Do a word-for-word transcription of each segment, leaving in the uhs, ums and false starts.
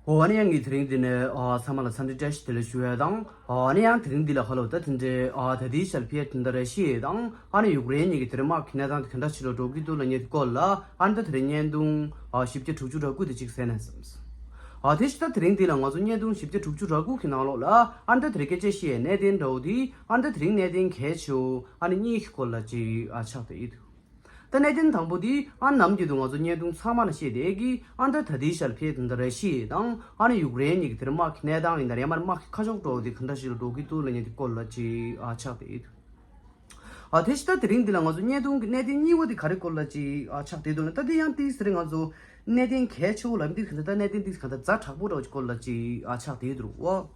ཨོ་ཨ་ནི་ཡང་ངས་དེ་རིང་འདི་ནས་ཨ་ཚང་མ་ལ་འཚམས་འདྲི་བཀྲ་ཤིས་བདེ་ལེགས་ཞུ་ཡ་དང་། ཨ་ནི་ཡང་དེ་རིང་འདི་ལ་ཧ་ལོ་ད་དེ་འདྲའི་ཨ་ད་ལྟའི་ཆར་ཕི་ཡ་དེ་འདྲ་ར་ཤི་ཡ་དང་ཨ་ནི་ཡུཀ་རེན་གཉིས་ཀྱི་དེ་རིང་དམག་གི་གནས་སྟངས་དེ་ག་འདྲ་ཞིག་ལ་འགྲོ་གི་འདུག་ལབ་མཁན་དེ་སྐོར་ལ་ཨ་ནི་ད་དེ་རིང་བརྙན་ཐུང་ཨ་བཞི་བརྒྱ་དྲུག་ཅུ་རེ་དགུ་དེ་གཅིག་གསན་ན་བསམས། ཨ་དེ་བཞིན་ད་དེ་རིང་འདི་ལ་ང་ཚོ་བརྙན་ཐུང་བཞི་བརྒྱ་དྲུག་ཅུ་རེ་དགུ་གི་ནང་ལོགས་ལ་ཨ་ནི་ད་དེ་རིང་སྐད་ཆ་བཤད་ཡའི་གནད་དོན་འདྲ་བོ་དེ་ཨ་ནི་ད་དེ་རིང་གནད་དོན་གལ་ཆེ་བོ་ཨ་ནི་གཉིས་ཀྱི་སྐོར་ལ་ཅིག་ཨ་ཆགས་བསྡད་ཡོད་འདུག་ད་གནད་དོན་དང་པོ་དེ་ཨ་ནམ་རྒྱུན་དུ་ང་ཚོ་བརྙན་ཐུང་ཚང་མ་ལ་བཤད་བསྡད་ཀྱི་ཨ་ད་ད་ལྟའི་ཆར་ཕེ་དེ་འདྲ་ར་ཤི་ཡ་དང་ཨ་ནི་ཡུཀ་རེན་གཉིས་ཀྱི་དེར་དམག་གི་གནས་སྟངས་ཡིན་ན་རེད་མ་རེད་དམག་གི་ཁ་ཕྱོགས་འགྲོ་བ་དེ་ག་འདྲ་ཞིག་ལ་འགྲོ་གི་འདུག་ལབ་མཁན་དེ་སྐོར་ལ་ཅིག་ཨ་ཆགས་བསྡད་ཡོད་འདུག་ཨ་དེ་ཕྱི་ད་དེ་རིང་འདི་ལ་ང་ཚོ་བརྙན་ཐུང་གི་གནད་དོན་གཉིས་པ་དེ་ག་རེ་སྐོར་ལ་ཅིག་ཨ་ཆགས་བསྡད་འདུག་ན་ད་དེ་ཡང་དེ་ཟེར་ང་ཚོ་གནད་དོན་གལ་ཆེ་བོ་ལབ་འདི་ག་འདྲ་ད་གནད་དོན་དེ་ག་འདྲ་ཛ་དྲག་པོ་འདྲ་བོ་ཅིག་སྐོར་ལ་ཅིག་ཨ་ཆགས་བསྡད་འདུག་ཨོ།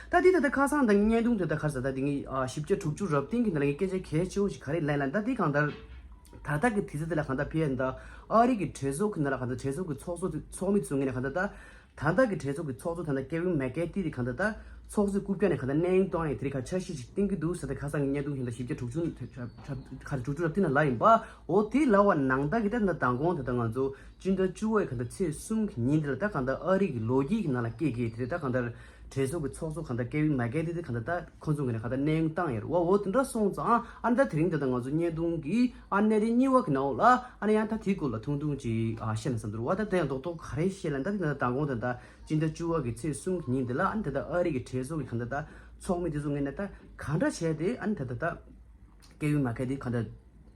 ད་འདི་ད་ལྟ་ཁ་སང་དང་བརྙན་ཐུང་དེ་ད་ག་རེ་ཟེར་ད་འདི་ངས་ཨ་བཞི་བརྒྱ་དྲུག་ཅུ་རེ་བདུན་གི་ནང་ལ་ངས་སྐད་ཆ་གལ་ཆེ་བོ་ཞིག་ག་རེ་ལབ་ན་ད་འདི་གང་ལྟར་ད་ལྟ་གི་དུས་ཚོད་དེ་ལ་གང་ལྟར་ཕེ་ཡ་ད་ཨ་རི་གི་གྲོས་ཚོགས་གི་ནང་ལ་གང་ལྟར་གྲོས་ཚོགས་གི་ཚོགས་གཙོ་ཚོགས་མི་ཚོ་ངོས་ནས་གང་ལྟར་ད་ད་ལྟ་གི་གྲོས་ཚོགས་གི་ཚོགས་གཙོ་ད་ལྟ་ཀེ་ཝིན་མེ་ཀེ་ཏི་དེ་གང་ལྟར་ད་ཚོགས་གཙོ་རྐུབ་བཀྱག་ནས་གང་ལྟར་གནས་དབྱུང་གཏོང་ཡ་དེ་རིགས་ཁ་འཆར་གཞི་ཞིག་བཏིང་གི་འདུག་ཟེར་ད་ཁ་སང་གི་བརྙན་ཐུང་ཞིག་ད་བཞི་བརྒྱ་དྲུག་ཅུ་ག་རེ་དྲུག་ཅུ་རེ་བདུན་ལ་ལབ་ཡིན་པ། འོ་དེ་ལབ་པ་ནང་ལྟར་གི་ད་ད་མདང་དགོང་དེ་ད་ང་ཚོ་སྤྱི་ཟླ་བཅུ་པའི་གང་ལྟར་ཚེས་གསུམ་གི་ཉིན་དེ་ལ་ད་གང་ལྟར་ཨ་རི་གི་ལོ་རྒྱུས་ཀྱི་ནང་ལ་སྐད་སྐད་དེ་རེད། ད་གང་ལྟར་གྲོས་ཚོགས་ཀྱི་ཚོགས་གཙོ་གང་ལྟར་ཀེ་ཝིན་མེ་ཀེ་ཏི་དེ་གང་ལྟར་ད་ཁོ་ཚོ་ངོས་ནས་གང་ལྟར་གནས་དབྱུང་བཏང་ཡོད་རེད་བ། འོ་དེ་འདྲ་སོང་ཙང་ཨ་ནི་ད་དེ་རིང་དེ་ད་ང་ཚོ་བརྙན་ཐུང་གི་ཨ་གནད་དོན་གཉིས་པ་གི་ནང་ལ་ཨ་ནི་ཡང་ད་དེའི་སྐོར་ལ་ཐུང་ཐུང་ཅིག་ཨ་བཤད་ན་བསམ་འདུག་བ། ད་དེ་ཡང་རྡོག་རྡོག་ག་རེ་བཤད་ལབ་ན་ད་དེ་ད་མདང་དགོང་དེ་ད་སྤྱི་ཟླ་བཅུ་པ་གི་ཚེས་གསུམ་གི་ཉིན་དེ་ལ་ཨ་ནི་ད་ལྟ་ཨ་རི་གི་གྲོས་ཚོགས་ཀྱི་གང་ལྟར་ད་ཚོགས་མི་དེ་ཚོ་ངོས་ནས་ད་གང་འདྲ་བྱས་ཏེ་ཨ་ནི་ད་ལྟ་ད་ཀེ་ཝིན་མེ་ཀེ་ཏི་གང་ལྟར་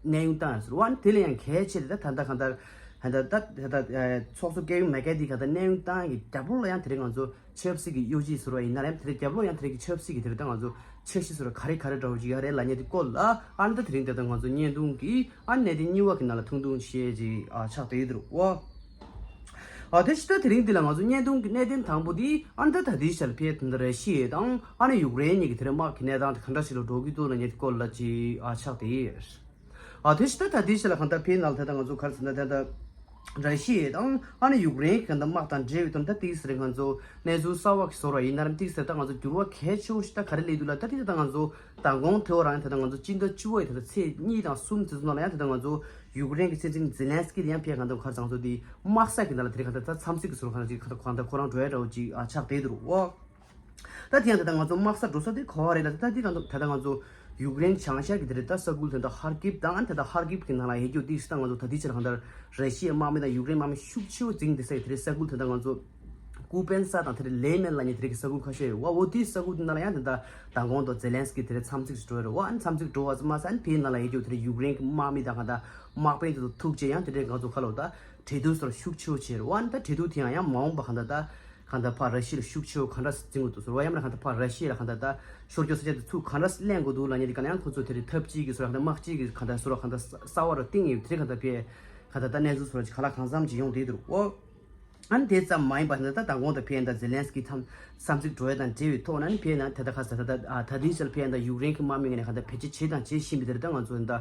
གནས་དབྱུང་བཏང་ཡོད་ཟེར་བ། ཨ་ནི་དེ་ལ་ཡང་གལ་ཆེ་ད་ད་ད་གང་ལྟར་ད་ད་ད་ད་ཚོགས་གཙོ་ཀེ་ཝིན་མེ་ཀེ་ཏི་གང་ལྟར་གནས་དབྱུང་བཏང་གི་རྒྱབ་ལོགས་ལ་ཡང་དེ་རིང་ང་ཚོ་ཆབ་སྲིད་ཀྱི་གཡོ་ཇུས་ཟེར་བ་ཡིན་ན་ཡང་དེ་རིང་རྒྱབ་ལོགས་ཡང་དེ་རིང་གི་ཆབ་སྲིད་ཀྱི་དེ་རིང་ད་ང་ཚོ་འཆར་གཞི་ཟེར་བ་ག་རེ་ག་རེ་འདྲ་བོ་ཅིག་ཡོད་རེད་ལབ་མཁན་དེ་སྐོར་ལ་ཨ་ནི་ད་དེ་རིང་དེ་ད་ང་ཚོ་བརྙན་ཐུང་གི་ཨ་གནད་དོན་གཉིས་པ་གི་ནང་ལ་ཐུང་ཐུང་བཤད་ཅིག་ཨ་ཆགས་བསྡད་ཡོད་འདུག་ཨོ། ཨ་དེ་ཕྱི་ད་དེ་རིང་འདི་ལ་ང་ཚོ་བརྙན་ཐུང་གི་གནད་དོན་དང་པོ་འདི་ཨ་ནི་ད་ད་ལྟའི་ཆར་ཕེ་དེ་འདྲ་ར་ཤི་ཡ་དང་ཨ་ནི་ཡུཀ་རེན་གཉིས་ཀྱི་དེ་རིང་དམག་གི་གནས་སྟངས་དེ་ག་འདྲ་ཞིག་ལ་འགྲོ་གི་འདུག་ལབ་མཁན་དེ་སྐོར་ལ་ཅིག་ཨ་ཆགས་བསྡད་ཡོད། ཨ་དེ་ཕྱི་ད་ད་ལྟའི་ཆར་ལ་གང་ལྟར་ཕེ་ནང་ལ་ད་ལྟ་ང་ཚོ་ག་རེ་ཟེར་ན་ད་ལྟ་ར་ཤི་ཡ་དང་ཨ་ནི་ཡུཀ་རེན་གྱི་གང་ལྟར་དམག་དང་འབྲེལ་བའི་དོན་ད་ཏིག་ཟེར་ང་ཚོ་གནས་ཚུལ་གསར་བ་གི་བཟོ་འདྲ་ཡིན་ན་རམ་ཏིག་ཟེར་ད་ང་ཚོ་འགྱུར་བ་གལ་ཆེ་བོ་ཞིག་ད་ག་རེ་སླེབས་འདུག་ལ་ད་ཏིག་ད་ང་ཚོ་མདང་དགོང་དེ་བ་རང་ད་ལྟ་ང་ཚོ་སྤྱི་ཟླ་བཅུ་པ་ཡི་ད་ལྟ་ཚེས་གཉིས་དང་གསུམ་དེ་ཚོ་ནང་ལ་ཡང་ད་ལྟ་ང་ཚོ་ཡུཀ་རེན་གྱི་སྲིད་འཛིན་ཛེ་ལན་སི་ཀི་དེ་ཡང་ཕེ་གང་ལྟར་ག་རེ་ཟེར་ང་ཚོ་དེ་དམག་ས་གི་ནང་ལ་དེ་རིང་གང་ལྟར་ད་འཚམས་གཟིགས་ཀྱི་བཟོ་འདྲ་གང་ལྟར་ཅིག་གང་ལྟར་གང་ལྟར་ཁོ་རང་འགྲོ་ཡ་འདྲ་བོ་ཅིག་ཨ་ཆགས་བསྡད་འདུག་ཨོ། ད་དེ་ཡང་ད་ལྟ་ང་ཚོ་དམག་ས་འགྲོ་ས་དེ་ག་བ་རེད་ལ་ད་དེ་གང་ལྟར་ད་ལྟ་ང་ཚོ་ཡུཀ་རེན་བྱང་ཤར་གྱི་དེ་རེད། ད་ས་ཁུལ་དེ་ད་ཧར་ཀིབ་དང་ཨ་ནི་ད་ལྟ་ཧར་ཀིབ་གི་ནང་ལ་ཡོད་རྒྱུ་དེ་ད་ང་ཚོ་ད་ལྟའི་ཆར་གང་ལྟར་ར་ཤི་ཡའི་དམག་མི་དང་ཡུཀ་རེན་དམག་མི་ཤུགས་ཆེ་བོ་འཛིང་བསྡད་ས་ཡི་དེ་རེད། ས་ཁུལ་དེ་ད་ང་ཚོ་ཀུ་པན་ས་དང་དེ་རེད་ལེ་མན་ལབ་མཁན་དེ་རིགས་ཀྱི་ས་ཁུལ་ཁ་ཤས་ཡོད་བ། འོ་དེའི་ས་ཁུལ་དེ་ནང་ལ་ཡང་དེ་འདྲ་མདང་དགོང་དུ་ཛེ་ལན་སི་ཀི་དེ་རིང་འཚམས་གཟིགས་སུ་འགྲོ་ཡོད་རེད་བ། ཨ་ནི་འཚམས་གཟིགས་འགྲོ་བ་ཙམ་མ་ཟད་ཨ་ནི་ཕའི་ནང་ལ་ཡོད་རྒྱུ་དེ་རིང་ཡུཀ་རེན་གྱི་དམག་མི་དང་གང་ལྟར་དམག་དཔོན་དེ་ཚོ་ཐུག་རྗེས་ཡང་དེ་འདྲའི་ང་ཚོ་ཁ་ལོ་ད་གྲོས་བསྡུར་སོགས་ཤུགས་ཆེ་བོ་བྱས་རེད་བ། ཨ་ནི་ད་གྲོས་བསྡུར་དེ་ཡང་ཡང་མ་འོངས་པ་གང་ལྟར་ད་གང་ལྟར་ཕར་ར་ཤི་ཡ་ལ་ཤུགས་ཆེ་བོ་གང་འདྲ་འཛིན་དགོས་འདུག་ཟེར་བ། ཡང་མིན་ན་གང་ལྟར་ཕར་ར་ཤི་ཡ་ལ་གང་ལྟར་ད་ཤོར་རྒྱུ་ས་ཆ་དེ་ཚུར་གང་འདྲ་ལེན་དགོས་འདུག་ལབ་མཁན་དེ་གང་ལ་ཡང་ཁོ་ཚོ་དེ་རིང་ཐབས་གཅིག་གི་བཟོ་འདྲ་གང་ལྟར་དམག་གཅིག་གི་གང་ལྟར་བཟོ་འདྲ་གང་ལྟར་གསར་བ་རུ་བཏིང་ཡོད་དེ་རིང་གང་ལྟར་ཕའི་གང་ལྟར་ད་གནས་ཚུལ་བཟོ་འདྲ་ཅིག་གང་ལ་གང་འཚམ་ཅིག་ཡོང་བསྡད་འདུག་ཨོ། ཨ་ནི་དེ་ཙམ་མ་ཡིན་པར་ད་ལྟ་མདང་དགོང་དུ་ཕེ་ཡན་དང་ཛེ་ལན་སི་ཀི་འཚམས་འཚམས་གཟིགས་འགྲོ་ཡ་དང་འབྲེལ་བའི་ཐོག་ན་ནི་ཕེ་ཡན་དེ་ད་ཁ་ས་ད་ལྟ་ཨ་ད་ལྟའི་ཆར་ཕེ་ཡན་དང་ཡུཀ་རེན་གྱི་དམག་མི་ངོས་ནས་གང་ལྟར་བེད་སྤྱོད་བྱེད་དང་བྱེད་བཞིན་པའི་དེར་ད་ང་ཚོ་ད་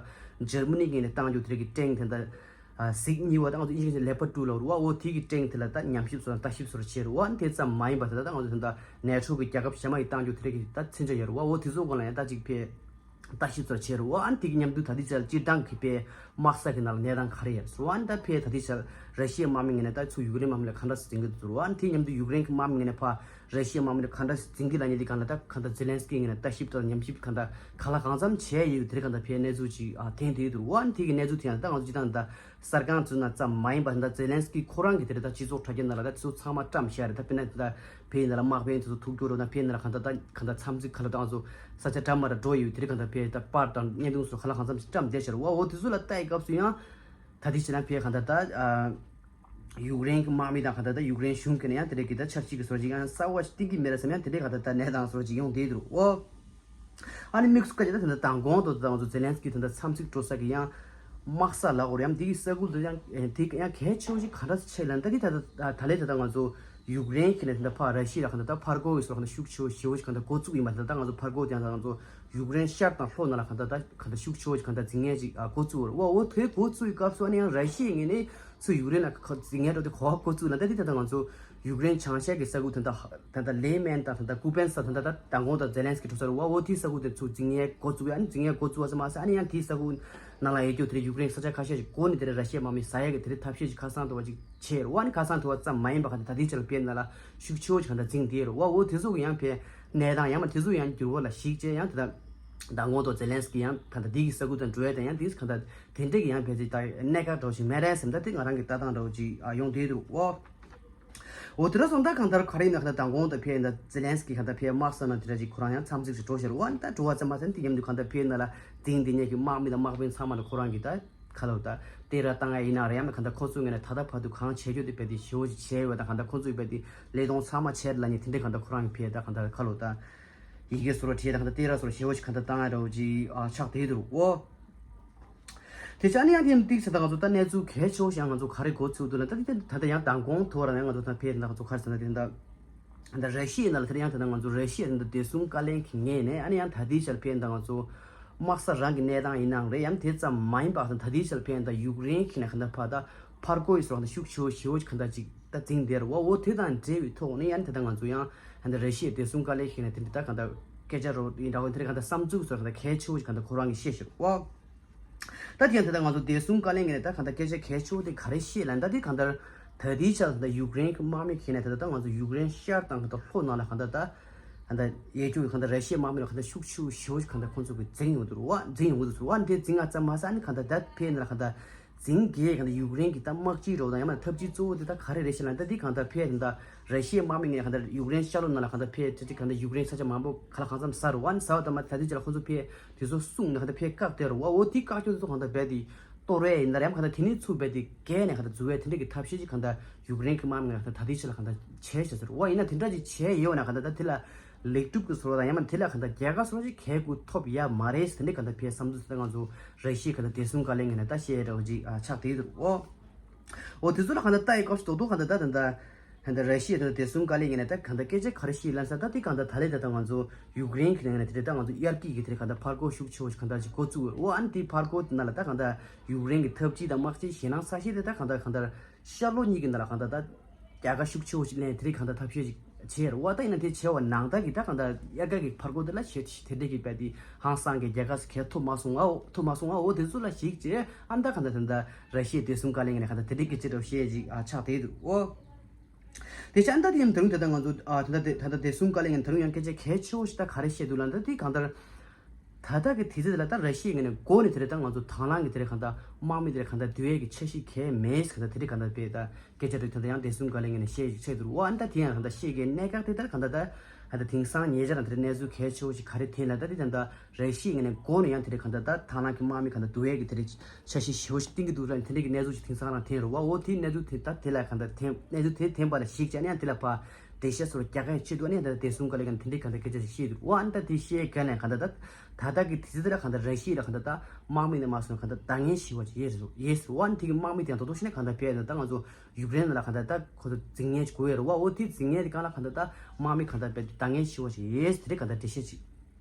འཇར་མ་ནི་ངོས་ནས་བཏང་རྒྱུ་དེ་རིགས་ཀྱི་ཊེང་དེ་ད་ཨ་ཟིག་གཉིས་པ་ད་ང་ཚོ་ཨིན་ཇི་ནས་ལེ་པར་ཊུ་ལབ་རུ་བ། འོ་དེ་གི་ཊེང་དེ་ལ་ད་ཉམས་ཞིབ་སོགས་ལྟ་ཞིབ་སོགས་བྱེད་རུ་བ། ཨ་ནི་དེ་ཙམ་མ་ཡིན་པར་ད་ལྟ་ང་ཚོ་ད་ནེ་ཊོ་གི་རྒྱལ་ཁབ་གཞན་མ་ཡིས་བཏང་རྒྱུ་དེ་རིགས་ཀྱི་ད་མཚོན་ཆ་ཡོད་རུ་བ། འོ་དེ་ཚོ་སྒང་ལ་ཡང་ད་ཅིག་ཕེ་ལྟ་ཞིབ་ཚོར་བྱེད་རུ་བ། ཨ་ནི་དེ་གི་མཉམ་དུ་ད་ལྟའི་ཆར་སྤྱིར་བཏང་གི་པའི་དམག་ས་གི་ནང་ལ་གནས་སྟངས་ག་རེ་ཡོད་ཟེར་བ། ཨ་ནི་ད་ཕའི་ད་ལྟའི་ཆར་ར་ཤི་ཡའི་དམག་མི་ངོས་ནས་ད་ཚུར་ཡུཀ་རེན་དམག་མི་ལ་ག་འདྲ་སེ་འཛིང་གི་འདུག་ཟེར་བ། ཨ་ནི་དེ་མཉམ་དུ་ཡུཀ་རེན་གི་དམག་མི་ངོས་ནས་ཕར་ར་ཤི་ཡའི་དམག་མི་ལ་ག་འདྲ་སེ་འཛིང་གི་ལབ་མཁན་དེ་གང་ལ་ད་གང་ལྟར་ཛེ་ལན་སི་ཀི་ངོས་ནས་ལྟ་ཞིབ་དང་ཉམས་ཞིབ་གང་ལྟར་གང་ལ་གང་འཚམ་བྱས་ཡོད་དེ་གང་ལྟར་ཕའི་གནས་ཚུལ་ཅིག་ཨ་ཐོན་བསྡད་འདུག་བ། ཨ་ནི་དེ་གི་གནས་ཚུལ་དེ་ཡང་ད་ང་ཚོ་སྤྱིར་བཏང་ད་གསར་ཁང་བཙུགས་ན་ཙམ་མ་ཡིན་པར་ད་ཛེ་ལན་སི་ཀི་ཁོ་རང་གི་དེ་རེད། ད་སྤྱི་ཚོགས་དྲ་རྒྱ་ནང་ལ་ད་དེ་ཚོ་ཚང་མ་བཀྲམ་བཞག་རེད། ད་དཔེར་ན་ད་ཕའི་ནང་ལ་དམག་དཔོན་དེ་ཚོ་ཐུག་རྒྱུ་རོ་ན་ཕའི་ནང་ལ་གང་ལྟར་ད་གང་ལྟར་འཚམས་གཟིགས་ག་ལ་ད་ང་ཚོ་ས་ཆ་འདྲ་མི་འདྲ་འགྲོ་ཡོད་དེ་རེད། གང་ལྟར་ཕའི་ད་པར་དང་བརྙན་ཐུང་སོགས་ག་ལ་གང་འཚམ་ཞིག་བཀྲམ་བསྡད་བཞག་རེད་བ། འོ་དེ་ཚོ་ལ་ལྟ་ཡི་སྐབས་སུ་ཡང་ད་དེ་བྱས་ན་ཕའི་གང་ལྟར་ད་ཨ་ཡུཀ་རེན་གྱི་དམག་མི་དང་གང་ལྟར་ད་ཡུཀ་རེན་གཞུང་གི་ནས་ཡང་དེ་རེད་གི་ད་འཆར་གཞི་གི་སོགས་ཅིག་ཡང་གསར་བ་ཞིག་བཏིང་གི་མེད་ར་བསམ། ཡང་དེ་རེད་གང་ལྟར་ད་གནས་སྟངས་སོགས་ཅིག་ཡོང་བསྡད་འདུག་འོ། ཨ་ནི་དམིགས་སུ་བཀར་ཏེ་ད་ད་ལྟ་མདང་དགོང་དུ་ད་ང་ཚོ་ཛེ་ལན་སི་ཀི་ད་ལྟ་འཚམས་གཟིགས་འགྲོ་ས་གི་ཡང་དམག་ས་ལ་འོར་ཡང་འདི་གི་ས་ཁུལ་དུ་ཡང་དེ་ཡང་གལ་ཆེ་བོ་ཞིག་ག་འདྲ་ཆེ་ལ་ད་འདི་ད་ད་ད་ལས་ད་ད་ང་ཚོ་ཡུཀ་རེན་གྱི་ནས་ད་ད་ཕར་ར་ཤི་ཡ་ལ་ག་ད་ད་ཕར་རྒོལ་གྱི་སོགས་ག་ད་ཤུགས་ཆེ་བོ་ཞེ་བོ་ཞིག་ག་ད་འགོ་བཙུགས་ཡིན་པ། ད་ད་ང་ཚོ་ཕར་རྒོལ་དེ་ཡང་ད་ང་ཚོ་ཡུཀ་རེན་ཤར་དང་ལྷོ་ནང་ལ་ག་ད་ད་ག་ད་ཤུགས་ཆེ་བོ་ཞིག་ག་ད་འཛིང་ངན་ཞིག་འགོ་བཙུགས་ཡོད་རེད་བ། འོ་དེ་འགོ་བཙུགས་ཡི་སྐབས་སུ་ཨ་ནི་ཡང་ར་ཤི་ཡའི་ངོས་ནས་ཚུར་ཡུཀ་རེན་ལ་ག་འཛིང་ངན་འགྲོ་དེ་ག་བ་འགོ་བཙུགས་ན་ད་འདི་ད་ད་ང་ཚོ་ཡུཀ་རེན་བྱང་ཤར་གྱི་ས་ཁུལ་ད་ད། ད་ལྟ་ལེ་མན་དང་ད་ལྟ་ཀུ་པན་ས་ད་ལྟ་མདང་དགོང་དང་ཛེ་ལན་སི་ཀི་འགྲོ་ས་རེད་བ། འོ་དེའི་ས་ཁུལ་དེ་ཚུར་འཛིང་ཡས་འགོ་བཙུགས་ཡ། ཨ་ནི་འཛིང་ཡས་འགོ་བཙུགས་པ་ཙམ་མ་ཟད་ཨ་ནི་ཡང་དེའི་ས་ཁུལ་ ནང་ལ་ཡོད་རྒྱུ་དེ་རིང་ཡུཀ་རེན་ས་ཆ་ཁ་ཤས་ཤིག་སྒོ་ནས་དེ་རིང་ར་ཤི་ཡའི་དམག་མི་ཟ་ཡས་ཀྱི་དེ་རིང་ཐབས་ཤེས་ཤིག་ཁ་སང་དུ་བ་ཅིག་བྱས་རེད་བ། ནི་ཁ་སང་དུ་བ་ཙམ་མ་ཡིན་པ་ག་ད་ད་ལྟའི་ཆར་ལ་ཕེབས་ན་ལ་ཤུགས་ཆེ་བོ་ཞིག་ག་ད་འཛིང་དེ་རེད་བ། འོ་དེ་ཚོ་གི་ཡང་ཕེ་གནས་སྟངས་ཡང་མ་དེ་ཚོ་ཡང་འགྱུར་བ་ལ་གཞིགས་བྱས་ཡང་དེ་ད་མདང་དགོང་དུ་ཛེ་ལན་སི་ཀི་ཡང་ག་ད་འདི་གི་ས་ཁུལ་དང་འགྲོ་ཡས་དང་ཡང་དེ་ག་ད་དེ་འདྲས་ཀྱི་ཡང་ཕེ་ཚིག་ད་གནད་འགག་འདྲ་བོ་ཞིག་མེད་རེད་བསམ། ད་དེ་ང་རང་གི་ལྟ་སྟངས་འདྲ་བོ་ཅིག་ཡོང་དེ་འདུག་བ། འོ་དེ་འདྲ་སོང་ད་གང་ལྟར་ག་རེ་ཡིན་ན་གང་ལྟར་མདང་དགོང་དུ་ཕེབས་ཡིན་ད་ཛེ་ལན་སི་ཀི་གང་ལྟར་ཕེབས་དམག་ས་ན་དེ་འདྲ་ཅིག་ཁོ་རང་ཡང་འཚམས་གཟིགས་སུ་འགྲོ་ཤར་བ། ད་འགྲོ་བ་ཙམ་མ་ཟད་དེ་མཉམ་དུ་གང་ལྟར་ཕེབས་ཡིན་ན་ལ་འཛིང་དེ་ཉིད་ཀྱི་དམག་མི་དང་དམག་དཔོན་ཚང་མ་ལ་ཁོ་རང་གིས་ད་ཁ་ལོ་ད་ཏེ་ར་བཏང་ཡ་ཡིན་ན་རེད་ཡང་ན་གང་ལྟར་ཁོ་ཚོ་ངོས་ནས་ད་ལྟ་བར་དུ་གང་བྱས་རྒྱུ་དེ་བས་དེ་ཞེ་བོ་ཅིག་བྱས་ཡོད་ད་གང་ལྟར་ཁོ་ཚོས་བས་དེ་ལས་དོན་ཚང་མ་བྱས་ལ་ཉེ་དེ་འདྲས་གང་ལྟར་ཁོ་རང་གིས་ཕེབས་ད་གང་ལྟར་ཁ་ལོ་ད་ཡི་གེ་སོར་བྲིས་ད་གང་ལྟར་ཏེ་ར་སོར་ཞེ་བོ་ཅིག་གང་ལྟར་བཏང་ཡ་འདྲ་བོ་ཅིག་ཆགས་བསྡད་འདུག་འོ། དེ་ཆ་ནི་ཡང་དེ་ཏིག་ས་ད་ང་ཚོ་ད་གནས་ཚུལ་གལ་ཆེ་བོ་ཞིག་ང་ཚོ་ག་རེ་གོ་ཚུལ་འདུག་ལ་ད་དེ་ད་ལྟ་ཡང་མདང་དགོང་ཐོག་ར་ནས་ང་ཚོ་ད་ཕེབས་ད་ང་ཚོ་ག་རེ་ཟེར་ན་དེ་ད་ད་ར་ཤི་ཡའི་ནང་ལ་དེ་ཡང་ད་ང་ཚོ་ར་ཤི་ཡའི་ད་བདེ་སྲུང་བཀའ་བློན་གྱི་ངོས་ནས་ཨ་ནི་ཡང་ད་དེའི་ཆར་ཕེབས་ད་ང་ཚོ་དམག་ས་རང་གི་གནས་སྟངས་ཡིན་ནའང་རེད་ཡང་དེ་ཙམ་མ་ཡིན་པ་ད་ད་དེའི་ཆར་ཕེབས་ད་ཡུཀ་རེན་གྱི་ནས་ག་ད་ཕ་ད་ཕར་རྒོལ་ཡི་སོགས་ད་ཤུགས་ཆེ་བོ་ཞེ་བོ་ག་ད་ཅིག་ད་འཛིང་དེར་བ་འོ་དེ་དང་འབྲེལ་བའི་ཐོག་ནས་ཡང་དེ་ད་ང་ཚོ་ཡང་ད་ར་ཤི་ཡའི་བདེ་སྲུང་བཀའ་བློན་གྱི་ནས་དེ་འདྲ་ད་ག་ད་སྐད་ཆ་རོ་ཡིན་འདྲ་བོ་དེ་རེད་ག་ད་བསམ་ཚུལ་སོགས་ག་ད་གལ་ཆེ་བོ་ཞིག་ག་ད་ཁོ་རང་གིས་བཤད་ཤག་བ། ད་དེ་ཡང་དེ་ལྟར་ང་ཚོ་བདེ་སྲུང་བཀའ་བློན་ངོས་ནས་ད་གང་ལྟར་སྐད་ཆ་གལ་ཆེ་བོ་དེ་ག་རེ་བཤད་ལབ་ན་ད་དེ་གང་ལྟར་ད་ལྟའི་ཆར་ད་ལྟ་ཡུཀ་རེན་གྱི་དམག་མི་ཁྱེར་ནས་ད་ལྟ་ད་ང་ཚོ་ཡུཀ་རེན་ཤར་དང་གང་ལྟར་ལྷོ་ནང་ལ་གང་ལྟར་ད་གང་ལྟར་ཡས་ཀྱུ་གང་ལྟར་ར་ཤི་ཡའི་དམག་མི་ལ་གང་ལྟར་ཤུགས་ཆེ་བོ་ཞེ་བོ་ཞིག་གང་ལྟར་ཁོང་ཚོ་གིས་འཛིང་ཡོང་འདུག་རུ་བ། འཛིང་ཡོང་གི་འདུག་རུ་བ། འདི་འཛིང་ང་ཙམ་མ་ཟད་ནི་གང་ལྟར་ད་ཕེ་ནང་ལ་གང་ལྟར་འཛིང་རྒྱས་གང་ལྟར་ཡུཀ་རེན་གྱི་ད་དམག་སྤྱི་རོགས་དང་ཡང་མིན་ཐབས་ཇུས་གཙོ་བོ་དེ་ད་ག་རེ་རེད་ཤེ་ལབ་ན་ད་འདི་གང་ལྟར་ཕེ་ད་ལྟ་ར་ཤི་ཡའི་དམག་མི་ངས་གང་ལྟར་ཡུཀ་རེན་ཤར་ལྷོ་ནང་ལ་གང་ལྟར་ཕེ་ད་འདི་གང་ལྟར་ཡུཀ་རེན་ས་ཆ་མང་པོ་ག་ལ་གང་འཚམ་ཟ་རུ་བ་ནི་ཟ་བ་ད་མ་ད་འདི་ཅི་ལ་ཁོང་ཚོ་ཕེ་དེ་ཚོ་སྲུང་ནས་གང་ལྟར་ཕེ་བཀག་སྟེ་རུ་བ་འོ་དེ་བཀག་རྒྱུ་དེ་ཚོ་གང་ལྟར་རྦད་དེ་གཏོར་བས་ཡིན་ན་རེམ་གང་ལྟར་དེ་ནས་ཚུར་རྦད་དེ་བརྒལ་ནས་གང་ལྟར་འཛུལ་བས་དེ་འདྲ་གི་ཐབས་ཤེས་ཅིག་གང་ལྟར་ཡུཀ་རེན་གྱི་དམག་མི་ང་ད་ད་ལྟའི་ཆ་ལ་གང་ལྟར་བྱས་བྱས་ཟེར་བ་ཡིན་ན་དེ་འདྲ་ཅིག་བྱས་ཡོད་ན་གང་ལྟར་ད་དེ་ལ་ལེགས་གྲུབ་ཀྱི་བཟོ་དང་ཡང་མིན་དེ་ལ་གང་ལྟར་རྒྱལ་ཁ་བཟོ་ཅིག་གལ་དགོས་ཐོབ་ཡ་མ་རེད་དེ་འདྲ་གང་ལྟར་ཕེ་བསམ་ཚུལ་ཟེར་ང་ཚོ་ར་ཤི་ཡའི་གང་ལྟར་བདེ་སྲུང་བཀའ་བློན་ངོས་ནས་ད་བཤད་རོགས་ཅིག་ཆགས་བསྡད་འདུག་ཨོ། འོ་དེ་ཚོ་ལ་གང་ལྟར་ལྟ་ཡི་སྐབས་སུ་རྡོག་རྡོག་གང་ལྟར་ད་ད་ད་ད་ད་ར་ཤི་ཡའི་ད་བདེ་སྲུང་བཀའ་བློན་ངོས་ནས་ད་གང་ལྟར་སྐད་ཆ་ག་རེ་བཤད་ལབ་ས་ད་དེ་གང་ལྟར་ད་ལས་ད་ད་ང་ཚོ་ཡུཀ་རེན་གྱི་ནང་ནས་དེ་རེད་ད་ང་ཚོ་དབྱར་སྐྱིད་ཀྱི་དེ་རེད་གང་ལྟར་ཕར་རྒོལ་ཤུགས་ཆེ་བོ་ཞིག་གང་ལྟར་ཅིག་འགོ་བཙུགས་འོ་ཨ་ནི་དེ་ཕར་རྒོལ་དེ་ནང་ལ་ད་གང་ལྟར་ཡུཀ་རེན་གྱི་འཐབ་ཇུས་དང་དམག་སྤྱིའི་ཞེད་སྣང་ཚ་ཤེས་དེ་ད་གང་ལྟར་གང་ལྟར་ཤར་ལྷོ་གཉིས་ཀྱི་ནང་ལ་གང་ལྟར་ད་རྒྱལ་ཁ་ཤུགས་ཆེ་བོ་ཞིག་ལེན་དེ་རེད་གང་ལྟར་ཐབས་ཤེས་ཅིག་བྱས་རེད་བ། ད་ཡིན་ན་དེ་བྱས་བ་ནང་ལྟར་གྱི་ད་གང་ལྟར་དབྱར་ཁ་གི་ཕར་རྒོལ་དེ་ལ་ཞེ་དེ་འདྲས་ཀྱི་རྦད་དེ་ཧང་སང་གི་རྒྱལ་ཁ་གལ་ཐོབ་མ་སོང་ཨ་འོ་ཐོབ་མ་སོང་ཨ་འོ་དེ་ཚོ་ལ་གཞིགས་བྱས་ཨ་ནི་ད་གང་ལྟར་ད་ལྟ་ར་ཤི་ཡའི་བདེ་སྲུང་བཀའ་བློན་ངོས་ནས་གང་ལྟར་དེ་འདྲས་ཀྱི་ཅི་འདྲ་བཤད་ཅིག་ཨ་ཆགས་བསྡད་འདུག་ཨོ། དེ་ཆ་ཨ་ནི་ད་དེ་ཡང་ད་རུང་དེ་ལྟར་ང་ཚོ་ཨ་ད་ལྟ་དེ་ད་ལྟ་བདེ་སྲུང་བཀའ་བློན་ངོས་ནས་ད་རུང་ཡང་སྐད་ཆ་གལ་ཆེ་བོ་ཞིག་ད་ག་རེ་བཤད་འདུག་ལབ་ན་ད་དེ་གང་ལྟར་ད་ལྟ་གི་དུས་ཚོད་དེ་ལ་ད་ར་ཤི་ཡའི་ངོས་ནས་འགོ་ནས་དེ་རེད་ད་ང་ཚོ་དང་བླངས་ཀྱི་དེ་རེད་གང་ལྟར་དམག་མི་དེ་རེད་གང་ལྟར་བསྡུ་ཡས་ཀྱི་འཆར་གཞི་གལ་མེད་ཟེར་གང་ལྟར་དེ་རེད་གང་ལྟར་དཔེ་ད་སྐད་ཆ་རེད་ད་ལྟ་ཡང་བདེ་སྲུང་བཀའ་བློན་ངོས་ནས་བཤད་ཅིག་ཆགས་འདུག་ཨ་ནི་ད་དེ་ཡང་གང་ལྟར་བཤད་ཀྱི་གནད་འགག་དེ་ལྟར་གང་ལྟར་ད་ད་ལྟ་དེང་སང་ཉེ་ཆར་དེ་རེད་གནས་ཚུལ་གལ་ཆེ་བོ་ཞིག་ག་རེ་ཐོན་ལབ་ད་དེ་ད་ལྟ་ར་ཤི་ཡའི་ངོས་ནས་འགོ་ནས་ཡང་དེ་རེད་གང་ལྟར་ད་དང་བླངས་ཀྱི་དམག་མི་གང་ལྟར་བསྡུ་ཡས་ཀྱི་དེ་རེད་འཆར་གཞི་ཞེ་བོ་ཞིག་བཏིང་གི་འདུག་ལབ་དེ་འདྲས་ཀྱི་གནས་ཚུལ་ཞིག་དེང་སང་རང་ཐོན་རེད་བ། འོ་དེའི་གནས་ཚུལ་དེ་ད་དེ་ལ་གང་ལྟར་ཐོན་གནས་ཚུལ་དེ་ཐོན་པ་ལ་གཞིགས་བྱས་ནས་ཡང་དེ་ལ་ཕར་འགྲེལ་བཤད་སོགས་རྒྱག་གི་ཆེད་དུ་ཨ་ནི་ཡང་ད་ལྟ་བདེ་སྲུང་བཀའ་བློན་ཁང་དེ་འདྲས་གང་ལྟར་སྐད་ཆ་ཞིག་བཤད་འདུག་བ། ཨ་ནི་ད་དེ་བཤད་ག་ནས་གང་ལྟར་ད་ད་ལྟ་གི་དུས་ཚོད་དེ་ལ་གང་ལྟར་ར་ཤི་ཡ་ལ་གང་ལྟར་ད་དམག་མི་ནས་མ་སོང་གང་ལྟར་འདང་ངེས་ཞེ་བ་ཅིག་ཡོད་རེད་ཡོད་རེད་བ། ཨ་ནི་དེ་གི་དམག་མི་དེ་ཡང་ད་དུང་ཤི་ནས་གང་ལྟར་ཕེབས་ནས་ད་ང་ཚོ་ཡུཀ་རེན་ལ་གང་ལྟར་ད་ཁོ་ཚོ་འཛིང་ངེས་ཅིག་དགོས་ཡོད་རེད་བ། འོ་དེ་འཛིང་ངེས་དེ་གང་ལ་གང་ལྟར་ད་དམག་མི་གང་ལྟར་བས་འདང་ངེས་ཞེ་བ་ཅིག་ཡོད་དེ་རེད་གང་ལྟར་འགྲེལ་བཤད་ཅིག་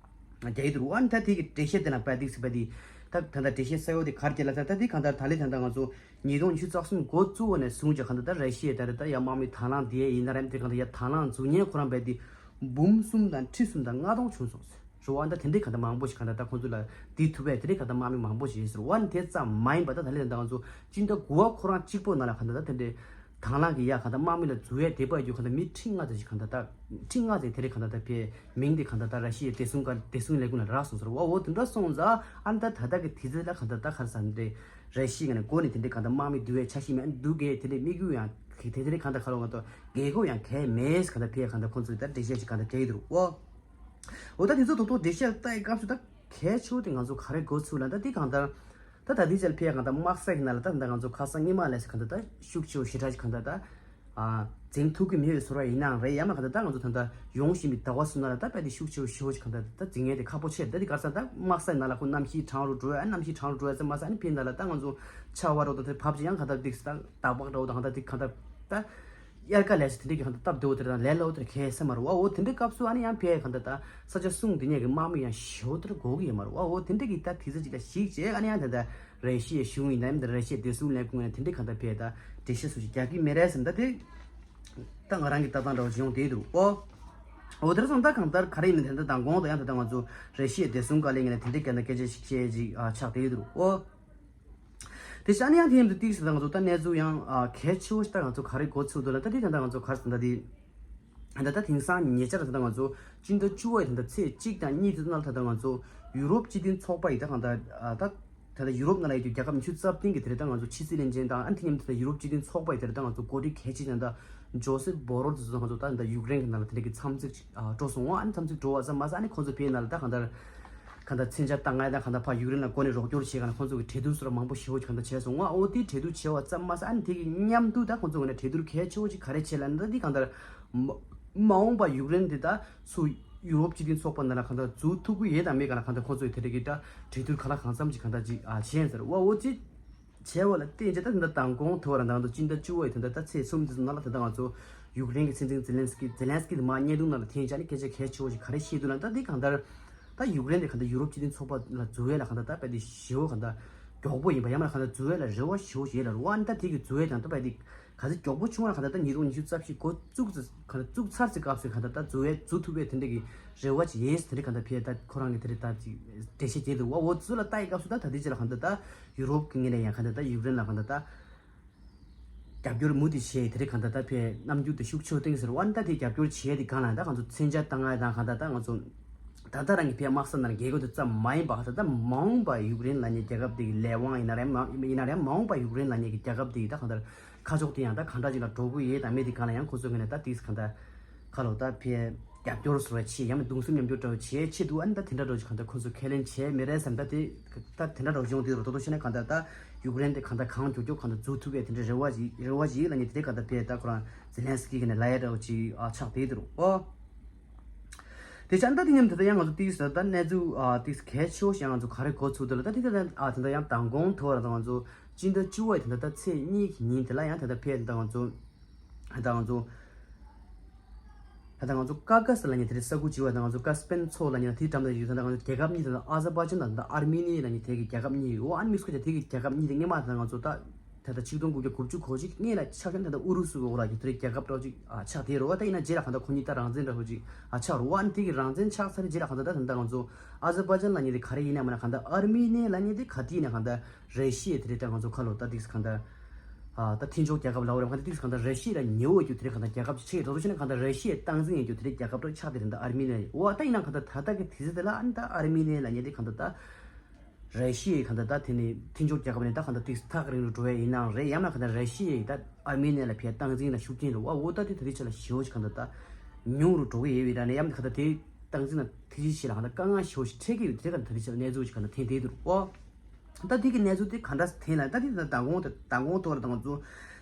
རྒྱག་གི་འདུག་ཨ་ནི་ད་དེ་གི་འགྲེལ་བཤད་དེ་ལ་བལ་འདུག་ཟེར་བ་དེ་ད་ད་ལྟ་འགྲེལ་བཤད་གསལ་བོ་དེ་ག་རེ་བྱས་ལ་ད་ད་དེ་གང་ལྟར་ད་ལས་ད་ལྟ་ང་ཚོ་ཉིས་སྟོང་ཉི་ཤུ་རྩ་གསུམ་འགོ་བཙུགས་པ་ནས་བཟུང་ཅིག་གང་ལྟར་ད་ར་ཤི་ཡ་ད་རེད་ད་ཡ་དམག་མི་དང་བླངས་དེ་ཡིན་ན་རེད་དེ་གང་ལྟར་ཡ་དང་བླངས་འཛུགས་མཁན་ཁོ་རང་བས་དེ་འབུམ་གསུམ་དང་ཁྲི་གསུམ་དང་ལྔ་སྟོང་བྱུང་སོང་ཟེར་རེད་བ། ཨ་ནི་ད་དེ་འདྲའི་གང་ལྟར་མང་པོ་ཞིག་གང་ལྟར་ད་ཁོང་ཚོ་ལ་འདི་ཐུབ་པས་དེ་འདྲའི་གང་ལྟར་དམག་མི་མང་པོ་ཞིག་ཡིན་ཟེར་བ། ཨ་ནི་དེ་ཙམ་མ་ཡིན་པ་ད་ད་ལས་ད་ལྟ་ང་ཚོ་སྤྱི་ཟླ་དགུ་པ་ཁོ་རང་གཅིག་པོ་ནང་ལ་གང་ལྟར་ད་དེ་འདྲའི་དང་བླངས་ཀྱི་ཡ་གང་ལྟར་དམག་མི་ལ་འཛུལ་ཡས་དེ་བར་རྒྱུ་གང་ལྟར་མི་ཁྲི་ལྔ་ཙམ་ཞིག་གང་ལྟར་ད་ཁྲི་ལྔ་ཙམ་དེ་རེད་གང་ལྟར་ད་ཕེ་མིང་དེ་གང་ལྟར་ད་ར་ཤི་ཡའི་བདེ་སྲུང་ག་བདེ་སྲུང་ལས་ཁུངས་ལ་རག་སོང་ཟེར་བ། འོ་དེ་འདྲ་སོང་ཙང་ཨ་ནི་ད་ད་ལྟ་གི་དུས་ཚོད་ལ་གང་ལྟར་ད་ག་རེ་ཟེར་ན་དེ་ར་ཤི་ཡ་ནས་འགོ་ནས་དེ་འདྲའི་གང་ལྟར་དམག་མི་འཛུལ་ཡས་འཆར་གཞི་མེད་འདུག་གས། དེ་འདྲའི་དམིགས་ཡུལ་ཡང་དེ་འདྲའི་གང་ལྟར་ག་རེ་ང་ཚོ་རྒྱལ་ཁབ་ཡང་གལ་མེད་གང་ལྟར་ཕེ་གང་ལྟར་ཁོང་ཚོས་ད་འགྲེལ་བཤད་ཅིག་གང་ལྟར་རྒྱག་གི་འདུག་འོ། འོ་ད་དེ་ཚོ་ཐོག་ཐོག་འགྲེལ་བཤད་ལྟ་ཡི་སྐབས་སུ་ད་གལ་ཆེ་བོ་དེ་ང་ཚོ་ག་རེ་དགོས་ཚུལ་ལ་ད་དེ་གང་ལྟར་ད་ད་དེ་ཅལ་ཕེ་གང་ལྟར་དམག་ས་ཡིན་ན་ལ་ད་ད་ང་ཚོ་ཁ་སང་སྔོན་མ་ལས་སུ་གང་ལྟར་ད་ཤུགས་ཆེ་བོ་ཞེ་དྲག་ཅིག་གང་ལྟར་ད་ཨ་འཛིང་ཐུབ་ཀྱི་མེད་པའི་ཚོར་བ་ཡིན་ནའང་རེད། ཡང་ན་གང་ལྟར་ད་ང་ཚོ་ད་ལྟ་ཡོང་བཞིན་པའི་ཟླ་བ་གསུམ་ན་ལ་ད་དཔེ་དེ་ཤུགས་ཆེ་བོ་ཞེ་བོ་ཅིག་གང་ལྟར་ད་འཛིང་ངེས་དེ་ཁག་པོ་ཆེ་རེད། ད་དེ་ག་རེ་ཟེར་ན་ད་དམག་ས་ཡིན་ན་ལ་ཁོ་གནམ་གཤིས་གྲང་རུ་འགྲོ་ཡ་གནམ་གཤིས་གྲང་རུ་འགྲོ་ཡ་ཚེ་མ་ས་ནི་ཕེ་ན་ལ་ད་ང་ཚོ་ཆར་པ་རོ་ད་དེ་བབས་ཅིག་ཡང་གང་ལྟར་འདུག་ད་སྟག་པག་འདྲ་བོ་ད་གང་ལྟར་དེ་གང་ལྟར་ད། དབྱར་ཁ་ལས་སུ་དེ་འདྲའི་གི་གང་ལྟར་སྟབས་བདེ་བོ་དེ་དང་ལས་སླ་བོ་དེ་གལ་སེ་མ་རེད་བ། འོ་དེ་འདྲའི་སྐབས་སུ་ཨ་ནི་ཡང་ཕེ་གང་ལྟར་ད་ས་ཆ་སྲུང་དེ་ཉིད་ཀྱི་དམག་མི་ཡང་ཞེ་པོ་དེར་དགོས་ཀྱི་ཡོད་མ་རེད་བ། འོ་དེ་འདྲའི་གི་ད་དུས་ཚོད་ཅིག་ལ་གཞིགས་བྱས་ཨ་ནི་ཡང་ད་ལྟ་རེ་ཤི་ཡའི་གཞུང་ཡིན་ནམ་ད་རེ་ཤི་ཡའི་བདེ་སྲུང་ལས་ཁུངས་ཡིན་ན་དེ་འདྲའི་གང་ལྟར་ཕེ་ད་འགྲེལ་བཤད་སུ་ཞིག་རྒྱག་གི་མེད་རེད་ཟེར་ད་དེ་ད་ང་རང་གི་ལྟ་སྟངས་འདྲ་བོ་ཞིག་ཡོང་བསྡད་འདུག་འོ། འོ་དེར་སོང་ད་གང་ལྟར་ག་རེ་ཡིན་ན་དེ་འདྲ་དང་དགོངས་དང་ཡང་ད་ལྟ་ང་ཚོ་རེ་ཤི་ཡའི་བདེ་སྲུང་བཀའ་བློན་ངོས་ནས་དེ་འདྲའི་གང་ལྟར་སྐད་ཆ་ཞིག་བཤད་ཅིག་ཆགས་བསྡད་འདུག་འོ། དེ་བྱས་ན་ཡང་དེ་མཉམ་དུ་ཏིག་ཙམ་ད་ང་ཚོ་ད་གནས་ཚུལ་ཡང་ཨ་གལ་ཆེ་བོ་ཞིག་ད་ང་ཚོ་ག་རེ་གོ་ཚུལ་འདུག་ལབ་ན། ད་དེ་ད་ལྟ་ང་ཚོ་ག་རེ་ཟེར་ན་ད་དེ་ད་ལྟ་དེང་སང་ཉེ་ཆར་ད་ལྟ་ང་ཚོ་སྤྱི་ཟླ་བཅུ་པའི་ད་ལྟ་ཚེས་གཅིག་དང་གཉིས་དེ་ནང་ལ་ད་ལྟ་ང་ཚོ་ཡུ་རོབ་སྤྱི་མཐུན་ཚོགས་པ་ཡི་ད་གང་ལྟར་ཨ་ད་ད་ལྟ་ཡུ་རོབ་ནང་ལ་ཡོད་རྒྱལ་ཁབ་ཉི་ཤུ་རྩ་བདུན་གྱི་དེ་རེད་ད་ང་ཚོ་ཕྱི་སྲིད་བློན་ཆེན་དང་ཨ་དེ་མཉམ་དུ་ད་ལྟ་ཡུ་རོབ་སྤྱི་མཐུན་ཚོགས་པ་ཡི་དེ་རེད་ད་ང་ཚོ་འགོ་ཁྲིད་གལ་ཆེ་ཅན་ད་ཇོ་སེབ་བྷོ་རེལ་དེ་ཚོ་ད་ང་ཚོ་ད་ད་ལྟ་ཡུཀ་རེན་གྱི་ནང་ལ་དེ་འདྲ་གི་འཚམས་གཟིགས་ཨ་འགྲོ་སོང་ཨ་ནི་འཚམས་གཟིགས་འགྲོ་བ་ཙམ་མ་ཟད་ཨ་ནི་ཁོང་ཚོ་ཕའི་ནང་ལ་ད་གང་ལྟར། གང་ལྟར་མཚོན་ཆ་བཏང་ཡ་དང་གང་ལྟར་ཕར་ཡུཀ་རེན་ལ་སྒོ་ནས་རོགས་སྐྱོར་བྱེད་ག་ན་ཁོང་ཚོ་གི་གྲོས་བསྡུར་སོགས་མང་པོ་ཞེ་པོ་ཅིག་གང་ལྟར་བྱས་སོང་ང་། འོ་དེ་གྲོས་བསྡུར་བྱས་པ་ཙམ་མ་ཟད་ཨ་ནི་དེ་གི་མཉམ་དུ་ད་ཁོང་ཚོ་གི་ནས་གྲོས་བསྡུར་གལ་ཆེ་བོ་ཅིག་ག་རེ་བྱས་ལབ་ན་ད་འདི་གང་ལྟར་མ་མ་འོངས་པ་ཡུཀ་རེན་འདི་ད་སུ་ཡུ་རོབ་སྤྱི་མཐུན་ཚོགས་པ་ནང་ལ་གང་ལྟར་འཛུལ་ཐུབ་ཀྱི་ཡོད་དང་མེད་ག་ན་གང་ལྟར་ཁོང་ཚོ་གི་དེ་རིགས་ཀྱི་ད་གྲོས་བསྡུར་ག་ལ་གང་འཚམ་ཅིག་གང་ལྟར་ཅིག་ཨ་བྱས་ཟེར་བ་འོ་ཅི། བྱས་པ་ལ་བརྟེན་བྱས་ད་ད་ལྟ་མདང་དགོང་དེ་བར་ད་ང་ཚོ་སྤྱི་ཟླ་བཅུ་པའི་ད་ལྟ་ད་ཚེས་གསུམ་དེ་ཚོ་ནང་ལ་ད་ལྟ་ང་ཚོ་ཡུཀ་རེན་གྱི་སྲིད་འཛིན་ཛེ་ལན་སི་ཀི་ཛེ་ལན་སི་ཀི་དེ་མར་བརྙན་ཐུང་ནང་ལ་འཐེན་བྱས་ནས་སྐད་ཆ་གལ་ཆེ་བོ་ཞིག་ག་རེ་བཤད་འདུག་ལབ་ན་ད་འདི་གང་ལྟར་ད་ཡུཀ་རེན་དེ་གང་ལྟར་ཡུ་རོབ་སྤྱི་མཐུན་ཚོགས་པ་ལ་འཛུལ་ཡས་ལ་གང་ལྟར་ད་དཔེ་དེ་ཞེ་པོ་གང་ལྟར་མགྱོགས་པོ་ཡིན་པ་ཡང་མིན་གང་ལྟར་འཛུལ་ཡས་ལ་རེ་བ་ཞེ་པོ་ཞིག་ཡོད་ལ་རེད་བ། ཨ་ནི་ད་དེ་གི་འཛུལ་ཡས་དང་ད་དཔེ་དེ་ག་ཚོད་མགྱོགས་པོ་བྱུང་ན་གང་ལྟར་ད་ཉིས་སྟོང་ཉི་ཤུ་རྩ་བཞི་འགོ་བཙུགས་ཚེ་གང་ལྟར་བཙུགས་ཚར་ཚེ་སྐབས་སུ་གང་ལྟར་ད་འཛུལ་ཡས་འཛུལ་ཐུབ་པའི་དེ་འདྲ་གི་རེ་བ་ཅིག་ཡོད་དེ་འདྲ་གང་ལྟར་ཕེ་ད་ཁོ་རང་གི་དེ་འདྲ་ད་ཅིག་འགྲེལ་བཤད་བྱས་འདུག་བ། འོ་ཚོ་ལ་ལྟ་ཡི་སྐབས་སུ་ད་ད་ལྟའི་ཆ་ལ་གང་ལྟར་ད་ཡུ་རོབ་ཀྱི་ངོས་ནས་ཡང་གང་ལྟར་ད་ཡུཀ་རེན་ལ་གང་ལྟར་ད་རྒྱབ་སྐྱོར་མུ་མཐུད་བྱས་དེ་འདྲ་གང་ལྟར་ད་ཕེ་རྣམ་འགྱུར་དེ་ཤུགས་ཆེ་བསྟན་ཟེར་བ། ཨ་ནི་ད་དེ་རྒྱབ་སྐྱོར་བྱས་དེ་གང་ལ་ད་གང་ཚོ་མཚོན་ཆ་བཏང་ཡ་དང་གང་ལྟར་ད་ང་ཚོ་ད་ལྟ་རང་གི་ཕེ་དམག་ས་ནང་རྒྱལ་ཁབ་དེ་ཙམ་མ་ཡིན་པ་གང་ལྟར་ད་མ་འོངས་པ་ཡུཀ་རེན་ལབ་མཁན་རྒྱལ་ཁབ་དེ་གི་ལས་དབང་ཡིན་ན་རེད་མ་ཡིན་ན་རེད་མ་འོངས་པ་ཡུཀ་རེན་ལབ་མཁན་གྱི་རྒྱལ་ཁབ་དེ་གི་ད་གང་ལྟར་ཁ་ཕྱོགས་དེ་ཡང་ད་གང་འདྲ་ཅིག་ལ་འགྲོ་གི་ཡོད་དང་མེད་དེ་གང་ལ་ཡང་ཁོ་ཚོ་ངོས་ནས་ད་དེ་གང་ལྟར་ཁ་ལོ་ད་ཕེ་རྒྱབ་སྐྱོར་བཟོ་བའི་ཆེད་ཡང་ན་གདུང་སེམས་མཉམ་སྐྱོར་འདྲ་བོ་བྱེད་ཆེད་དུ་ཨ་ནི་ད་དེ་འདྲ་འདྲ་བོ་ཅིག་གང་ལྟར་ཁོ་ཚོ་ཁས་ལེན་བྱས་མེད་རེད་བསམ། ད་དེ་ད་དེ་འདྲ་འདྲ་བོ་ཡོང་དུས་རོ་ཏོ་ཏོ་བྱས་ན་གང་ལྟར་ད་ཡུཀ་རེན་དེ་གང་ལྟར་གང་མགྱོགས་མགྱོགས་གང་ལྟར་འཛུལ་ཐུབ་པའི་དེ་འདྲའི་རེ་བ་ཞིག་རེ་བ་ཞིག་ལབ་མཁན་དེ་གང་ལྟར་ཕེ་ད་ཁོ་རང་ཛེ་ལན་སི་ཀི་གི་ནས་ལབ་ཡ་འདྲ་བོ་ཅིག་ཨ་ཆགས་བསྡད་འདུག་རོ། ཨོ། དེ་ཆ་ད་དེ་མཉམ་དུ་ད་ཡང་ང་ཚོ་ཏིག་ཙམ་ད་གནས་ཚུལ་ཨ་ཏིག་གལ་ཆེ་བོ་ཞིག་ང་ཚོ་ག་རེ་གོ་ཚུལ་འདུག་ལ་ད་དེ་ད་ཨ་དེ་འདྲ་ཡང་མདང་དགོང་ཐོག་ལ་ད་ང་ཚོ་སྤྱི་ཟླ་བཅུ་པའི་དེ་འདྲ་ད་ཚེས་གཉིས་ཀྱི་ཉིན་དེ་ལ་ཡང་དེ་འདྲ་ཕེ་ད་ང་ཚོ་ད་ང་ཚོ་ད་ང་ཚོ་ཀ་ཀ་སི་ལབ་མཁན་དེ་རེད། ས་ཁུལ་བྱེ་བ་ད་ང་ཚོ་ཀ་སི་པན་མཚོ་ལབ་མཁན་དེའི་འགྲམ་ལ་ཡོད་ད་ང་ཚོ་རྒྱལ་ཁབ་གཉིས་དེ་ཨ་ཟར་བྷ་ཇན་དང་ཨར་མི་ནི་ལབ་མཁན་དེ་གི་རྒྱལ་ཁབ་གཉིས་ཡོད། ཨ་ནི་མི་སྐོར་དེ་གི་རྒྱལ་ཁབ་གཉིས་དེ་སྔོན་མ་ད་ང་ཚོ་ད་ད་ལྟ་ཆིག་སྟོང་དགུ་བརྒྱ་དགུ་བཅུ་གོ་གཅིག་སྔོན་ལ་ཆགས་མཁན་ད་ལྟ་ཨུ་རུ་སུ་གི་འོག་ལ་ཡོད་དེ་རྒྱལ་ཁབ་འདྲ་ཅིག་ཨ་ཆགས་དེ་རེད་བ། ད་ཡིན་ན་རྗེས་ལ་གང་ལྟར་ཁོ་གཉིས་ད་རང་བཙན་འདྲ་བོ་ཅིག་ཨ་ཆགས་རེད་བ། ཨ་ནི་དེ་གི་རང་བཙན་ཆགས་ཚར་རྗེས་ལ་གང་ལྟར་ད་ད་ལྟ་ང་ཚོ་ཨ་ཟར་བྷ་ཇན་ལབ་མཁན་དེ་ག་རེ་ཡིན་ན་མིན་ན་གང་ལྟར་ཨར་མི་ནི་ལབ་མཁན་དེ་ག་དུས་ཡིན་ན་གང་ལྟར་ར་ཤི་ཡ་དེ་རེད། ད་ང་ཚོ་ཁ་ལོ་ད་ཏིག་གང་ལྟར་ཨ་ད་མཐུན་ཕྱོགས་རྒྱལ་ཁབ་ལབ་རེད། གང་ལྟར་ཏིག་གང་ལྟར་ར་ཤི་ཡ་ལ་ཉེ་བོ་ཡོད་རྒྱུ་དེ་རེད། གང་ལྟར་རྒྱལ་ཁབ་ཆེ་རེད། དོ་ཆེ་ན་གང་ལྟར་ར་ཤི་ཡའི་སྟངས་འཛིན་ཡོད་རྒྱུ་དེ་རེད། རྒྱལ་ཁབ་ཆགས་དེ་རེད། ད་ཨར་མི་ནི་ལབ་བ། ད་ཡིན་ན་གང་ལྟར་ད་ལྟ་གི་དུས་ཚོད་དེ་ལ་ཨ་ནི་ད་ཨར་མི་ནི་ལབ་མཁན་དེ་གང་ལྟར་ད། ར་ཤི་ཡའི་གང་ལྟར་ད་དེ་ནི་མཐུན་ཕྱོགས་རྒྱལ་ཁབ་ནས་ད་གང་ལྟར་ཏིག་ཐག་རིང་རུ་འགྲོ་ཡ་ཡིན་ནའང་རེད། ཡང་ན་གང་ལྟར་ར་ཤི་ཡའི་ད་ཨར་མི་ནི་ལ་ཕའི་སྟངས་འཛིན་ལ་ཤུགས་རྐྱེན་རེད་བ། འོ་ད་དེ་ད་དེ་ཆ་ལ་ཞེ་པོ་ཞིག་གང་ལྟར་ད་ཉུང་རུ་འགྲོ་གི་ཡོད་པའི་ར་ནས་ཡང་ན་གང་ལྟར་དེའི་སྟངས་འཛིན་ལ་ཐེ་ཇུས་ཆེ་ལ་གང་ལྟར་དཀའ་ངལ་ཞེ་པོ་ཞིག་འཕྲད་ཀྱི་ཡོད། དེ་གང་ལྟར་ད་དེ་ཆ་ལ་གནས་ཚུལ་ཞིག་གང་ལྟར་ཐོན་བསྡད་འདུག་འོ། ད་དེ་གི་གནས་ཚུལ་དེ་ག་འདྲ་ཐོན་ལ་ད་དེ་ད་མདང་དགོང་དེ་མདང་དགོང་ཐོག་ལ་ད་ང་ཚོ་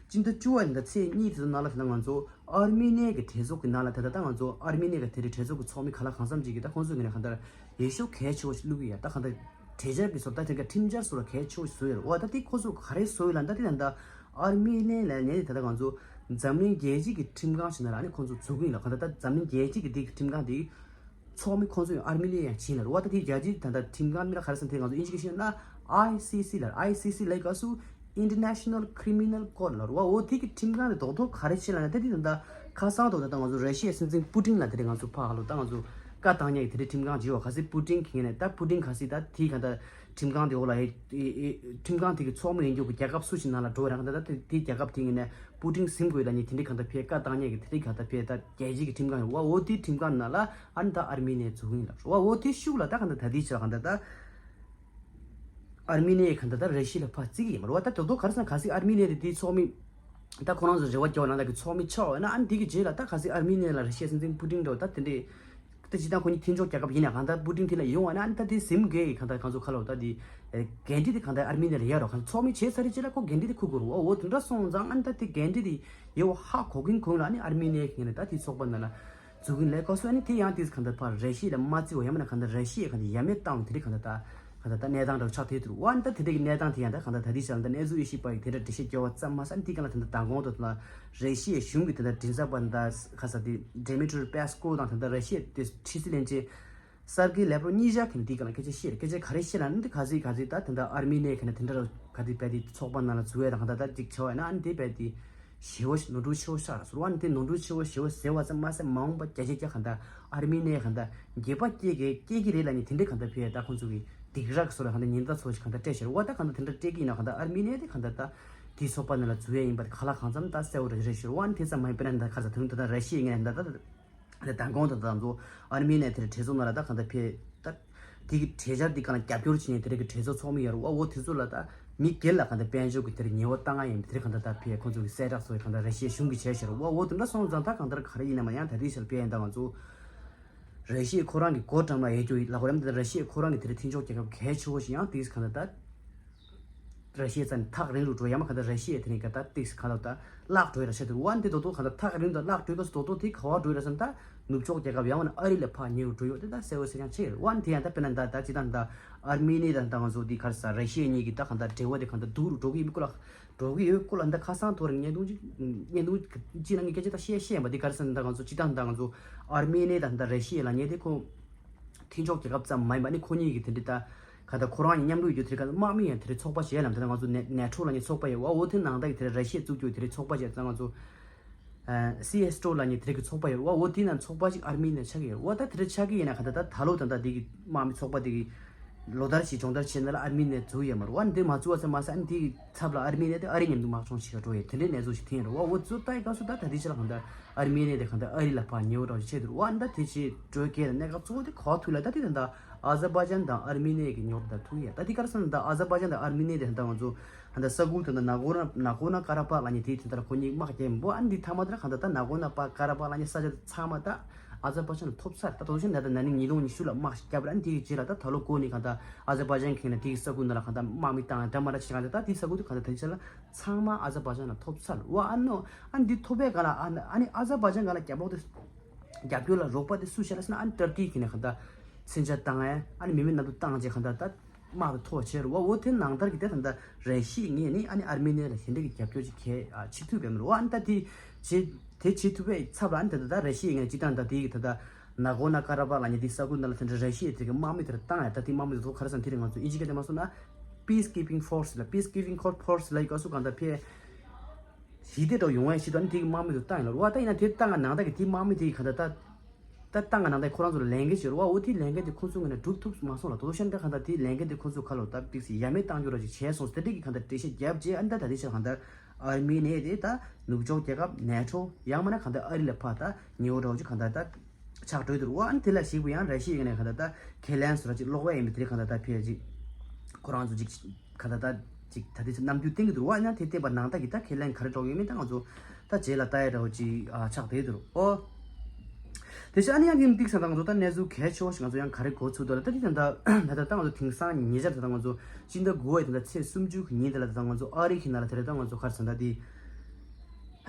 སྤྱི་ཟླ་བཅུ་པ་ཡིན་ད་ཚེས་གཉིས་དེ་ཚོ་ནང་ལ་ད་ང་ཚོ་ཨར་མི་ནི་གི་གྲོས་ཚོགས་ཀྱི་ནང་ལ་ད་ལྟ་ད་ང་ཚོ་ཨར་མི་ནི་གི་དེ་རིང་གྲོས་ཚོགས་ཀྱི་ཚོགས་མི་ག་ལ་གང་འཚམ་ཅིག་གིས་ད་ཁོང་ཚོ་ངོས་ནས་གང་ལྟར་ལས་ཤོག་གལ་ཆེ་བོ་ཞིག་བླུགས་ཡ། ད་གང་ལྟར་གྲོས་འཆར་གྱི་བཟོ་ད་དེ་ག་ཁྲིམས་འཆར་བཟོ་ལ་གལ་ཆེ་བོ་ཞིག་བཟོ་ཡོད་རེད་བ། ད་དེ་ཁོ་ཚོ་ག་རེ་བཟོ་ཡོད་ལ་ད་དེ་ད་ལྟ་ཨར་མི་ནི་ལ་ནས་ད་ལྟ་ང་ཚོ་འཛམ་གླིང་རྒྱལ་སྤྱི་གི་ཁྲིམས་ཁང་ཞིག་ནང་ལ་ཨ་ནི་ཁོང་ཚོ་འཛུལ་གི་ཡིན་ལ། གང་ལྟར་ད་འཛམ་གླིང་རྒྱལ་སྤྱི་གི་དེ་གི་ཁྲིམས་ཁང་དེ་ཚོགས་མི་ཁོང་ཚོ་ཡང་ཨར་མི་ནི་ཡང་ཕྱིན་ལ་རེད་བ། ད་དེ་རྒྱལ་སྤྱིའི་ད་ལྟ་ཁྲིམས་ཁང་མི་ལ་ག་རེ་ཟེར་ན་དེ་ང་ཚོ་དབྱིན་ཇི་གི་བཤད་ན་ཨའི་སི་སི་ལ་ཨའི་སི་སི་ལ་ག་སུ་International Criminal Court ལ་རེད་བ། འོ་དེ་གི་ཁྲིམས་ཁང་དེ་རྡོག་རྡོག་ག་རེ་བྱེད་ལ་ན་ད་དེ་ད་ལྟ་ཁ་སང་རྡོག་ད་ལྟ་ང་ཚོ་ར་ཤི་ཡའི་སྲིད་འཛིན་པུ་ཏིན་ལ་དེ་རིང་ང་ཚོ་ཕ་ཧ་ལོ་ད་ང་ཚོ་བཀའ་བཏང་ཉག་གི་དེ་རིང་ཁྲིམས་ཁང་བྱེད་བ། ག་སི་པུ་ཏིན་གི་ངོས་ནས་ད་པུ་ཏིན་ག་སི་ད་དེ་ག་ད་ཁྲིམས་ཁང་དེ་འོག་ལ་ཨེ་ཨེ་ཨེ་ཁྲིམས་ཁང་དེ་གི་ཚོགས་མི་ཡིན་རྒྱུ་གི་རྒྱལ་ཁབ་སུ་ཞིག་ནང་ལ་འགྲོ་རང་ད་ད་དེ་དེ་རྒྱལ་ཁབ་དེ་ངོས་ནས་པུ་ཏིན་ཟིན་དགོས་ལ་ནི་དེ་འདྲའི་གང་ལྟར་ཕའི་བཀའ་བཏང་ཉག་གི་དེ་འདྲའི་གང་ལྟར་ཕའི་ད་རྒྱལ་སྤྱི་གི་ཁྲིམས་ཁང་ཡོད་བ། འོ་དེའི་ཁྲིམས་ཁང་ནང་ལ་ཨ་ནི་ད་ཨར་མི་ནི་འཛུལ་གི་ཡིན་ལབ་བ། འོ་དེ་ཤུགས་ལ་ད་གང་ལྟར་ད་དེའི་ཕྱིར་གང་ལྟར་ད་ཨར་མི་ནི་གང་ལྟར་ད་ར་ཤི་ཡ་ལ་ཕར་བརྩི་གི་ཡིན་མ་རེད་བ། ད་དོ་དོ་ག་རེ་ཟེར་ན་ག་སི་ཨར་མི་ནི་དེ་དེའི་ཚོགས་མི་ད་ཁོ་རང་ཚོ་རེ་བ་རྒྱག་ནང་ད་གི་ཚོགས་མི་ཆགས་བ་ན་ཨ་ནི་དེ་གི་རྗེས་ལ་ད་ག་སི་ཨར་མི་ནི་ལ་ར་ཤི་ཡའི་སྲིད་འཛིན་པུ་ཏིན་འདྲ་བ་ད་དེ་འདྲའི་ད་སྤྱིར་བཏང་ཁོ་གཉིས་མཐུན་ཕྱོགས་རྒྱལ་ཁབ་ཡིན་ན་གང་ལྟར་པུ་ཏིན་དེ་ལ་ཡོང་བ་ན་ཨ་ནི་ད་དེ་ཟིམ་གེ་གང་ལྟར་ཁོང་ཚོ་ཁ་ལོ་ད་དེ་འགན་འཁྲི་དེ་གང་ལྟར་ཨར་མི་ནི་ལ་ཡོད་རོགས། ཁོང་ཚོ་ཚོགས་མི་བྱས་ཚར་རེད་ཅེ་ལ་ཁོ་འགན་འཁྲི་དེ་འཁུར་དགོས་རེད་བ། འོ་དེ་འདྲ་སོང་ཙང་ཨ་ནི་ད་དེ་འགན་འཁྲི་དེ་ཡོད་པ་ཧ་གོ་གིན་གོ་ཡིན་ལ་ཨ་ནི་ཨར་མི་ནི་གི་ངོས་ནས་ད་དེ་ཚོགས་པ་ནང་ལ་འཛུལ་གིན་ལས་ཀ་སོ་ཨ་ནི་དེ་ཡང་དེ་གང་ལྟར་ཕར་ར་ཤི་ཡ་ལ་མ་བརྩི་བ་ཡང་མིན་ན་གང་ལྟར་ར་ཤི་ཡ་གང་ལྟར་ཡ་མེད་བཏང་དེ་རིགས་གང་ལྟར་ད་གང་ལྟར་ད་གནས་སྟངས་འདྲ་བོ་ཆགས་བསྡད་འདུག་བ། ཨ་ནི་ད་དེ་འདྲ་གི་གནས་སྟངས་དེ་ཡང་ད་གང་ལྟར་ད་དེ་ཆ་ལ་ད་གནས་ཚུལ་དབྱེ་ཞིབ་པ་ཡིས་དེ་འདྲ་འགྲེལ་བཤད་རྒྱག་པ་ཙམ་མ་ཟད་ཨ་ནི་དེ་གང་ལ་ད་ལྟ་མདང་དགོང་དུ་ད་ལྟ་ར་ཤི་ཡའི་གཞུང་གི་ད་ལྟ་མགྲིན་ཚབ་པ་ད་ལྟ་ག་ས་དེ་Dmitry Peskov དང་ད་ལྟ་ར་ཤི་ཡའི་དེ་ཕྱི་སྲིད་བློན་ཆེན་སར་གི་ལེབ་རོབ་གཉིས་ཆ་གི་ནས་འདི་ག་ལ་སྐད་ཆ་བཤད། སྐད་ཆ་ག་རེ་བཤད་ལ་ནི་འདི་ག་ཚོད་ག་ཚོད་ད་དེ་འདྲ་ཨར་མི་ནི་གི་ནས་དེ་འདྲ་ར་ག་དེ་བས་དེ་ཚོགས་པ་ནང་ལ་འཛུལ་ཡ་དང་ག་ད་ད་ཅིག་བྱ་བ་ཡིན་ན་ཨ་ནི་དེ་བས་དེ་ཞེ་བོ་ཞིག་ནོར་འཁྲུལ་ཆེ་བོ་ཤར་ཟེར་བ་ནི་དེ་ནོར་འཁྲུལ་ཆེ་བོ་ཞེ་བོ་ཟེར་བ་ཙམ་མ་ཟད་མ་འོངས་པ་བརྒྱ་ཆ་བརྒྱ་ག་ད་ཨར་མི་ནི་ག་ད་འགྱེད་པ་སྐྱེ་གི་སྐྱེ་གི་རེད་ལ་ནི་དེ་འདྲ་ག་ད་བས་ད་ཁོང་ཚོ་གི་ སྡིགས་ར་གི་སོགས་ལ་གང་ལྟར་ཉེན་བརྡ་ཚོ་ཞིག་གང་ལྟར་སྤྲད་ཤར་བ། ད་གང་ལྟར་དེ་འདྲ་སྤྲད་ཀྱི་ཡིན་ན་གང་ལྟར་ཨར་མི་ནི་དེ་གང་ལྟར་ད་དེའི་ཚོགས་པ་ནང་ལ་འཛུལ་ཡ་ཡིན་པ་དེ་ཁ་ལག་གང་འཚམ་ད་གསལ་བོ་རེད་ཤར་བ། ཨ་ནི་དེ་ཙམ་མ་ཡིན་པ་ན་ད་ག་རེ་ཟེར། དེ་རིང་ད་ལྟ་ར་ཤི་ཡའི་ངོས་ནས་ད་ད་མདང་དགོང་ད་ད་ང་ཚོ་ཨར་མི་ནི་དེ་རེད་གྲོས་ཚོགས་ནང་ལ་ད་གང་ལྟར་ཕེ་ད་དེ་གི་གྲོས་འཆར་དེ་གང་ལ་རྒྱབ་སྐྱོར་བྱེད་མཁན་དེ་རིང་གི་གྲོས་ཚོགས་ཚོགས་མི་ཡོད་རེད་བ། འོ་དེ་ཚོ་ལ་ད་མི་སྒེར་ལ་གང་ལྟར་དཔལ་འབྱོར་གི་དེ་རིང་ཉེས་པ་བཏང་ཡ་ཡིན་པ་དེ་རིང་གང་ལྟར་ད་ཕེ་ཁོང་ཚོ་གི་གསལ་བསྒྲགས་ཚོ་གང་ལྟར་ར་ཤི་ཡའི་གཞུང་གིས་བྱས་ཤར་བ། འོ་དེ་འདྲ་སོང་ཙང་ད་གང་ལྟར་ག་རེ་ཡིན་ནའི་ཡང་ད་དེ་ཕེ་ཡིན་ད་ང་ཚོ་ར་ཤི་ཡའི་ཁོ་རང་གི་འགོ་བཀྲམ་ལ་ཡོད་རྒྱུ་ཡིན་ལབ་དགོས་རེད། འདི་ར་ཤི་ཡའི་ཁོ་རང་གི་དེ་རིང་མཐུན་ཕྱོགས་རྒྱལ་ཁབ་གལ་ཆེ་བོ་ཞིག་ཡང་ཏིག་གང་ལྟར་ད་ར་ཤི་ཡའི་རྩ་ནས་ཐག་རིང་རུ་འགྲོ་ཡ་མ་གང་ལྟར་ར་ཤི་ཡའི་དེ་རིང་ག་ད་ཏིག་གང་ལྟར་ད་བརླག་འགྲོ་ཡ་ལ་ཆེད་དུ་ཝན་དེ་དོ་དོ་གང་ལྟར་ཐག་རིང་དུ་བརླག་འགྲོ་ཡ་ག་སོ་དོ་དོ་དེ་ག་བ་འགྲོ་ཡ་ལ་སོང་ད་ནུབ་ཕྱོགས་རྒྱལ་ཁབ་ཡང་ན་ཨ་རི་ལ་ཕར་ཉེ་རུ་འགྲོ་ཡོད་དེ་ད་གསལ་བོ་གསལ་རྐྱང་ཆེ་ཡོད། ཝན་དེ་ཡང་ད་དཔེར་ན་ད་ད་ཅི་ད་ད་ཨར་མི་ནི་ད་ད་ང་ཚོ་དེ་གར་ས་ར་ཤི་ཡའི་གཉིས་ཀྱི་ད་གང་ལྟར་འབྲེལ་བ་དེ་གང་ལྟར་སྡུག་རུ་འགྲོ་གི་ཡིན་པ་ཀུ་ལ། འགྲོ་གི་ཡོད་ཀུ་ལ་འདི་ཁ་སང་ཐོག་རིང་བརྙན་ཐུང་ཅིག་བརྙན་ཐུང་ཅིག་ནང་གི་སྐད་ཆ་ད་བཤད་བཤད་ཡིན་པ་འདི་ག་རེ་ཟེར་ན་ད་ང་ཚོ་སྤྱི་བཏང་ད་ང་ཚོ་ཨར་མི་ནི་དང་ད་ར་ཤི་ཡ་ལབ་མཁན་དེ་ཁོ་མཐུན་ཕྱོགས་རྒྱལ་ཁབ་ཙམ་མ་ཡིན་པ་ནི་ཁོ་གཉིས་ཀྱི་དེ་འདྲ་ད་ག་ད་ཁོ་རང་གཉིས་མཉམ་རུབ་ཡོད་དེ་ག་དམག་མི་ཡང་དེ་རིང་ཚོགས་པ་བྱས་ལབ་ད་ང་ཚོ་ནེ་ནེ་ཊོ་ལབ་མཁན་ཚོགས་པ་ཡོད་བ། འོ་དེ་ནང་ད་གི་དེ་རིང་ར་ཤི་ཡ་བཙུགས་རྒྱུ་དེ་རིང་ཚོགས་པ་བྱས་ད་ང་ཚོ་སི་ཨེས་ཊི་ཨོ་ལབ་མཁན་དེ་རིང་གི་ཚོགས་པ་ཡོད་བ། འོ་དེ་ནང་ཚོགས་པ་ཅིག་ཨར་མི་ནི་ཆགས་ཀྱི་ཡོད་བ། ད་དེ་རིང་ཆགས་ཀྱི་ཡིན་ན་ག་ད་ད་ད་ལོ་ད་ད་དེ་གི་དམག་མི་ཚོགས་པ་དེ་གི་ལོ་ལྟར་གྱི་སྦྱོང་བརྡར་བྱེད་ན་ལ་ཨར་མི་ནས་འཛུལ་ཡོད་མ་རེད་བ། འདི་མ་འཛུལ་བ་ཙམ་མ་ཟད་ཨ་ནི་འདིའི་ཚབ་ལ་ཨར་མི་ནས་དེ་ཨ་རི་མཉམ་དུ་དམག་སྦྱོང་བྱེད་ག་འགྲོ་ཡོད་དེ་འདྲའི་གནས་ཚུལ་ཞིག་ཐོན་ཡོད་རེད་བ། འོ་ཚོ་ལྟ་ཡི་སྐབས་སུ་ད་ད་ལྟའི་ཆ་ལ་གང་ལྟར་ཨར་མི་ནས་དེ་གང་ལྟར་ཨ་རི་ལ་ཕར་ཉེ་བོ་འདྲ་བོ་ཞིག་ཆགས་འདུག་རེད་བ། ཨ་ནི་ད་དེ་ཆེད་འགྲོ་གལ་ལ་གནད་འགག་གཙོ་བོ་དེ་ག་བ་ཐུག་ལ་ད་དེ་ད་ལྟ་ཨ་ཛར་བྷ་ཇན་དང་ཨར་མི་ནས་ཀྱི་ཉེ་བོ་ད་ཐུག་ཡ་ད་དེ་ག་རེ་ཟེར་ན་ད་ཨ་ཛར་བྷ་ཇན་དང་ཨར་མི་ནས་དེ་ད་ང་ཚོ་ད་ལྟ་ས་ཁུལ་ད་ལྟ་ན་གོ་ན་ན་གོ་ན་ཀ་ར་པག་ལབ་མཁན་དེ་དེ་ད་ལྟ་ཁོ་གཉིས་དམག་རྒྱག་མི་འདུག་ཨ་ནི་འདི་མཐའ་མ་དེ་ལ་གང་ལྟར་ད་ན་གོ་ན་པ་ཀ་ར་པག་ལབ་མཁན་ས་ཆ་ཚང་མ་ད། ཨ་ཛར་བྷ་ཇན་ལ་ཐོབ་ཚར། ད་དོ་ཤན་ད་ལྟ་ན་ནིང་ཉིས་སྟོང་ཉི་ཤུ་ལ་དམག་ཞིག་བརྒྱབ་ར་འདི་གི་རྗེས་ལ་ད་ད་ལོ་འགོ་ནས་གང་ལྟར་ཨ་ཛར་བྷ་ཇན་གྱིས་ན་དེ་གི་ས་ཁུལ་ནང་ལ་གང་ལྟར་དམག་མི་བཏང་འདྲ་མ་འདྲ་བྱེད་གང་ལྟར་ད་དེ་ས་ཁུལ་དུ་གང་ལྟར་ད་ཆ་ལ་ཚང་མ་ཨ་ཛར་བྷ་ཇན་ལ་ཐོབ་ཚར་བ། ཨ་ནོ་ཨ་འདི་ཐོབ་པའི་གང་ལ་ཨ་ནི་ཨ་ནི་ཨ་ཛར་བྷ་ཇན་གང་ལ་རྒྱབ་ལོག་དེ་རྒྱབ་སྐྱོར་ལ་རོགས་པ་དེ་སུ་བྱས་ལ་ཟེར་ན་ཨ་ནི་ཏར་ཀི་གིས་ན་གང་ལྟར་མཚོན་ཆ་བཏང་ཨ་ཨ་ནི་མི་མེད་ནང་དུ་བཏང་རྗེས་གང་ལྟར་ད། དམག་ཏུ་ཐོག་བྱས་རུ་བ། འོ་དེ་ནང་ལྟར་གྱི་དེ་ད་ལྟ་ར་ཤི་ཡ་ངས་ནི་ཨ་ནི་ཨར་མི་ནི་ལ་ཞེ་འདྲ་གི་རྒྱབ་སྐྱོར་ཅིག་གས་ཨ་བྱེད་ཐུབ་པའི་མི་རུ་བ། ཨ་ནི་ད་དེ་བྱེད་དེ་བྱེད་ཐུབ་པའི་ཚབ་ལ་ཨ་ནི་ད་ལྟ་ད་ར་ཤི་ཡ་ངས་ཅི་ད་ད་དེ་གི་ད་ལྟ་ན་གོ་ན་ཀ་ར་པ་ལ་ནི་དེ་ས་ཁུལ་ནང་ལ་དེ་འདྲ་ར་ཤི་ཡ་དེ་གི་དམག་མི་དེར་བཏང་ཡ་ད་དེ་དམག་མི་དེ་ཚོ་ག་རེ་ཟེར་ན་དེ་རིང་ང་ཚོ་ཨིན་ཇི་སྐད་དེ་མ་སོང་ན་Peacekeeping Force ལ་Peacekeeping Force ལ་ཡི་ག་སུ་གང་ད་ཕེ་ཞི་བདེ་འདྲ་ཡོང་བའི་ཆེད་དུ་ཨ་ནི་དེ་གི་དམག་མི་དེ་བཏང་ཡ་ལ་རུ་བ། ད་ཡིན་ན་དེ་བཏང་ང་ནང་ད་གི་དེ་དམག་མི་དེ་གི་ག་ད་ད། ད་ཏང་གི་ནང་དེ་ཁོ་རང་ཚོ་ལ་ལས་འགན་ཞིག་ཡོད་རེད་བ། འོ་དེའི་ལས་འགན་དེ་ཁོ་ཚོའི་ངོས་ནས་སྒྲུབ་ཐུབ་མ་སོང་ལ། དོ་ཤན་དེ་གང་ལྟར་དེའི་ལས་འགན་དེ་ཁོ་ཚོ་ཁ་ལོ་སྟབས་ཏིག་སི་ཡ་མེད་བཏང་རྒྱུ་ར་ཅིག་བྱས་སོང་ཟེར་དེ་འདྲ་གི་གང་ལྟར་འགྲེལ་བཤད་བརྒྱབ་རྗེས་ཨ་ནི་ད་ད་དེ་ཕྱིར་གང་ལྟར་ཨར་མི་ནས་དེ་ད་ནུབ་ཕྱོགས་རྒྱལ་ཁབ་ནེ་ཊོ་ཡང་མིན་ན་གང་ལྟར་ཨ་རི་ལ་ཕར་ད་ཉེ་བོ་འདྲ་བོ་ཅིག་གང་ལྟར་ད་ཆགས་འགྲོ་ཡི་འདུག་རེད་བ། ཨ་ནི་དེ་ལ་གཞིགས་པ་ཡང་ར་ཤི་ཡའི་ངོས་ནས་གང་ལྟར་ད་ཁས་ལེན་བཟོ་འདྲ་ཅིག་ལོག་པ་ཡིན་པའི་དེ་རིང་གང་ལྟར་ད་ཕེ་ཅིག་ཁོ་རང་ཚོ་ཅིག་ག་ད་ད་ཅིག་ད་དེ་ཚོ་རྣམ་འགྱུར་བསྟན་གྱི་འདུག་བ། ཡང་དེ་བསྟན་པ་ནང་ལྟར་གྱི་ད་ཁས་ལེན་ག་རེ་སྒྲོག་ཡོད་མེད་ད་ང་ཚོ་ད་རྗེས་ལ་ལྟ་ཡ་འདྲ་བོ་ཅིག་ཨ་ཆགས་བསྡད་འདུག་ཨོ། དེ་བཞིན་ཨ་ནི་ཡང་དེ་ཏིག་ས་ད་ང་ཚོ་ད་གནས་ཚུལ་གལ་ཆེ་བ་ཞིག་ང་ཚོ་ཡང་ག་རེ་གོ་ཚུལ་འདུག་ལ། ད་དེ་ད་ད་ད་ད་ང་ཚོ་དེང་སང་ཉེ་ཆར་ད་ད་ང་ཚོ་སྤྱི་ཟླ་དགུ་པའི་ད་ད་ཚེས་སུམ་ཅུ་གི་ཉིན་དེ་ལ་ད་ད་ང་ཚོ་ཨ་རི་གི་ནང་ལ་དེ་རེད་ད་ང་ཚོ་ག་རེ་ཟེར་ད་དེ།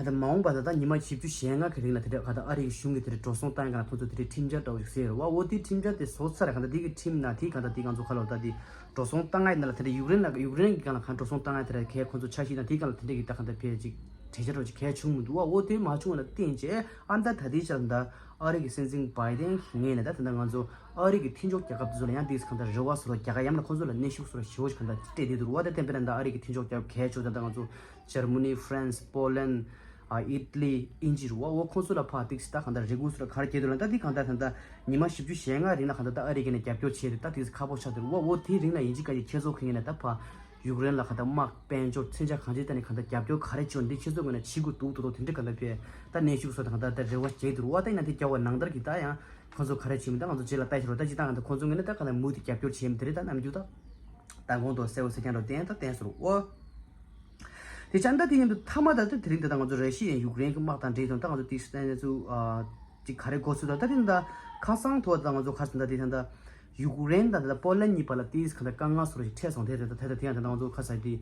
ད་ལྟ་མ་འོངས་པ་ད་ལྟ་ཉི་མ་བཞི་བཅུ་ཞེ་ལྔ་གི་རིང་ལ་དེ་འདྲ་ག་ད་ཨ་རི་གི་གཞུང་གིས་དེ་འདྲ་འགྲོ་སོང་བཏང་ཡ་ག་ལ་ཁོང་ཚོ་དེ་འདྲའི་ཁྲིམས་འཆར་འདྲ་བོ་ཞིག་བཟོས་ཡོད་རེད་བ། འོ་དེའི་ཁྲིམས་འཆར་དེ་བཟོ་ཚར་ག་ད་དེ་གི་ཁྲིམས་ནང་དེ་ག་ད་དེ་ང་ཚོ་ག་ལ་ད་དེ་འགྲོ་སོང་བཏང་ཡ་ཡིན་ན་ལ་དེ་འདྲ་ཡུཀ་རེན་ལ་ཡུཀ་རེན་གི་ག་ལ་ག་འགྲོ་སོང་བཏང་ཡ་དེ་འདྲ་གས་ཁོང་ཚོ་འཆར་གཞི་ཡིན་ན་དེ་ག་ལ་དེ་འདྲ་གི་ད་ག་ད་ཕལ་ཅིག་གྲོས་འཆར་འདྲ་བོ་ཅིག་གས་བྱུང་མི་འདུག་བ། འོ་དེ་མ་བྱུང་བ་ལ་བརྟེན་བྱས་ཨ་ད་ད་དེའི་ཆར་ད་ཨ་རི་གི་སྲིད་འཛིན་བྷའི་ཌེན་གི་ངོས་ནས་ད་ད་ད་ང་ཚོ་ཨ་རི་གི་མཐུན་ཕྱོགས་རྒྱལ་ཁབ་དེ་ཚོ་ལ་ཡང་དེ་ག་ད་རེ་བ་བཟོ་རྒྱག་ག་ཡམ་ལ་ཁོང་ཚོ་ལ་གནོན་ཤུགས་བཟོ་ཞེ་བོ་ཞིག་ག་ད་སྤྲད་དེ་འདུག་བ། ད་དེ་དཔེར་ན་ད་ཨ་རི་གི་མཐུན་ཕྱོགས་རྒྱལ་ཁབ་གས་ཆོག་ད་ད་ང་ཚོ། ཇར་མ་ནི། ཧྥ་རན་སི། པོ་ལན། ཨ་ཨི་ཊ་ལི། དབྱིན་ཇི་རུ་བ། འོ་ཁོང་ཚོ་ལ་ཕར་ཏིག་སི་ད་གང་ལྟར་རེ་སྒུག་སུ་ལ་ག་རེ་སྐྱེལ་འདུག་ན་ད་འདི་གང་ལྟར་ད་ལྟ་ཉི་མ་བཞི་བཅུ་ཞེ་ལྔ་རིང་ལ་གང་ལྟར་ད་ཨ་རི་གི་ནས་རྒྱབ་སྐྱོར་བྱས་ཏེ་ད་ཏིག་སི་ཁག་པོ་ཆགས་འདུག་བ། འོ་དེའི་རིང་ལ་དབྱིན་ཇི་སྐད་ཀྱི་ཁྱེད་ཚོ་གི་ངས་ནས་ད་ཕར་ཡུཀ་རེན་ལ་གང་ལྟར་དམག་དཔལ་འབྱོར་མཚོན་ཆ་གང་ཅི་ད་ནས་གང་ལྟར་རྒྱབ་སྐྱོར་ག་རེ་བྱོས་འདི་ཁྱེད་ཚོ་གི་ནས་བྱེད་དགོས་འདུག་འདུག་འདུག་དེ་འདྲ་གང་ལྟར་བས་ད་གནོན་ཤུགས་སོགས་ད་གང་ལྟར་ད་རེ་བ་བྱས་འདུག་བ། ད་ཡིན་ན་དེ་རྒྱབ་པ་ནང་ལྟར་གི་ད་ཡང་ཁོང་ཚོ་ག་རེ་བྱེད་མི་ད་ང་ཚོ་རྗེས་ལ་ལྟ་ཤེས་རོགས། ད་ཅི་ད་གང་ལྟར་ཁོང་ཚོ་ངས་ནས་ད་གང་ལྟར་མུ་མཐུད་རྒྱབ་སྐྱོར་བྱེད་མི་དེ་རེད་ད་རྣམ་འགྱུར་ད། མདང་དགོང་དུ་གསལ་བོ་གསལ་རྐྱང་རུ་བསྟན་དང་བསྟན་ཟེར་རོ། དེ་ཅང་ད་དེ་ཡིན་དུས་ཐ་མ་ད་ལྟ་དེ་རིང་དེ་ད་ང་ཚོ་ར་ཤི་ཡའི་ཡུཀ་རེན་གྱི་དམག་དང་འབྲེལ་དང་ད་ང་ཚོ་དེ་གནས་ཚུལ་ཨ་ཅིག་ག་རེ་གོ་ཚུལ་ད་ད་དེ་ད་ཁ་སང་ཐོག་ད་ང་ཚོ་ཁ་སང་ད་དེ་ད་ད་ཡུཀ་རེན་དང་ད་པོ་ལན་གཉིས་བར་ལ་དེ་ག་ད་དཀའ་ངལ་སོགས་ཤིག་འཕྲད་སོང་། དེ་ད་ད་དེ་ཡང་ད་ང་ཚོ་ཁ་སང་དེ་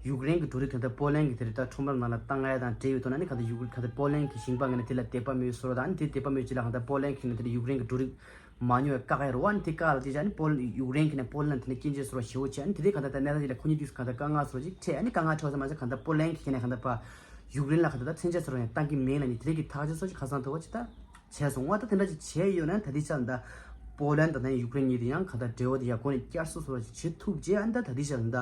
ཡུཀ་རེན་གྱི་འབྲུ་རིགས་དེ་ད་པོ་ལན་གྱི་དེ་ད་ཁྲོམ་ར་ནང་ལ་བཏང་ཡ་དང་འབྲེལ་ཡོད་དོ་ན་ནི་ག་ད་ཡུཀ་རེན་ག་ད་པོ་ལན་གྱི་ཞིང་པ་ངོས་ནས་དེ་ལ་དད་པ་མེད་སོགས་དང་ནི་དེ་དད་པ་མེད་ཅི་ལ་ག་ད་པོ་ལན་གྱི་ནི་དེ་ཡུཀ་རེན་གྱི་འབྲུ་རིགས་མ་ཉོ་བའི་བཀག་ཡ་རུ་བ་ནི་དེ་བཀག་ལ་དེ་བྱས་ནི་པོ་ལན་ཡུཀ་རེན་གྱི་ནས་པོ་ལན་དེ་ནས་སྐྱོན་བརྗོད་སོགས་ཞེ་བོ་བྱས་ནི་དེ་རིང་གང་ལྟར་ད་གནས་སྟངས་ཅིག་ལ་ཁོ་གཉིས་དུས་གང་ལྟར་དཀའ་ངལ་སོགས་ཅིག་འཕྲད་ཨ་ནི་དཀའ་ངལ་འཕྲད་བ་ཙམ་མ་ཟད་གང་ལྟར་པོ་ལན་གྱི་ནས་གང་ལྟར་ཕ་ཡུཀ་རེན་ལ་གང་ལྟར་ད་མཚོན་ཆ་སོགས་ཡང་བཏང་གི་མེད་ལ་ནི་དེ་རིང་གི་ཐག་གཅོད་སོགས་ཅིག་ཁ་སང་ཐོག་ཅིག་ད་བྱས་སོང་བ། ད་དེ་འདྲ་ཅིག་བྱས་ཡོད་ན་ད་དེ་ཆ་ལ་ད་པོ་ལན་དང་ད་ཡུཀ་རེན་གཉིས་དེ་ཡང་གང་ལྟར་འབྲེལ་བ་དེ་ཡག་པོ་ནས་བསྐྱར་གསོ་སོགས་ཅིག་བྱེད་ཐུབ་རྗེས་ཨ་ནི་ད་ད་དེ་ཆ་ལ་ད།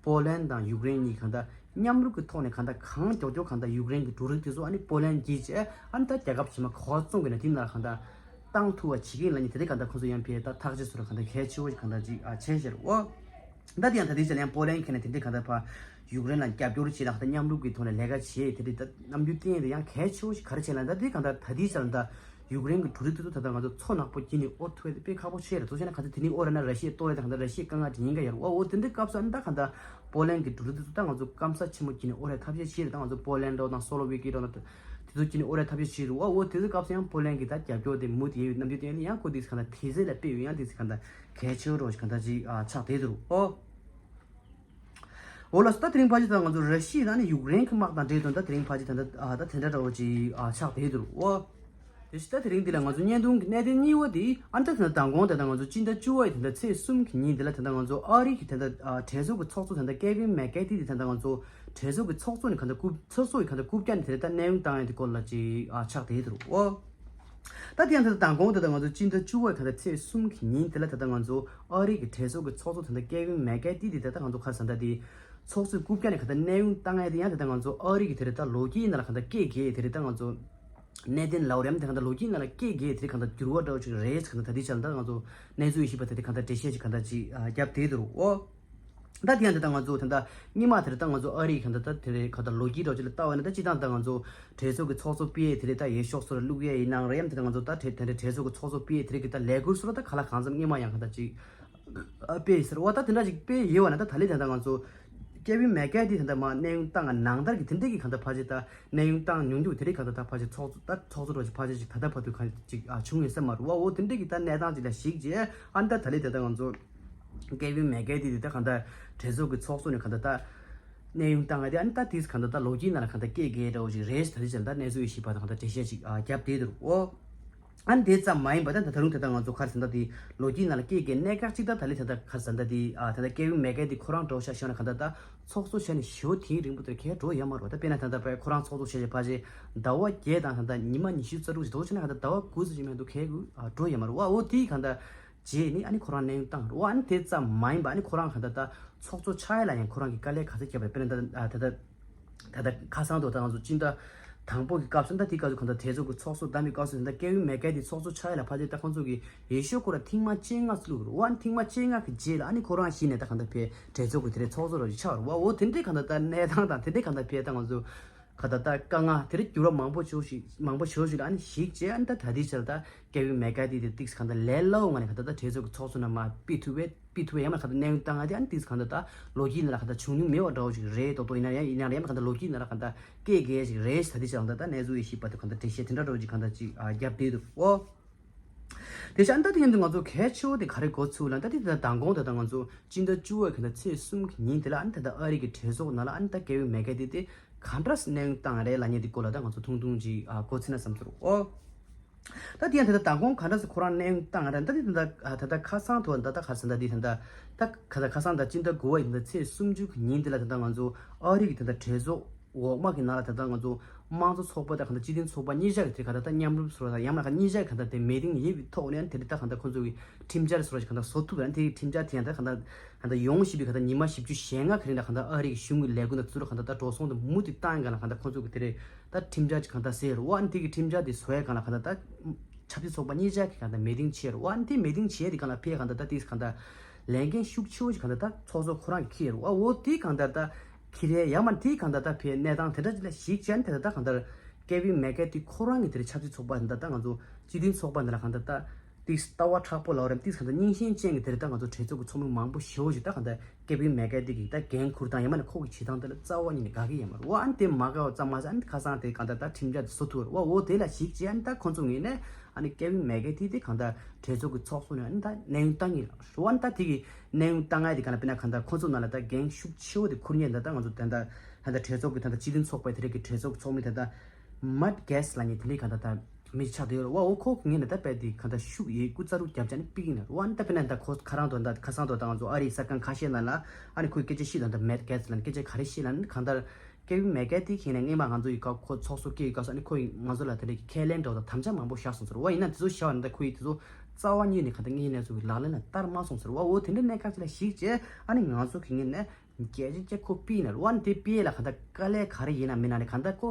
པོ་ལན་དང་ཡུཀ་རེན་གཉིས་གང་ལྟར་མཉམ་རུབ་ཀྱི་ཐོག་ནས་གང་ལྟར་གང་མགྱོགས་མགྱོགས་གང་ལྟར་ཡུཀ་རེན་གྱི་འབྲུ་རིགས་དེ་ཚོ་ཨ་ནི་པོ་ལན་བརྒྱུད་བྱས་ཨ་ནི་ད་རྒྱལ་ཁབ་ཕྱི་མ་ག་བ་བཙོང་གི་ན་དེ་ནང་གང་ལྟར་ བཏང་ཐུབ་པ་བྱེད་ཀྱི་ཡིན་ལབ་མཁན་དེ་འདྲ་གང་ལྟར་ཁོང་ཚོ་ཡང་ཕེ་ད་ཐག་གཅོད་སོགས་ལ་གང་ལྟར་གལ་ཆེ་བོ་ཞིག་གང་ལྟར་ཅིག་ཨ་བྱས་ཤག་རེད་བ། ད་དེ་ཡང་ད་ལྟའི་ཆ་ལ་ཡང་པོ་ལན་གྱི་ནས་དེ་འདྲ་གང་ལྟར་ཕ་ཡུཀ་རེན་ལ་རྒྱབ་སྐྱོར་བྱེད་ལ་གང་ལྟར་མཉམ་རུབ་ཀྱི་ཐོག་ནས་ལས་ཀ་བྱེད་དེ་འདྲ་ད་རྣམ་འགྱུར་བསྟན་དེ་ཡང་གལ་ཆེ་བོ་ཞིག་ག་རེ་བྱས་ལ་ད་དེ་གང་ལྟར་ད་ལྟའི་ཆ་ལ་ད་ཡུཀ་རེན་གྱི་འབྲུ་རིགས་དེ་ཚོ་ད་ལྟ་ང་ཚོ་མཚོ་ནག་པོ་དཀྱིལ་ནས་དབོར་ཐུབ་ཡ་དེ་དཔེ་ཁག་པོ་ཆེ་རེད། ཚོ་བྱས་ན་གང་ལྟར་དེ་ནས་དབོར་ན་ར་ཤི་ཡས་གཏོར་ཡ་དེ་གང་ལྟར་ར་ཤི་ཡས་དཀའ་ངལ་དེ་ཡིན་ག་ཡ་རེད་བ། འོ་དེ་འདྲའི་སྐབས་སུ་ཨ་ནི་ད་གང་ལྟར་པོ་ལན་གྱི་འབྲུ་རིགས་དེ་ཚོ་ད་ང་ཚོ་སྐམ་ས་ཆེན་མོ་དཀྱིལ་ནས་དབོར་ཡ་ཐབས་ཤེས་བྱེད་རེད། ད་ང་ཚོ་པོ་ལན་འགྲོ་དང་སོ་ལོ་ཝེ་ཀི་འགྲོ་དང་དེ་ཚོ་དཀྱིལ་ནས་དབོར་ཡ་ཐབས་ཤེས་བྱེད་རེད་བ། འོ་དེ་ཚོའི་སྐབས་སུ་ཡང་པོ་ལན་གྱི་ད་རྒྱབ་སྐྱོར་དེ་མུ་མཐུད་ཡོད་རྣམ་འགྱུར་བསྟན་ནས་ཡང་ཁོ་དེ་གང་ལྟར་དེ་ཚོ་ལ་དཔེ་ཡོད་ཡང་དེ་གང་ལྟར་གལ་ཆེ་བོ་རོ་ཞིག་གང་ལྟར་ཅིག་ཨ་ཆགས་བསྡད་འདུག་ཨོ། འོ་ལགས་སོ། ད་དེ་རིང་ཕལ་ཆེར་ད་ང་ཚོ་ར་ཤི་ཡ་ནས་ཡུཀ་རེན་གྱི་དམག་དང་འབྲེལ་དོན་ད་དེ་རིང་ཕལ་ཆེར་ད་ལྟ་ཨ་ད་དེ་འདྲ་འདྲ་བོ་ཅིག་ཨ་ཆགས་བསྡད་འདུག་ཨོ། དེ་བཞིན་ད་དེ་རིང་འདི་ལ་ང་ཚོ་བརྙན་ཐུང་གི་གནད་དོན་གཉིས་པ་དེ་ཨ་ནི་ད་ད་མདང་དགོང་ད་ལྟ་ང་ཚོ་སྤྱི་ཟླ་བཅུ་པ་ཡི་ད་ལྟ་ཚེས་གསུམ་གྱི་ཉིན་འདི་ལ་ད་ལྟ་ང་ཚོ་ཨ་རི་གི་ད་ལྟ་ཨ་གྲོས་ཚོགས་ཀྱི་ཚོགས་གཙོ་ད་ལྟ་ཀེ་ཝིན་མེག་ཀེ་ཐི་དེ་ད་ལྟ་ང་ཚོ་གྲོས་ཚོགས་ཀྱི་ཚོགས་གཙོ་ནས་ག་ད་རྐུབ་ཚོགས་གཙོ་ཡི་ག་ད་རྐུབ་བཀྱག་ནས་དེ་ལ་ད་གནས་དབྱུང་བཏང་ཡ་དེ་སྐོར་ལ་ཅིག་ཨ་ཆགས་བསྡད་འདུག་ཨོ། ད་དེ་ཡང་ད་ལྟ་མདང་དགོང་ད་ལྟ་ང་ཚོ་སྤྱི་ཟླ་བཅུ་པ་ཡི་ད་ལྟ་ཚེས་གསུམ་གྱི་ཉིན་དེ་ལ་ད་ལྟ་ང་ཚོ་ཨ་རི་གི་གྲོས་ཚོགས་ཀྱི་ཚོགས་གཙོ་ད་ལྟ་ཀེ་ཝིན་མེག་ཀེ་ཐི་དེ་ད་ལྟ་ང་ཚོ་ག་རེ་ཟེར་ད་དེ་ཚོགས་གཙོའི་རྐུབ་བཀྱག་ནས་ག་ད་གནས་དབྱུང་བཏང་ཡ་དེ་ཡང་ད་ལྟ་ང་ཚོ་ཨ་རི་གི་དེ་རེད་ད་ལོ་རྒྱུས་ནང་ལ་ག་ད་སྐད་རྒྱག་དེ་རེད་ད་ང་ཚོ་གནད་དོན་ལབ་རེད་དེ་ག་ད་ལོ་རྒྱུས་ནང་ལ་སྐད་རྒྱག་དེ་རེད་ག་ད་འགྱུར་བ་འདྲ་བོ་ཅིག་རེད་ག་ད་ད་དེ་ཆ་ལ་ད་ང་ཚོ་གནས་ཚུལ་ཡོད་ཤེས་པ་ད་དེ་ག་ད་འགྲེལ་བཤད་ཅིག་ག་ད་ཅིག་རྒྱབ་བསྡད་འདུག་ཨོ། ད་དེ་ཡང་དེ་ལྟ་ང་ཚོ་དེ་འདྲ་སྔོན་མ་དེ་རེད་ད་ང་ཚོ་ཨ་རི་ག་འདྲ་ད་དེ་རེད་ག་ད་ལོ་རྒྱུས་འདྲ་ཅིག་ལ་ལྟ་བ་ཡིན་ན་ད་སྤྱིར་བཏང་ད་ང་ཚོ་གྲོས་ཚོགས་ཀྱི་ཚོགས་གཙོ་དཔེ་དེ་རེད་ད་འོས་ཤོག་སོགས་ལ་བླུག་ཡས་ཡིན་ནའང་རེད་ཡམ་དེ་ད་ང་ཚོ་ད་དེ་དེ་འདྲ་གྲོས་ཚོགས་ཀྱི་ཚོགས་གཙོ་དཔེ་དེ་རེད་གི་ད་ལས་འགུལ་སོགས་ལ་ད་ག་ལ་གང་འཚམ་སྔོན་མ་ཡང་ག་འདྲ་ཅིག་ཨ་དཔེ་ཡིན་ཟེར་བ་ད་དེ་འདྲ་ཅིག་དཔེ་ཡོད་བ་ན་ད་ད་ལས་དེ་ད་ང་ཚོ་ཀེ་ཝིན་མེག་ཀེ་ཐི་དེ་འདྲ་མ་གནས་དབྱུང་བཏང་ང་ནང་ལྟར་གི་དེ་འདྲ་གི་ག་འདྲ་ཕལ་ཆེར་ད་གནས་དབྱུང་བཏང་མྱོང་རྒྱུ་དེ་རེད་ག་འདྲ་ད་ཕལ་ཆེར་ཚོགས་གཙོ་ད་ཚོགས་གཙོ་འདྲ་ཅིག་ཕལ་ཆེར་ཅིག་ད་ལྟ་བར་དུ་ག་ཅིག་ཨ་བྱུང་ཡོད་ས་མ་རེད་བ། འོ་དེ་འདྲ་གི་ད་གནས་སྟངས་ཅིག་ལ་གཞིགས་རྗེས་ཨ་ནི་ད་ད་ལས་དེ་ད་ང་ཚོ། ཀེ་ཝིན་མེག་ཀེ་ཐི་དེ་ད་གང་ལྟར་གྲོས་ཚོགས་ཀྱི་ཚོགས་གཙོ་ནས་གང་ལྟར་ད་གནས་དབྱུང་བཏང་ཡ་དེ་ཨ་ནི་ད་དེས་གང་ལྟར་ད་ལོ་རྒྱུས་ནང་ལ་གང་ལྟར་སྐད་རྒྱག་འདྲ་བོ་ཞིག་རེད་ད་དེ་ཅང་ད་གནས་ཚུལ་ཡོད་ཤེས་པ་དང་གང་ལྟར་འགྲེལ་བཤད་ཅིག་ཨ་བརྒྱབ་བསྡད་འདུག་ཨོ། ཨ་ནི་དེ་ཙམ་མ་ཡིན་པ་ད་ད་ད་རུང་དེ་ད་ང་ཚོ་ག་རེ་ཟེར་ན་ད་དེ་ལོ་རྒྱུས་ནང་ལ་སྐད་རྒྱག་གནད་འགག་ཅིག་ད་ད་ལས་ད་ད་ག་རེ་ཟེར་ན་ད་དེ་ཨ་ད་ད་ཀེ་ཝིན་མེག་ཀེ་ཐི་དེ་ཁོ་རང་འགྲོ་ཤག་ཤོད་ན་གང་ལྟར་ད་ཚོགས་གཙོ་བྱས་ནས་ཞོ་དེའི་རིང་པོ་དེར་གས་འགྲོ་ཡ་མ་རེད་བ། ད་དཔེར་ན་ད་ད་ཁོ་རང་ཚོགས་གཙོ་བྱས་བྱས་ཕལ་ཆེར་ཟླ་བ་བརྒྱད་དང་ད་ད་ཉི་མ་ཉི་ཤུ་རྩ་དྲུག་ཅིག་ད་བོ་བྱས་ན་གང་ལྟར་ཟླ་བ་དགུ་ཙམ་ཅིག་མ་གཏོགས་གས་གུ་ཨ་འགྲོ་ཡ་མ་རེད་བ། འོ་དེ་གང་ལྟར། རྗེས་ནི་ཨ་ནི་ཁོ་རང་གནས་དབྱུང་བཏང་རོ། ཨ་ནི་དེ་ཙམ་མ་ཡིན་པ་ཨ་ནི་ཁོ་རང་ག་ད་ལྟ་ཚོགས་གཙོ་ཆགས་ཡ་ལ་ཡང་ཁོ་རང་གི་དཀའ་ལས་ག་ཚོད་བརྒྱབ་པ་རེད། དཔེར་ན་ད་ད་ད་ད་ད་ཁ་སང་དུ་ད་ང་ཚོ་སྤྱི་ཟླ་དང་པོ་གི་སྐབས་སུ་ད་དེ་སྐབས་སུ་ག་ད་གྲོས་ཚོགས་ཀྱི་ཚོགས་གཙོ་བདམས་པའི་སྐབས་སུ་ད་ཀེ་ཝིན་མེག་ཀེ་ཐི་ཚོགས་གཙོ་ཆགས་ཡ་ལ་ཕལ་ཆེར་ད་ཁོང་ཚོ་གི་འོས་ཤོག་ཁོ་ར་ཐེངས་མ་བཅོ་ལྔ་བླུགས་རོ། ཨ་ནི་ཐེངས་མ་བཅོ་ལྔ་གི་རྗེས་ལ་ཨ་ནི་ཁོ་རང་གཞི་ནས་ད་ག་ད་ཕེ་གྲོས་ཚོགས་ཀྱི་དེ་རེད་ཚོགས་གཙོ་ར་ཅིག་ཆགས་རོ། འོ་དེ་འདྲའི་ག་ད་ད་གནས་སྟངས་དང་དེ་འདྲའི་ག་ད་ཕེ་ད་ང་ཚོ། ག་ད་ལྟ་དཀའ་ངལ་དེ་རིགས་འགྱུར་བ་མང་པོ་ཞིག་ཞིག་མང་པོ་ཞིག་ཞིག་ལ་ཨ་ནི་གཞིགས་བྱས་ཨ་ནི་ད་ད་ལྟའི་ཆར་ད་ཀེ་ཝིན་མེག་ཀེ་ཐི་དེ་ཏིག་གང་ལྟར་ལས་སླ་བོ་ངང་ནས་ག་ད་ལྟ་གྲོས་ཚོགས་ཀྱི་ཚོགས་གཙོ་ནང་མར་ཕུད་ཐུབ་པས་ཕུད་ཐུབ་པས་ཡང་ན་ག་ད་གནས་དབྱུང་བཏང་ང་དེ་ཨ་ནི་ཏིག་གང་ལྟར་ད་ལོ་རྒྱུས་ནང་ལ་ག་ད་བྱུང་མྱོང་མེད་པ་འདྲ་བོ་ཞིག་རེད་མདོག་མདོག་ཡིན་ན་ཡང་ཡིན་ན་ཡང་ག་ད་ལོ་རྒྱུས་ནང་ལ་ག་ད་སྐད་རྒྱག་ཞིག་རེད་ད་ལྟའི་ཆར་ད་ད་གནས་ཚུལ་ཡོད་ཤེས་པ་དེ་གང་ལྟར་འགྲེལ་བཤད་དེ་འདྲ་འདྲ་བོ་ཞིག་གང་ལྟར་ཅིག་ཨ་བརྒྱབ་བསྡད་འདུག་ཨོ། དེ་བཞིན་ད་དེ་ཡིན་དུས་ང་ཚོ་གལ་ཆེ་བོ་དེ་ག་རེ་གོ་ཚུལ་ལ་ད་དེ་ད་མདང་དགོང་ད་ད་ང་ཚོ་སྤྱི་ཟླ་བཅུ་པའི་ག་ད་ཚེས་གསུམ་གྱི་ཉིན་དེ་ལ་ཨ་ནི་ད་ད་ཨ་རི་གི་གྲོས་ཚོགས་ནང་ལ་ཨ་ནི་ད་ཀེ་ཝིན་མེག་ཀེ་ཐི་དེ་ག་འདྲ་སེ་གནས་དབྱུང་བཏང་རེད་ལབ་མཁན་དེ་སྐོར་ལ་ད་ང་ཚོ་ཐུང་ཐུང་ཅིག་ཨ་གོ་ཚུལ་ན་བསམ་ཚུལ་ཨོ། ད་དེ་ཡང་ད་ད་མདང་དགོང་ག་འདྲ་སེ་ཁོ་རང་གནས་དབྱུང་བཏང་རེད་ད་དེ་ད་ད་ད་ད་ཁ་སང་དུ་ད་ད་ག་ཟེར་ད་དེ་ད་ད་ད་ག་ད་ཁ་སང་ད་སྤྱི་ཟླ་དགུ་པ་ཡིན་ད་ཚེས་སུམ་ཅུ་གི་ཉིན་དེ་ལ་ད་ད་ང་ཚོ་ཨ་རི་གི་ད་ད་གྲོས་ཚོགས། འོག་མ་གི་ནང་ལ་ད་ལྟ་ང་ཚོ་དམངས་གཙོ་ཚོགས་པ་དང་གང་ལྟར་སྤྱི་མཐུན་ཚོགས་པ་གཉིས་ཆ་གི་དེ་ག་ད་ལྟ་མཉམ་རུབ་སོ་དང་ཡང་ན་ག་གཉིས་ཆ་གི་ག་ད་ལྟ་མི་ཏིང་ཡིན་པའི་ཐོག་ནས་དེ་རིང་ད་ག་ད་ཁོང་ཚོ་གི་ཁྲིམས་འཆར་སོ་ག་ད་བཟོ་ཐུབ་ཡང་དེ་གི་ཁྲིམས་འཆར་དེ་ཡང་ད་ག་ད་ག་ད་ཡོང་བཞིན་པའི་ག་ད་ཉི་མ་བཞི་བཅུ་ཞེ་ལྔ་གི་རིང་ལ་ག་ད་ཨ་རི་གི་གཞུང་གི་ལས་འགུལ་ནང་ཚུར་ག་ད་ད་འགྲོ་སོང་དེ་མུ་མཐུད་བཏང་ག་ལ་ག་ད་ཁོང་ཚོ་གི་དེ་རེད་ད་ཁྲིམས་འཆར་ག་ད་ཟེར་བ་དེ་གི་ཁྲིམས་འཆར་དེ་བཟོ་ཡ་ག་ལ་ག་ད་ད་ཆབ་སྲིད་ཚོགས་པ་གཉིས་ཆ་གི་ག་ད་མི་ཏིང་བྱས་ར་བ་དེ་མི་ཏིང་བྱས་དེ་ག་ལ་ཕེ་ག་ད་ད་དེ་ག་ད་ལས་འགན་ཤུགས་ཆེ་བོ་ཞིག་གང་ལྟར་ད་ཚོགས་གཙོ་ཁོ་རང་གིས་འཁྱེར་ཡོད་རེད་བ། འོ་དེ་གང་ལྟར་ད་འཁྱེར་ཡས་ཡང་མ་དེ་གང་ལྟར་ད་ཕའི་གནས་སྟངས་དེ་འདྲ་ཅིག་ལ་གཞིགས་བྱས་ནས་དེ་ལྟར་ད་གང་ལྟར་ཀེ་ཝིན་མེ་ཀེ་ཐི་ཁོ་རང་གིས་དེ་རིང་ཆབ་སྲིད་ཚོགས་པ་འདི་ལྟར་ད་ང་ཚོ་སྤྱི་མཐུན་ཚོགས་པ་འདི་ལ་གང་ལྟར་ད་ཏིག་ལྟ་བ་མཁྲེགས་པོ་ལབ་རེད། ཏིག་གང་ལྟར་རྙིང་ཞེན་ཅན་གྱི་དེ་རིང་ད་ང་ཚོ་གྲོས་ཚོགས་ཀྱི་ཚོགས་མི་མང་པོ་ཞེ་བོ་ཞིག་ད་གང་ལྟར་ཀེ་ཝིན་མེ་ཀེ་ཐི་གིས་ད་འགན་འཁུར་སྟངས་ཡང་མ་ནས་ཁོ་གི་བྱེད་སྟངས་དེ་ལ་རྩ་བ་ཉིད་ནས་དགའ་གི་ཡོད་མ་རེད་བ། ཨ་ནི་དེ་མ་དགའ་བ་ཙམ་མ་ཟད་ཨ་ནི་ཁ་སང་དེ་གང་ལྟར་ད་ཁྲིམས་འཆར་དེ་བཟོ་ཐུབ་རེད་བ། འོ་དེ་ལ་གཞིགས་བྱས་ཨ་ནི་ད་ཁོ་ཚོ་ངོས་ནས་ཨ་ནི་ཀེ་ཝིན་མེ་ཀེ་ཐི་དེ་གང་ལྟར་གྲོས་ཚོགས་ཀྱི་ཚོགས་གཙོ་ནས་ཨ་ནི་ད་གནས་དབྱུང་བཏང་གི་རེད་བ། ཨ་ནི་ད་དེ་གི་གནས་དབྱུང་བཏང་ཡ་དེ་ག་ལ་དཔེར་ན་གང་ལྟར་ཁོ་ཚོ་ནང་ལ་ད་འགན་ཤུགས་ཆེ་བོ་དེ་འཁུར་མཁན་ད་ལྟ་ང་ཚོ་ད་ལྟ་ད་ལྟ་གྲོས་ཚོགས་ཀྱི་ད་ལྟ་སྤྱི་མཐུན་ཚོགས་པའི་དེ་རིང་གི་གྲོས་ཚོགས་ཚོགས་མི་ད་ལྟ་མེཊ་གྷེ་ཊི་ལབ་མཁན་དེ་འདྲའི་གང་ལྟར་ད་མི་ཆགས་བསྡད་ཡོད་རེད་བ། འོ་ཁོ་གི་ངོས་ནས་ད་དཔེ་དེ་གང་ལྟར་ཤུགས་ཡོད་སྐུ་རྩ་རུ་རྒྱབ་བྱས་ནས་ཕུད་ཀྱི་ཡིན་རེད་བ། ཨ་ནི་ད་དཔེར་ན་ད་ཁོ་ཁ་རང་དུ་ད་ཁ་སང་དུ་ད་ང་ཚོ་ཨ་རིའི་གསར་ཁང་ཁ་ཤས་ནང་ལ་ཨ་ནི་ཁོས་སྐད་ཆ་བཤད་དང་ད་མེཊ་གྷེ་ཊི་ལབ་ནས་སྐད་ཆ་ག་རེ་བཤད་ལབ་ན་གང་ལྟར་ཀེ་ཝིན་མེ་ཀེ་ཐི་གིས་ནས་སྔོན་མ་ང་ཚོ་ཡི་སྐབས་ཁོ་ཚོགས་གཙོ་སྐྱེས་ཡི་སྐབས་སུ་ཨ་ནི་ཁོ་ཡིས་ང་ཚོ་ལ་དེ་འདྲའི་ཁས་ལེན་འདྲ་བོ་དང་དམ་བཅའ་མང་པོ་བཞག་སོང་ཟེར་བ། ཡིན་ན་དེ་ཚོ་བཞག་པ་ཡིན་ན་ད་ཁོ་ཡིས་དེ་ཚོ་རྩ་བ་ཉིད་ནས་གང་ལྟར་དངོས་གནས་ཚོ་གི་ལག་ལེན་ལ་བསྟར་མ་སོང་ཟེར་བ། འོ་དེ་འདྲའི་གནད་འགག་ཅིག་ལ་གཞིགས་བྱས་ཨ་ནི་ང་ཚོ་གི་ངོས་ནས་གལ་ཆེན་ཅིག་ཁོ་ཕུད་ཡིན་ན་རེད་བ། ཨ་ནི་དེ་ཕུད་ཡས་ལ་གང་ལྟར་དཀའ་ལས་ག་རེ་ཡིན་ན་མིན་ན་ནི་གང་ལྟར་ཁོ་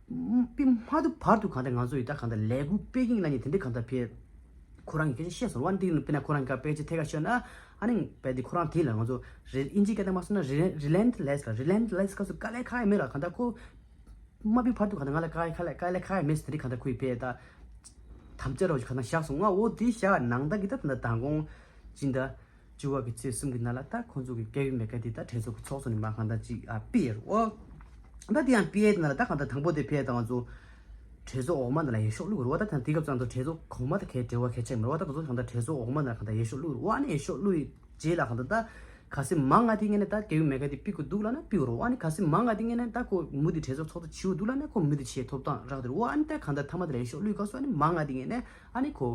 ཕུད་མ་ཐུབ་བར་དུ་གང་ལྟར་ང་ཚོ་ཡི་ད་གང་ལྟར་ལས་འགུལ་སྤེལ་གྱི་ཡིན་ལབ་མཁན་དེ་འདྲའི་གང་ལྟར་ཕའི་ ཁོ་རང་གི་སྐད་ཆ་བཤད་སོང་། འོ་ན་དེ་ནི་དཔེར་ན་ཁོ་རང་གི་དཔེ་ཆ་ཐད་ཀར་ཤོད་ན་ཨ་ནི་དཔེ་དེ་ཁོ་རང་དེ་ལ་ང་ཚོ་རེ་ཨིན་ཇི་སྐད་དང་མ་སོང་ན་རི་རི་ལེན་ཊི་ལེ་སི་ལ་རི་ལེན་ཊི་ལེ་སི་སྐབས་སུ་དཀའ་ལས་ཁག་ཡ་མེད་ལ་གང་ལྟར་ཁོ་མ་བི་བར་དུ་གང་ལྟར་ང་ལ་དཀའ་ལས་ཁག་ལས་དཀའ་ལས་ཁག་ཡ་མེད་ཟེར་དེ་གང་ལྟར་ཁོ་ཡི་དཔེ་ད་དམ་བཅའ་རོགས་ཀྱི་གང་ལྟར་བཞག་སོང་། ང་འོ་དེ་བཞག་ནང་ལྟར་གི་ད་ད་ལྟ་མདང་དགོང་སྤྱི་ཟླ་བཅུ་པ་གི་ཚེས་གསུམ་གི་ནང་ལ་ད་ཁོང་ཚོ་གི་ཀེ་ཝི་མེ་ཀ་དེ་ད་གྲོས་ཚོགས་ཀྱི་ཚོགས་གཙོ་ནས་མར་གང་ལྟར་ཅིག་ཨ་ཕུད་ཡོད་རེད། འོ་ད་དེ་ཡང་ཕུད་ཡས་དེ་ནང་ལ་ད་གང་ལྟར་དང་པོ་དེ་ཕུད་ཡས་ད་ང་ཚོ་གྲོས་ཚོགས་འོག་མ་ནང་ལ་འོས་ཤོག་བླུགས་རེད། འོ་ད་ད་དེ་སྐབས་ཙང་ཚོ་གྲོས་ཚོགས་གོང་མ་དང་གའི་འབྲེལ་བ་གལ་ཆེ་མི་རེད། འོ་ད་ད་ཚོ་གང་ལྟར་གྲོས་ཚོགས་འོག་མ་ནང་ལ་གང་ལྟར་འོས་ཤོག་བླུགས་རེད། འོ་ཨ་ནི་འོས་ཤོག་བླུགས་ཡི་རྗེས་ལ་གང་ལྟར་ད་གལ་སྲིད་མང་ང་དེ་ངེས་ནས་ད་ཀེ་ཝི་མེ་ཀ་དེ་ཕུད་དགོས་འདུག་ལབ་ན་ཕུད་རོགས། ཨ་ནི་གལ་སྲིད་མང་ང་དེ་ངེས་ནས་ད་ཁོ་མུ་དེ་གྲོས་ཚོགས་ཚོགས་གཙོ་བྱེད་དགོས་འདུག་ལབ་ན་ཁོ་མུ་དེ་བྱེད་ཐོབ་ཐང་རག་དེ་རེད། འོ་ཨ་ནི་ད་གང་ལྟར་མཐའ་མ་དེ་ལ་འོས་ཤོག་བླུགས་སྐབས་སུ་ཨ་ནི་མང་ང་དེ་ངེས་ནས་ཨ་ནི་ཁོ་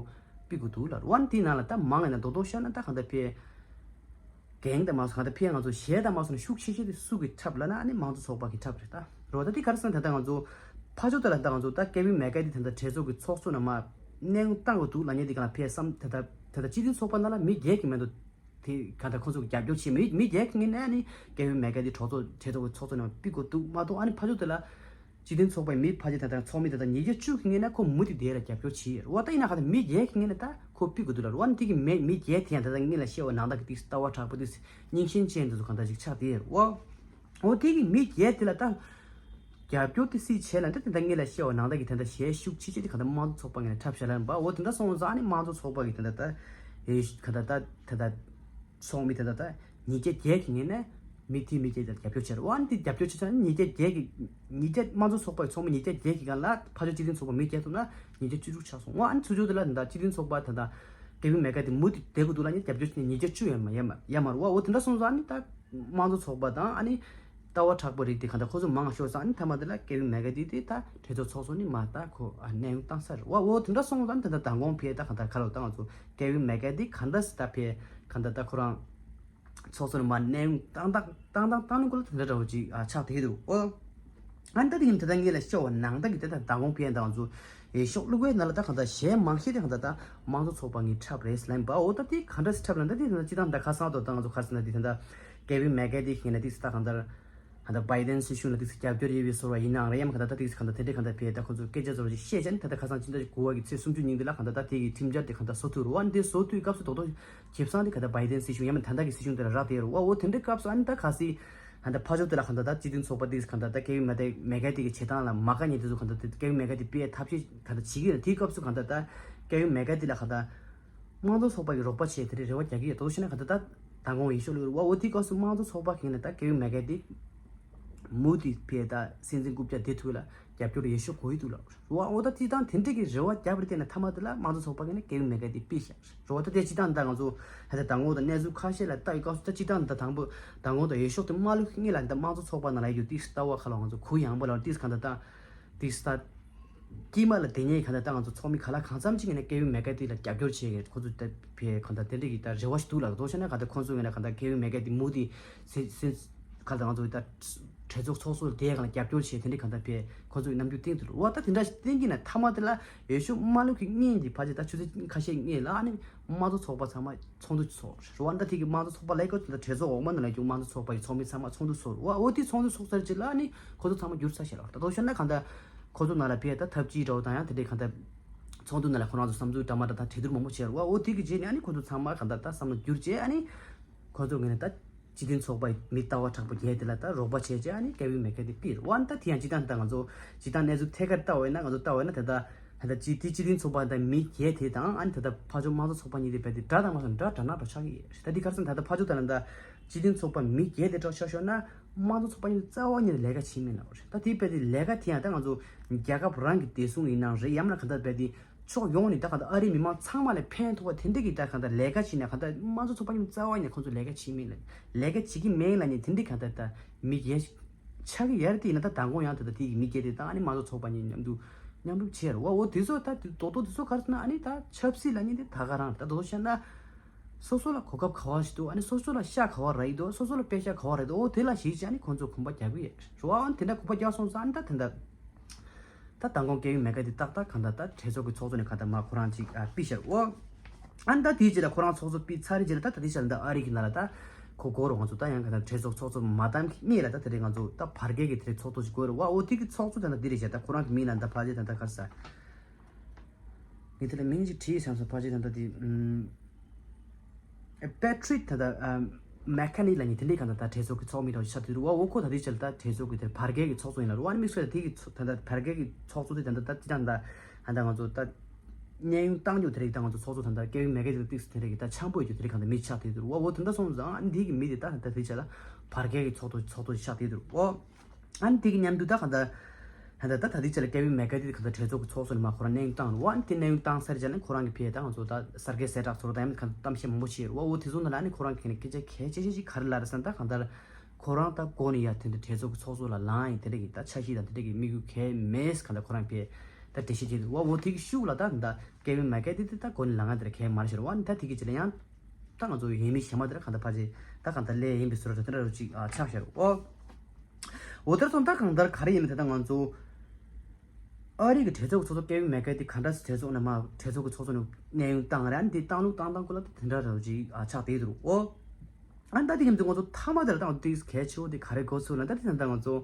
ཕུད་དགོས་འདུག་ལབ་རེད། འོ་ཨ་ནི་དེའི་ནང་ལ་ད་མང་ང་ན་རྡོག་རྡོག་བཤད་ན་ད་གང་ལྟར་ཕུད་འགན་དང་མ་སོང་གང་ལྟར་ཕུད་ང་ཚོ་གཞས་དང་མ་སོང་ན་ཤུགས་ཆེ་ཤོས་དེ་སུ་གི་འཁྲབ་ལབ་ན་ཨ་ནི་དམངས་གཙོ་ཚོགས་པ་གི་འཁྲབ་རེད་ད་རོ། ད་དེ་ག་རེ་ཟེར་ན་ད་ལྟ་ང་ཚོ་ཕར་ཕྱོགས་དེ་ལ་ད་ང་ཚོ་ད་ཀེ་ཝི་མེ་ཀ་དེ་ད་ལྟ་གྲོས་ཚོགས་ཀྱི་ཚོགས་གཙོ་ནང་མར་གནས་དབྱུང་བཏང་དགོས་འདུག་ལབ་མཁན་དེ་ག་ལ་ཕར་བསམ་ད་ལྟ་ད་ལྟ་སྤྱི་མཐུན་ཚོགས་པ་ནང་ལ་མི་བརྒྱད་ཀྱི་མི་འདུག་དེ་ག་ད་ཁོང་ཚོ་གི་རྒྱབ་སྐྱོར་བྱེད་མི་མི་བརྒྱད་ཀྱི་ངོས་ནས་ཨ་ནི་ཀེ་ཝི་མེ་ཀ་དེ་གྲོས་ཚོགས་གྲོས་ཚོགས་ཀྱི་ཚོགས་གཙོ་ནང་ཕུད་དགོས་འདུག་མ་གཏོགས་ཨ་ནི་ཕར་ཕྱོགས་དེ་ལ་སྤྱི་མཐུན་ཚོགས་པའི་མི་ཕལ་ཆེར་ད་ལྟ་ཚོགས་མི་ད་ལྟ་ཉིས་བརྒྱ་བཅུ་གི་ངོས་ནས་ཁོ་མུ་མཐུད་དེ་ལ་རྒྱབ་སྐྱོར་བྱེད་ཡོད་རེད། འོ་ད་ཡིན་ན་ག་ད་མི་བརྒྱད་ཀྱི་ངོས་ནས་ད་ཁོ་ཕུད་དགོས་འདུག་ལབ་རེད། འོ་ན་དེ་གི་མི་མི་བརྒྱད་དེ་ཡང་ད་ལྟ་སྔོན་ལ་བཤད་པ་ནང་ལྟར་གི་དེ་ལྟ་བ་དྲག་པོ་དེ་རྙིང་ཞེན་ཅན་དེ་ཚོ་གང་འདྲ་ཞིག་ཆགས་བསྡད་ཡོད་རེད། འོ་འོ་དེ་གི་མི་བརྒྱད་དེ་ལ་ད་རྒྱབ་སྐྱོར་དེ་སུས་བྱས་ལབ་ན་ད་དེ་འདྲ་སྔོན་ལ་བཤད་པ་ནང་ལྟར་གི་དེ་འདྲ་གཞས་ཤུགས་ཆེ་ཆེ་དེ་གང་འདྲ་དམངས་གཙོ་ཚོགས་པ་ངོས་ནས་འཁྲབ་བཞག་ལབ་ཡིན་པ། འོ་དེ་འདྲ་སོང་ཙང་ཨ་ནི་དམངས་གཙོ་ཚོགས་པ་གི་དེ་འདྲ་ད་ཨེ་གང་འདྲ་ད་དེ་འདྲ། ཚོགས་མི་དེ་དག་ད་ཉིས་བརྒྱ་བརྒྱད་ཀྱི་ངོས་ནས་མི་དེ་མི་བརྒྱད་དེ་རྒྱབ་སྐྱོར་བྱས་རེད། འོ་ཨ་ནི་དེ་རྒྱབ་སྐྱོར་བྱས་ཙང་ཉིས་བརྒྱ་བརྒྱད་ཀྱི་ཉིས་བརྒྱ་དམངས་གཙོ་ཚོགས་པའི་ཚོགས་མི་ཉིས་བརྒྱ་བརྒྱད་ཀྱི་སྒང་ལ་ཕར་ཕྱོགས་སྤྱི་མཐུན་ཚོགས་པ་མི་བརྒྱད་ཐུབ་ན་ཉིས་བརྒྱ་བཅུ་དྲུག་ཆགས་སོང་། འོ་ཨ་ནི་ཚུར་ཕྱོགས་དེ་ལ་ད་སྤྱི་མཐུན་ཚོགས་པ་ད་ད་ཀེ་ཝི་མེ་ཀ་དེ་མུ་དེ་བསྡད་དགོས་འདུག་ལབ་ནི་རྒྱབ་སྐྱོར་བྱས་ནས་ཉིས་བརྒྱ་བཅུ་ཡོད་མ་ཡོད་མ་ཡོད་མ་རེད། འོ་དེ་འདྲ་སོང་ཙང་ཨ་ནི་ད་དམངས་གཙོ་ཚོགས་པ་དང་ཨ་ནི་ལྟ་བ་དྲག་པོ་རིགས་དེ་གང་ལྟར་ཁོ་ཚོ་མང་ང་ཤོར་ཙང་ཨ་ནི་མཐའ་མ་དེ་ལ་ཀེ་ཝི་མེ་ཀ་དེ་དེ་ད་གྲོས་ཚོགས་ཚོགས་གཙོ་ནི་མ་ད་ཁོ་ཨ་གནས་དབྱུང་བཏང་ས་རེད། འོ་འོ་དེ་འདྲ་སོང་ཙང་ད་ད་མདང་དགོང་ཕེ་ད་གང་ལྟར་ག་ལ་ད་ང་ཚོ་ཀེ་ཝི་མེ་ཀ་དེ་གང་འདྲ་སི་ད་ཕེ་གང་ལྟར་ད་ཁོ་རང་ཚོགས་གཙོ་ནས་མར་གནས་དབྱུང་བཏང་བཏང་བཏང་བཏང་བཏང་ནི་སྐོར་ལ་དེ་འདྲ་འདྲ་བོ་ཅིག་ཨ་ཆགས་བསྡད་འདུག་འོ་ཨ་ནི་ད་དེ་ཡིན་ད་ལྟ་ངེད་ལ་ཤོར་བ་ནང་ད་གི་ད་ད་མདང་དགོང་ཕེ་ད་ང་ཚོ་ཨེ་ཤོག་བླུགས་པའི་ནང་ལ་ད་གང་ལྟར་གཞས་མང་ཤོས་དེ་གང་ལྟར་ད་དམངས་གཙོ་ཚོགས་པ་ངའི་འཁྲབ་རེད་ལབ་ཡིན་པ། འོ་ད་དེ་གང་འདྲ་སི་འཁྲབ་ལབ་ད་དེ་ད་ལྟ་སྤྱི་བཏང་ད་ཁ་སང་དོ་ད་ང་ཚོ་ག་རེ་ཟེར་ན་དེ་ད་ལྟ་ཀེ་ཝི་མེ་ཀ་དེ་ཤེས་ན་དེ་ད་གང་ལྟར། ད་ལྟ་བྷའི་ཌེན་སྲིད་གཞུང་ལ་ཏིག་ཙམ་རྒྱབ་སྐྱོར་ཡོད་པའི་བཟོ་འདྲ་ཡིན་ནའང་རེད། ཡང་གང་ལྟར་ད་ཏིག་ཙམ་གང་ལྟར་དེ་འདྲའི་གང་ལྟར་བྱས་ད་ཁོ་ཚོས་སྐད་ཆ་བཟོ་འདྲ་ཞིག་བཤད་བྱས་ནས་ད་ལྟ་ཁ་སང་ཕྱི་ཟླ་དགུ་པ་གི་ཚེས་སུམ་ཅུ་ཉིན་དེ་ལ་གང་ལྟར་ད་དེ་གི་ཁྲིམས་འཆར་དེ་གང་ལྟར་བཟོ་ཐུབ་རེད་པ། འདི་བཟོ་དུས་སྐབས་སུ་རྡོག་རྡོག་ཇེ་བཟང་དེ་གང་ལྟར་བྷའི་ཌེན་སྲིད་གཞུང་ཡང་མིན་ད་ལྟ་གི་སྲིད་གཞུང་དེ་ལ་རག་བསྡད་ཡོད་རེད་པ། འོ་དེ་འདྲའི་སྐབས་སུ་ཨ་ནི་ད་གལ་སྲིད་ད་ལྟ་ཕར་ཕྱོགས་དེ་ལ་གང་ལྟར་ད་སྤྱི་མཐུན་ཚོགས་པ་ཏིག་ཙམ་གང་ལྟར་ད་ཀེ་ཝི་མེ་ཀ་དེ་གི་བྱེད་སྟངས་ལ་མ་དགའ་མཁན་དེ་ཚོ་གང་ལྟར་ཀེ་ཝི་མེ་ཀ་དེ་སྤེལ་ཐབས་ཤེས་གང་ལྟར་བྱེད་ཀྱི་ཡོད། དེའི་སྐབས་སུ་གང་ལྟར་ད་ཀེ་ཝི་མེ་ཀ་དེ་ལ་གང་ལྟར། དམངས་གཙོ་ཚོགས་པ་ཡིས་རོགས་པ་བྱས་དེ་རིང་རེ་བ་རྒྱག་གི་ཡོད། དོ་ཞེ་ན་ག་ད་ད་མདང་དགོང་འོས་ཤོག་བླུགས་རེད་པ། འོ་དེའི་སྐབས་སུ་དམངས་གཙོ་ཚོགས་པ་གིས་ནི་ད་ཀེ་ཝི་མེ་ཀ་དེ་མུ་མཐུད་ཕེ་ད་སྲིད་འཛིན་རྐུབ་བཀྱག་དེ་ཐུག་ལ་རྒྱབ་སྐྱོར་འོས་ཤོག་དགོས་ཀྱི་འདུག་ལབ་རེད་པ། འོ་ད་དེ་དང་དེ་འདྲ་གི་རེ་བ་རྒྱབ་པར་བརྟེན་ནས་མཐའ་མ་དེ་ལ་དམངས་གཙོ་ཚོགས་པ་གིས་ནི་ཀེ་ཝི་མེ་ཀ་དེ་ཕུད་བཞག་རེད་པ། འོ་ད་དེ་སྤྱིར་བཏང་ད་ང་ཚོ་ད་ད་མདང་དགོང་ད་གནས་ཚུལ་ཁ་ཤས་ལ་ལྟ་བའི་སྐབས་སུ་ད་སྤྱིར་བཏང་ད་དང་པོ་མདང་དགོང་ད་འོས་ཤོག་དེ་མ་བླུགས་སྔོན་ལ་ད་དམངས་གཙོ་ཚོགས་པ་ནང་ལ་ཡོད་དུས་ལྟ་བ་ཁ་ལ་ང་ཚོ་གུ་ཡངས་པོ་ལ་དུས་གང་ད་ད། དེ་ས་དཀྱིལ་མ་ལ་དེ་ཉིད་གང་ལྟར་ད་ང་ཚོ་ཚོགས་མི་ག་ལ་གང་འཚམ་ཅིག་ངོས་ནས་ཀེ་ཝི་མེ་ཀ་དེ་ལ་རྒྱབ་སྐྱོར་བྱེད་མཁན་ཁོ་ཚོ་ད་ཕེ་གང་ལྟར་དེ་འདྲ་གི་ད་རེ་བ་ཞིག་འདུག་ལ། དོ་ཞེ་ན་གང་ལྟར་ཁོ་ཚོ་ངོས་ནས་གང་ལྟར་ཀེ་ཝི་མེ་ཀ་དེ་མུ་མཐུད་སེ་སེ་གང་ལྟར་ང་ཚོ་ད་གྲོས་ཚོགས་ཚོགས་གཙོ་དེ་གང་ལ་རྒྱབ་སྐྱོར་བྱེད་དེ་འདྲ་གང་ལྟར་ཕེ་ཁོ་ཚོ་གི་རྣམ་འགྱུར་བསྟན་འདུག་ལ། འོ་ད་དེ་འདྲ་བསྟན་གྱི་ན་མཐའ་མ་དེ་ལ་འོས་ཤོག་མ་བླུགས་ཀྱི་སྔོན་དེ་ཕལ་ཆེར་ད་ཆུ་ཚོད་ཁ་ཤས་སྔོན་ལ་ཨ་ནི་དམངས་གཙོ་ཚོགས་པ་ཚང་མ་ཚོགས་འདུ་ཚོགས་རེད་པ། ད་དེ་གི་དམངས་གཙོ་ཚོགས་པ་ལས་ཀ་ད་གྲོས་ཚོགས་འོག་མ་ནང་ལ་ཀྱང་དམངས་གཙོ་ཚོགས་པ་ཡི་ཚོགས་མི་ཚང་མ་ཚོགས་འདུ་ཚོགས་རེད་པ། འོ་དེ་ཚོགས་འདུ་ཚོགས་ཚར་རྗེས་ལ་ཨ་ནི་ཁོ་ཚོ་ཚང་མ་འགྱུར་ཚར་ཤག་ལ། ད་དོ་ཞེ་ན་གང་ལྟར་ཁོ་ཚོ་ནང་ལ་ཕེ་ད་ཐབས་ཇུས་འདྲ་བོ་དང་ཡང་དེ་འདྲའི་གང་ལྟར་ཚོགས་འདུ་ནང་ལ་ཁོ་རང་ཚོ་བསམ་ཚུལ་འདྲ་མི་འདྲ་དང་གྲོས་བསྡུར་མང་པོ་བྱས་རེད་པ། འོ་དེ་གི་རྗེས་ནས་ཨ་ནི་ཁོ་ཚོ་ཚང་མ་གང་ལྟར་ད་བསམ་བློ་བསྒྱུར་རྗེས་ཨ་ནི་ཁོ་ཚོ་ངོས་ནས་ད་སྤྱི་མཐུན་ཚོགས་པ་ཡི་མི་ལྟ་བ་དྲག་པོ་བརྒྱད་དེ་ལ་ད་རོགས་པ་བྱས་རྗེས་ཨ་ནི་ཀེ་ཝི་མེ་ཀ་དེ་ཕུད་རེད་པ། ད་དེ་ཡང་སྤྱིར་བཏང་ད་ང་ཚོ་སྤྱིར་བཏང་གནས་ཚུལ་ཐད་ཀར་ལྟ་བ་ཡིན་ན་ང་ཚོ་ལྟ་བ་ཡིན་ན་ད་ལྟ་ད་ལྟ་སྤྱི་དེ་སྤྱི་མཐུན་ཚོགས་པ་དང་མི་བརྒྱད་དེ་དང་ཨ་ནི་ད་ལྟ་ཕར་ཕྱོགས་དམངས་གཙོ་ཚོགས་པ་གཉིས་དེ་རྦད་དེ་འདྲ་དང་མ་སོང་འདྲ་འདྲ་ན་འདྲ་ཆགས་ཀྱི་ཡོད་རེད། ད་དེ་ག་རེ་ཟེར་ན་ད་ལྟ་ཕར་ཕྱོགས་ད་ལ་ད་སྤྱི་མཐུན་ཚོགས་པ་མི་བརྒྱད་དེ་འདྲ་ཆགས་ཤོར་ན་དམངས་གཙོ་ཚོགས་པ་གཉིས་རྩ་བ་ཉིད་ནས་ལས་ཀ་བྱེད་མིན་ལབ་རེད། ད་དེ་རྦད་དེ་ལས་ཀ་དེ་ཡང་ད་ང་ཚོ་རྒྱལ་ཁབ་རང་གི་བདེ་སྲུང་ཡིན་ནའང་རེད། ཡང་མིན་ན་གང་ལྟར་རྦད་དེ་ཕྱོགས་ཡོངས་ནས་ད་གང་ལྟར་ཨ་རིའི་མི་མང་ཚང་མ་ལ་ཕན་ཐོགས་པ་དེ་འདྲ་གི་ད་གང་ལྟར་ལས་ཀ་བྱེད་ན་གང་ལྟར་དམངས་གཙོ་ཚོགས་པ་གཉིས་རྩ་བ་ཉིད་ནས་ཁོང་ཚོ་ལས་ཀ་བྱེད་མིན་ལབ། ལས་ཀ་བྱེད་ཀྱི་མིན་ལབ་ནས་དེ་འདྲའི་གང་ལྟར་ད་མི་བརྒྱད་ཆགས་ཀྱི་ཡོད་རེད། དེ་ཡིན་ན་ད་མདང་དགོང་ཡང་དེ་ད་དེ་གི་མི་བརྒྱད་དེ་ད་ཨ་ནི་དམངས་གཙོ་ཚོགས་པ་གཉིས་མཉམ་དུ་མཉམ་རུབ་བྱས་རེད་པ། འོ་དེ་ཚོ་ད་དེ་རྡོག་རྡོག་དེ་ཚོ་ག་རེ་ཟེར་ན་ཨ་ནི་ད་ཆབ་སྲིད་ལབ་མཁན་དེ་ད་ག་རང་རེད། ད་རྡོག་རྡོག་བཤད་ན་སོ་སོ་ལ་གོ་སྐབས་ག་བ་ཞིག་འདུག་ཨ་ནི་སོ་སོ་ལ་ཤ་ག་བ་རག་གི་འདུག་སོ་སོ་ལ་པད་ཤག་ག་བ་རག་གི་འདུག་འོ་དེ་ལ་གཞིགས་བྱས་ཨ་ནི་ཁོང་ཚོ་གོམ་པ་རྒྱག་གི་ཡོད་རེད་པ། ཨ་ནི་དེ་འདྲ་གོམ་པ་རྒྱག་སོང་ཙང་ཨ་ནི་ད་དེ་འདྲ་ད་མདང་དགོང་ཀེ་ཝི་མེ་ཀ་དེ་ཏག་ཏག་གང་ལྟར་ད་གྲོས་ཚོགས་ཀྱི་ཚོགས་གཙོ་ནས་གང་ལྟར་མར་ཁོ་རང་ཅིག་ཨ་ཕུད་ཤར་འོ། ཨ་ནི་ད་དེའི་རྗེས་ལ་ཁོ་རང་ཚོགས་གཙོ་ཕུད་ཚར་རྗེས་ལ་ད་ད་དེ་ཤར་ད་ཨ་རི་གི་ནང་ལ་ད་ཁོ་སྒོ་རུ་ང་ཚོ་ད་ཡང་གང་ལྟར་གྲོས་ཚོགས་ཚོགས་གཙོ་མ་བདམས་ཀྱི་སྔོན་ལ་ད་དེ་རིང་ང་ཚོ་ད་བར་བརྒལ་གྱི་དེ་རིང་ཚོགས་གཙོ་ཅིག་དགོས་རེད་པ། འོ་དེ་གི་ཚོགས་གཙོ་ད་ད་འདི་རེད་ཤག་ད་ཁོ་རང་གི་མིང་ལ་ད་ཕལ་ཆེར་ད་ད་ག་རེ་ཟེར། ངས་དེ་ལ་མིང་ཅིག་བྲིས་བཞག་སོང་། ཕལ་ཆེར་ད་ལྟ་དེ་ཨམ། Patrick ད་ལྟ་ཨམ། McKenna ལབ་མཁན་དེ་འདྲའི་གང་ལྟར་ད་གྲོས་ཚོགས་ཀྱི་ཚོགས་མི་འདྲ་བོ་ཆགས་བསྡད་འདུག་བ། འོ་ཁོ་ད་ལྟའི་ཆར་ད་གྲོས་ཚོགས་ཀྱི་དེར་བར་བརྒལ་གྱི་ཚོགས་གཙོ་ཡིན་ལབ་རེད་བ། ཨ་ནི་དམིགས་བསལ་དེ་གི་ཚོ་ད་ལྟ་བར་བརྒལ་གྱི་ཚོགས་གཙོ་དེ་ད་ལྟ་ད་ཅི་ད་ད་ད་ང་ཚོ་ད་གནས་དབྱུང་བཏང་རྒྱུ་དེ་རིགས་ད་ང་ཚོ་ཚོགས་གཙོ་ད་ལྟ་Kevin McCarthy དེ་དམིགས་བསལ་དེ་རིགས་ད་ཆང་ཕོད་རྒྱུ་དེ་རིགས་གང་ལྟར་མི་ཆགས་བསྡད་འདུག་བ། འོ་དེ་འདྲ་སོང་ཙང་ཨ་ནི་དེ་གི་མི་དེ་ད་ད་ལྟའི་ཆར་ལ་བར་བརྒལ་གྱི་ཚོགས་གཙོ་ཚོགས་གཙོ་ཆགས་བསྡད་འདུག་བ། ཨ་ནི་དེ་གི་མཉམ་དུ་ད་གང་ལྟར་ད་ལྟ་ད་ལྟའི་ཆར་ལ་Kevin McCarthy དེ་གང་ལྟར་གྲོས་ཚོགས་ཀྱི་ཚོགས་གཙོ་ནས་མར་ཁོ་རང་གནས་དབྱུང་བཏང་རུང་། ཨ་ནི་དེ་གནས་དབྱུང་བཏང་ཚར་རྗེས་ནས་ཁོ་རང་གི་ཕྱིར་ད་ང་ཚོ་ད་གསར་འགོད་གསལ་བསྒྲགས་ཚོར་དང་ཡང་གང་གཏམ་བཤད་མང་པོ་བྱས་རུང་། འོ་དེ་ཚོ་ནང་ལ་ཨ་ནི་ཁོ་རང་གི་སྐད་ཆ་གལ་ཆེ་ཤོས་ཅིག་ག་རེ་ལབ་རེད་ཟེར་ན། ད་གང་ལྟར་ཁོ་རང་ད་འགོ་ནས་ཡར་དེ་འདྲ་གྲོས་ཚོགས་ཀྱི་ཚོགས་གཙོ་ལ་ལངས་ཡིན་དེ་འདྲ་གི་ད་འཆར་གཞི་དང་དེ་འདྲ་གི་དམིགས་ཡུལ་གང་ཡང་མེད། གང་ལྟར་ཁོ་རང་ཕྱིར་ད་འགྲེལ་བཤད་བྱས་འདུག་བ། འོ་དེ་གི་ཤུགས་ལ་ད་ད་Kevin McCarthy དེ་ད་འགོ་ནས་ལངས་ཡ་དེ་འདྲ་གང་ཡང་མ་རེད་ཤག་རེད་བ། ཨ་ནི་ད་དེ་གི་རྗེས་ལ་ཡང་ད་ང་ཚོ་འོས་མི་གཞན་མ་དེ་འདྲ་གང་ལྟར་ཕལ་ཆེར་ད་གང་ལྟར་སླེབས་ཡིན་པའི་བཟོ་འདྲ་དེ་འདྲ་རུ་ཅིག་ཨ་ཆགས་ཤག་རེད་བ། འོ་དེར་སོང་ད་གང་ལྟར་ག་རེ་ཡིན་མིན་དེ་ད་ང་ཚོ་ཨ་རི་གི་གྲོས་ཚོགས་ཚོགས་གཙོ་Kevin McCarthy གང་འདྲ་སེ་གྲོས་ཚོགས་ནས་མར་གྲོས་ཚོགས་ཀྱི་ཚོགས་གཙོ་ནས་གནས་དབྱུང་བཏང་རེད། ཨ་ནི་དེ་བཏང་ལུགས་བཏང་སྟངས་སྐོར་ལ་དེ་འདྲ་རུ་ཅིག་ཨ་ཆགས་བསྡད་འདུག་ཨོ། ཨ་ནི་ད་དེ་ཡིན་དུས་ང་ཚོ་མཐའ་མ་དེར་ད་ང་ཚོ་ཏིག་གལ་ཆེ་བོ་དེ་ག་རེ་འགོ་ཚུགས་ན། ད་དེ་ད་ལྟ་ང་ཚོ་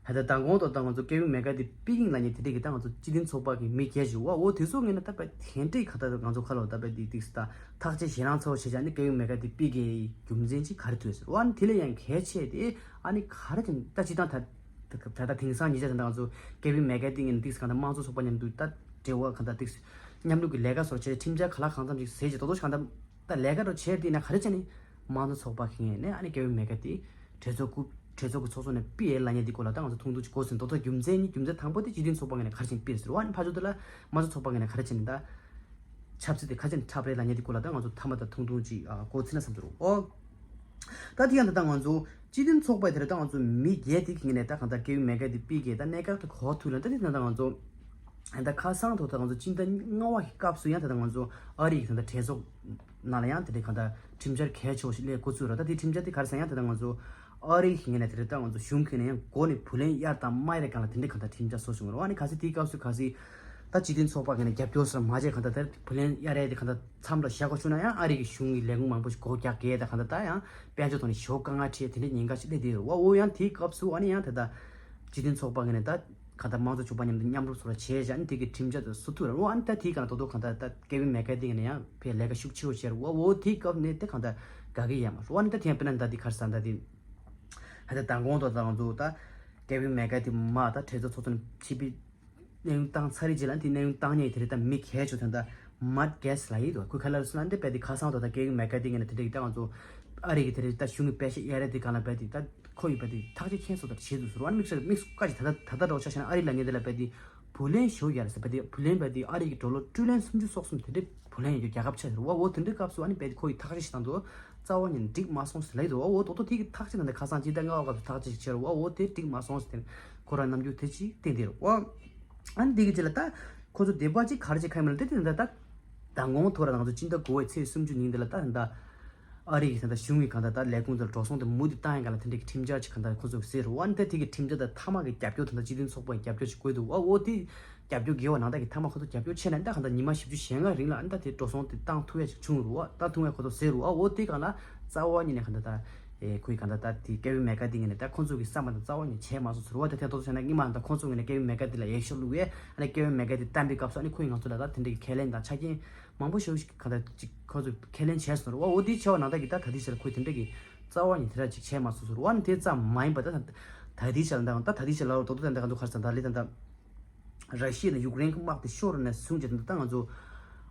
ད་ལྟ་མདང་དགོང་དུ་ད་ང་ཚོ་Kevin McCarthy དེ་པིག་ཡིན་ལབ་མཁན་དེ་འདྲས་ཀྱི་ད་ང་ཚོ་སྤྱི་མཐུན་ཚོགས་པ་གི་མི་སྒེར་ཞིག་བ། འོ་དེ་ཚོ་ངོས་ནས་ད་དཔེ་དེ་འདྲས་ག་ད་ང་ཚོ་ཁ་ལོ་ད་དཔེ་དེ་ཏིག་ད་ཐག་གཅོད་བྱེད་རང་ཚོ་བྱེད་བྱ་ནི་Kevin McCarthy དེ་པིག་གི་རྒྱུ་མཚན་ཅིག་ག་རེ་ཐུག་ཟེར་བ། ཨ་ནི་དེ་ལས་ཡང་གལ་ཆེ་དེ་ཨ་ནི་ག་རེ་ཅིག་ད་སྤྱི་བཏང་ད་ད་ད་དེང་སང་ཉིན་ཆ་ད་ང་ཚོ་Kevin McCarthy ངོས་ནས་ཏིག་ག་ད་དམངས་གཙོ་ཚོགས་པ་མཉམ་དུ་ད་འབྲེལ་བ་ག་ད་ཏིག་མཉམ་རུབ་ཀྱི་ལས་ཀ་སོགས་བྱས། ཁྲིམས་འཆར་ག་ལ་གང་འཚམ་ཅིག་ཟེར་གྱི་ད་དོ་ཞིག་ག་ད། ད་ལས་ཀ་རུ་བྱས་དེ་ན་ག་རེ་བྱས་ནས་དམངས་གཙོ་ཚོགས་པ་གི་ངོས་ནས་ཨ་ནི་Kevin McCarthy དེ་གྲོས་ཚོགས་ཀྱི་གྲོས་ཚོགས་ཀྱི་ཚོགས་གཙོ་ནས་ཕུད་ཡས་ལབ་མཁན་དེ་སྐོར་ལ་ད་ང་ཚོ་ཐུང་ཐུང་ཅིག་གོ་ཟིན་ཏོག་ཏོ། རྒྱུ་མཚན་ནི་རྒྱུ་མཚན་དང་པོ་དེ་སྤྱི་མཐུན་ཚོགས་པ་ངོས་ནས་ག་རེ་བྱས་ནས་ཕུད་ཟེར་བ། ཨ་ནི་ཕར་ཕྱོགས་དེ་ལ་དམངས་གཙོ་ཚོགས་པ་ངོས་ནས་ག་རེ་བྱས་ནས་ད་ཆབ་སྲིད་དེ་ག་རེ་བྱས་ནས་འཁྲབ་རེད་ལབ་མཁན་དེ་སྐོར་ལ་ད་ང་ཚོ་མཐའ་མ་ད་ཐུང་ཐུང་ཅིག་གོ་ཚུལ་ན་བསམ་ཚུལ་རོ། ཨོ། ད་དེ་ཡང་ད་ལྟ་ང་ཚོ་སྤྱི་མཐུན་ཚོགས་པ་དེ་རེད། ད་ང་ཚོ་མི་བརྒྱད་དེ་གི་ངོས་ནས་ད་གང་ལྟར་Kevin McCarthy དེ་ཕུད་ཀྱི་ད་གནད་འགག་དེ་གོ་ཐུབ་ལ། ད་དེ་ད་ལྟ་ང་ཚོ་ད་ཁ་སང་ཐོག་ད་ང་ཚོ་སྤྱི་ཟླ་ལྔ་པ་གི་སྐབས་སུ་ཡང་ད་ལྟ་ང་ཚོ་ཨ་རི་གི་ད་ལྟ་གྲོས་ཚོགས་ནང་ལ་ཡང་དེ་འདྲའི་གང་ལྟར་ཁྲིམས་འཆར་གལ་ཆེ་བོ་ཞིག་སླེབས་འགོ་ཚུགས་ར། ད་དེ་ཁྲིམས་འཆར་དེ་ག་རེ་ཟེར་ཡང་ད་ལྟ་ང་ཚོ་ཨ་རི་གི་ངོས་ནས་དེ་རེད། ད་ང་ཚོ་གཞུང་གི་ནས་ཡང་འགོ་ནས་བུ་ལོན་གཡར་དང་མ་གཡར་གང་ལ་དེ་འདྲའི་གང་ལྟར་ཁྲིམས་འཆར་བཟོ་བྱུང་ར། ཨ་ནི་གལ་སྲིད་དེའི་སྐབས་སུ་གལ་སྲིད་ད་སྤྱི་མཐུན་ཚོགས་པ་ངོས་ནས་རྒྱབ་སྐྱོར་སོགས་མ་བྱས་གང་ལྟར་དེར་བུ་ལོན་གཡར་ཡས་དེ་གང་ལྟར་མཚམས་ལ་བཞག་དགོས་བྱུང་ན་ཡང་ཨ་རི་གི་གཞུང་གི་ལས་ཁུངས་མང་པོ་ཞིག་སྒོ་རྒྱག་གི་ད་གང་ལྟར་ད་ཡང་དཔལ་འབྱོར་ཐོག་ནས་ཞོགས་དཀའ་ངལ་འཕྲད་དེ་འདྲའི་ཉེན་ཁ་ཞིག་སླེབས་བསྡད་ཡོད་ར། འོ་ཡང་དེའི་སྐབས་སུ་ཨ་ནི་ཡང་ད་ལྟ་སྤྱི་མཐུན་ཚོགས་པ་ངོས་ནས་ད་གང་ལྟར་དམངས་གཙོ་ཚོགས་པ་མཉམ་དུ་མཉམ་རུབ་སོགས་ལ་བྱས་བཞག་ནས་དེ་གི་ཁྲིམས་འཆར་དེ་བཟོ་ཐུབ་ར། འོ་ཨ་ནི་ད་དེའི་སྒང་ལ་ད་དོ་གང་ལྟར་ད་Kevin McCarthy དེ་ངོས་ནས་ཡང་ཕའི་ལས་ཀ་ཤུགས་ཆེ་བོ་བྱས་ར། འོ་འོ་དེའི་སྐབས་ནས་དེ་གང་ལྟར་དགའ་གི་ཡོད་མ་རེད། འོ་ཨ་ནི་ད་དེ་ཡང་དཔེར་ན་ད་དེ་ག་རེ་ཟེར་ད་དེ་ད་ལྟ་མདང་དགོང་དུ་ད་ང་ཚོ་ད་Kevin McCarthy དེ་མར་ད་གྲོས་ཚོགས་ཚོགས་གཙོ་ནས་ཕྱིར་ཕུད་གནས་དབྱུང་བཏང་ཚར་རེད་ཅེས་ལ། དེ་གནས་དབྱུང་བཏང་མཁན་དེ་རེད། ད་མི་གལ་ཆེ་ད་ལྟ་Matt Gaetz ལབ་ཡོད་དོ། ཁོས་ག་རེ་ལབ་སོང་ན་འདི་དཔེ་དེ་ཁ་སང་དོ་ད་Kevin McCarthy ངོས་ནས་དེ་འདྲ་གི་ད་ང་ཚོ་ཨ་རི་གི་དེ་རེད་ད་གཞུང་གི་པེ་ཤག་གཡར་ཡས་དེ་སྒང་ལ་དཔེ་དེ་ད་ཁོ་ཡིས་དཔེ་དེ་ཐག་གཅོད་མཁན་སོགས་ད་བྱེད་འདུག་ཟེར་བ། དམིགས་བསལ་དམིགས་སུ་བཀར་ཅིག་ད་ལྟ་ད་ལྟ་འདྲ་བོ་ཆ་བཞག་ན་ཨ་རི་ལབ་མཁན་དེ་ལ་དཔེ་དེ་བུ་ལོན་ཞེ་པོ་གཡར་ཟེར། དཔེ་དེ་བུ་ལོན་དཔེ་དེ་ཨ་རི་གི་ཌོ་ལར་ཊི་རི་ལི་ཡོན་སུམ་ཅུ་སོ་གསུམ་དེ་འདྲ་བུ་ལོན་ཡོད་རྒྱུ་རྒྱལ་ཁབ་ཆགས་ཟེར་བ། འོ་དེ་འདྲའི་སྐབས་སུ་ཨ་ནི་དཔེ་དེ་ཁོ་ཡིས་ཐག་གཅོད་བྱེད་སྟངས་དེ་རྩ་བ་ཉིད་ནས་འགྲིག་མ་སོང་ཟེར་ལབ་ཡོད་དོ། འོ་དོ་དོ་དེ་གི་ཐག་གཅོད་ད་ལྟ་ཁ་སང་སྤྱི་ཟླ་ལྔ་པ་སྐབས་སུ་ཐག་གཅོད་ཅིག་བྱས་ར། འོ་འོ་དེ་འགྲིག་མ་སོང་ཟེར་དེ་ཁོ་རང་རྣམ་འགྱུར་དེ་ཅིག་བསྟན་དེ་ར། འོ། ཨ་ནི་འདི་གི་རྗེས་ལ་ད་ཁོ་ཚོ་སྡེ་པ་གཅིག་ག་རེ་བྱེད་ཁ་ཡིན་མིན་ལ་དེ་དེ་ད་ད་མདང་དགོང་ཐོག་ར་ང་ཚོ་སྤྱི་ཟླ་དགུ་པའི་ཚེས་སུམ་ཅུ་ཉིན་དེ་ལ་ད་ད་ཨ་རི་གི་ད་ད་གཞུང་གི་གང་ལྟར་ད་ལས་ཁུངས་དེར་འགྲོ་སོང་དེ་མུ་མཐུད་བཏང་ཡ་ག་ལ་དེ་འདྲ་གི་ཁྲིམས་འཆར་ཅིག་གང་ལྟར་ཁོ་ཚོ་གིས་ཟེར་རུ། ཨ་ནི་ད་དེ་གི་ཁྲིམས་འཆར་ད་མཐའ་མ་གི་རྒྱབ་སྐྱོར་ད་ད་སྤྱི་མཐུན་ཚོགས་པ་གི་རྒྱབ་སྐྱོར་ཅིག་དགོས་འདུག་བ། འོ་དེ་རྒྱབ་སྐྱོར་དགོས་པ་ནང་ལྟར་གི་མཐའ་མ་ཁོ་ཚོ་རྒྱབ་སྐྱོར་བྱས་ན་ད་གང་ལྟར་ཉི་མ་བཞི་བཅུ་ཞེ་ལྔ་རིང་ལ་ཨ་ནི་ད་དེ་འགྲོ་སོང་དེ་བཏང་ཐུབ་ཡ་ཅིག་བྱུང་རུ་བ། བཏང་ཐུབ་ཡ་ཁོ་ཚོ་ཟེར་རུ་བ། འོ་དེ་གང་ལ་རྩ་བ་ཉིད་ནས་གང་ལྟར་ད། ཨེ་ཁོའི་གང་ལྟར་ད་དེ་Kevin McCarthy ངོས་ནས་ད་ཁོ་ཚོ་གི་བསམ་པ་དང་རྩ་བ་ནས་བྱས་མ་སོང་ཟེར་བ། དེ་ཐད་ཐོག་ཟེར་ན་སྔོན་མ་ད་ཁོ་ཚོ་ངོས་ནས་Kevin McCarthy ལ་འོས་ཤོག་བླུགས་ཡས། ཨ་ནི་Kevin McCarthy བཏང་པའི་སྐབས་སུ་ཨ་ནི་ཁོས་ང་ཚོ་ལ་ད་དེ་འདྲའི་གི་ཁས་ལེན་དང་ཆ་རྐྱེན་མང་པོ་ཞིག་གང་ལྟར་ཅིག་ཁོ་ཚོ་ཁས་ལེན་བྱས་སོང་ར་བ། འོ་དེ་བྱས་པ་ནང་ལྟར་གི་ད་ད་ལྟའི་ཆར་ཁོས་དེ་འདྲ་གི་རྩ་བ་ནས་དེ་འདྲ་ཅིག་བྱས་མ་སོང་ཟེར་བ། ཨ་ནི་དེ་ཙམ་མ་ཡིན་པ་ད་ད་ད་ལྟའི་ཆར་ལ་ད་ད་ལྟའི་ཆར་ལ་རྡོག་རྡོག་ད་ད་ག་ཚོད་ག་རེ་ཟེར་ད་ལས་ད་ད། ར་ཤི་ཡ་དང་ཡུཀ་རེན་གྱི་དམག་དེ་ཤོར་ནས་བཟུང་བྱས་ད་ལྟ་ང་ཚོ་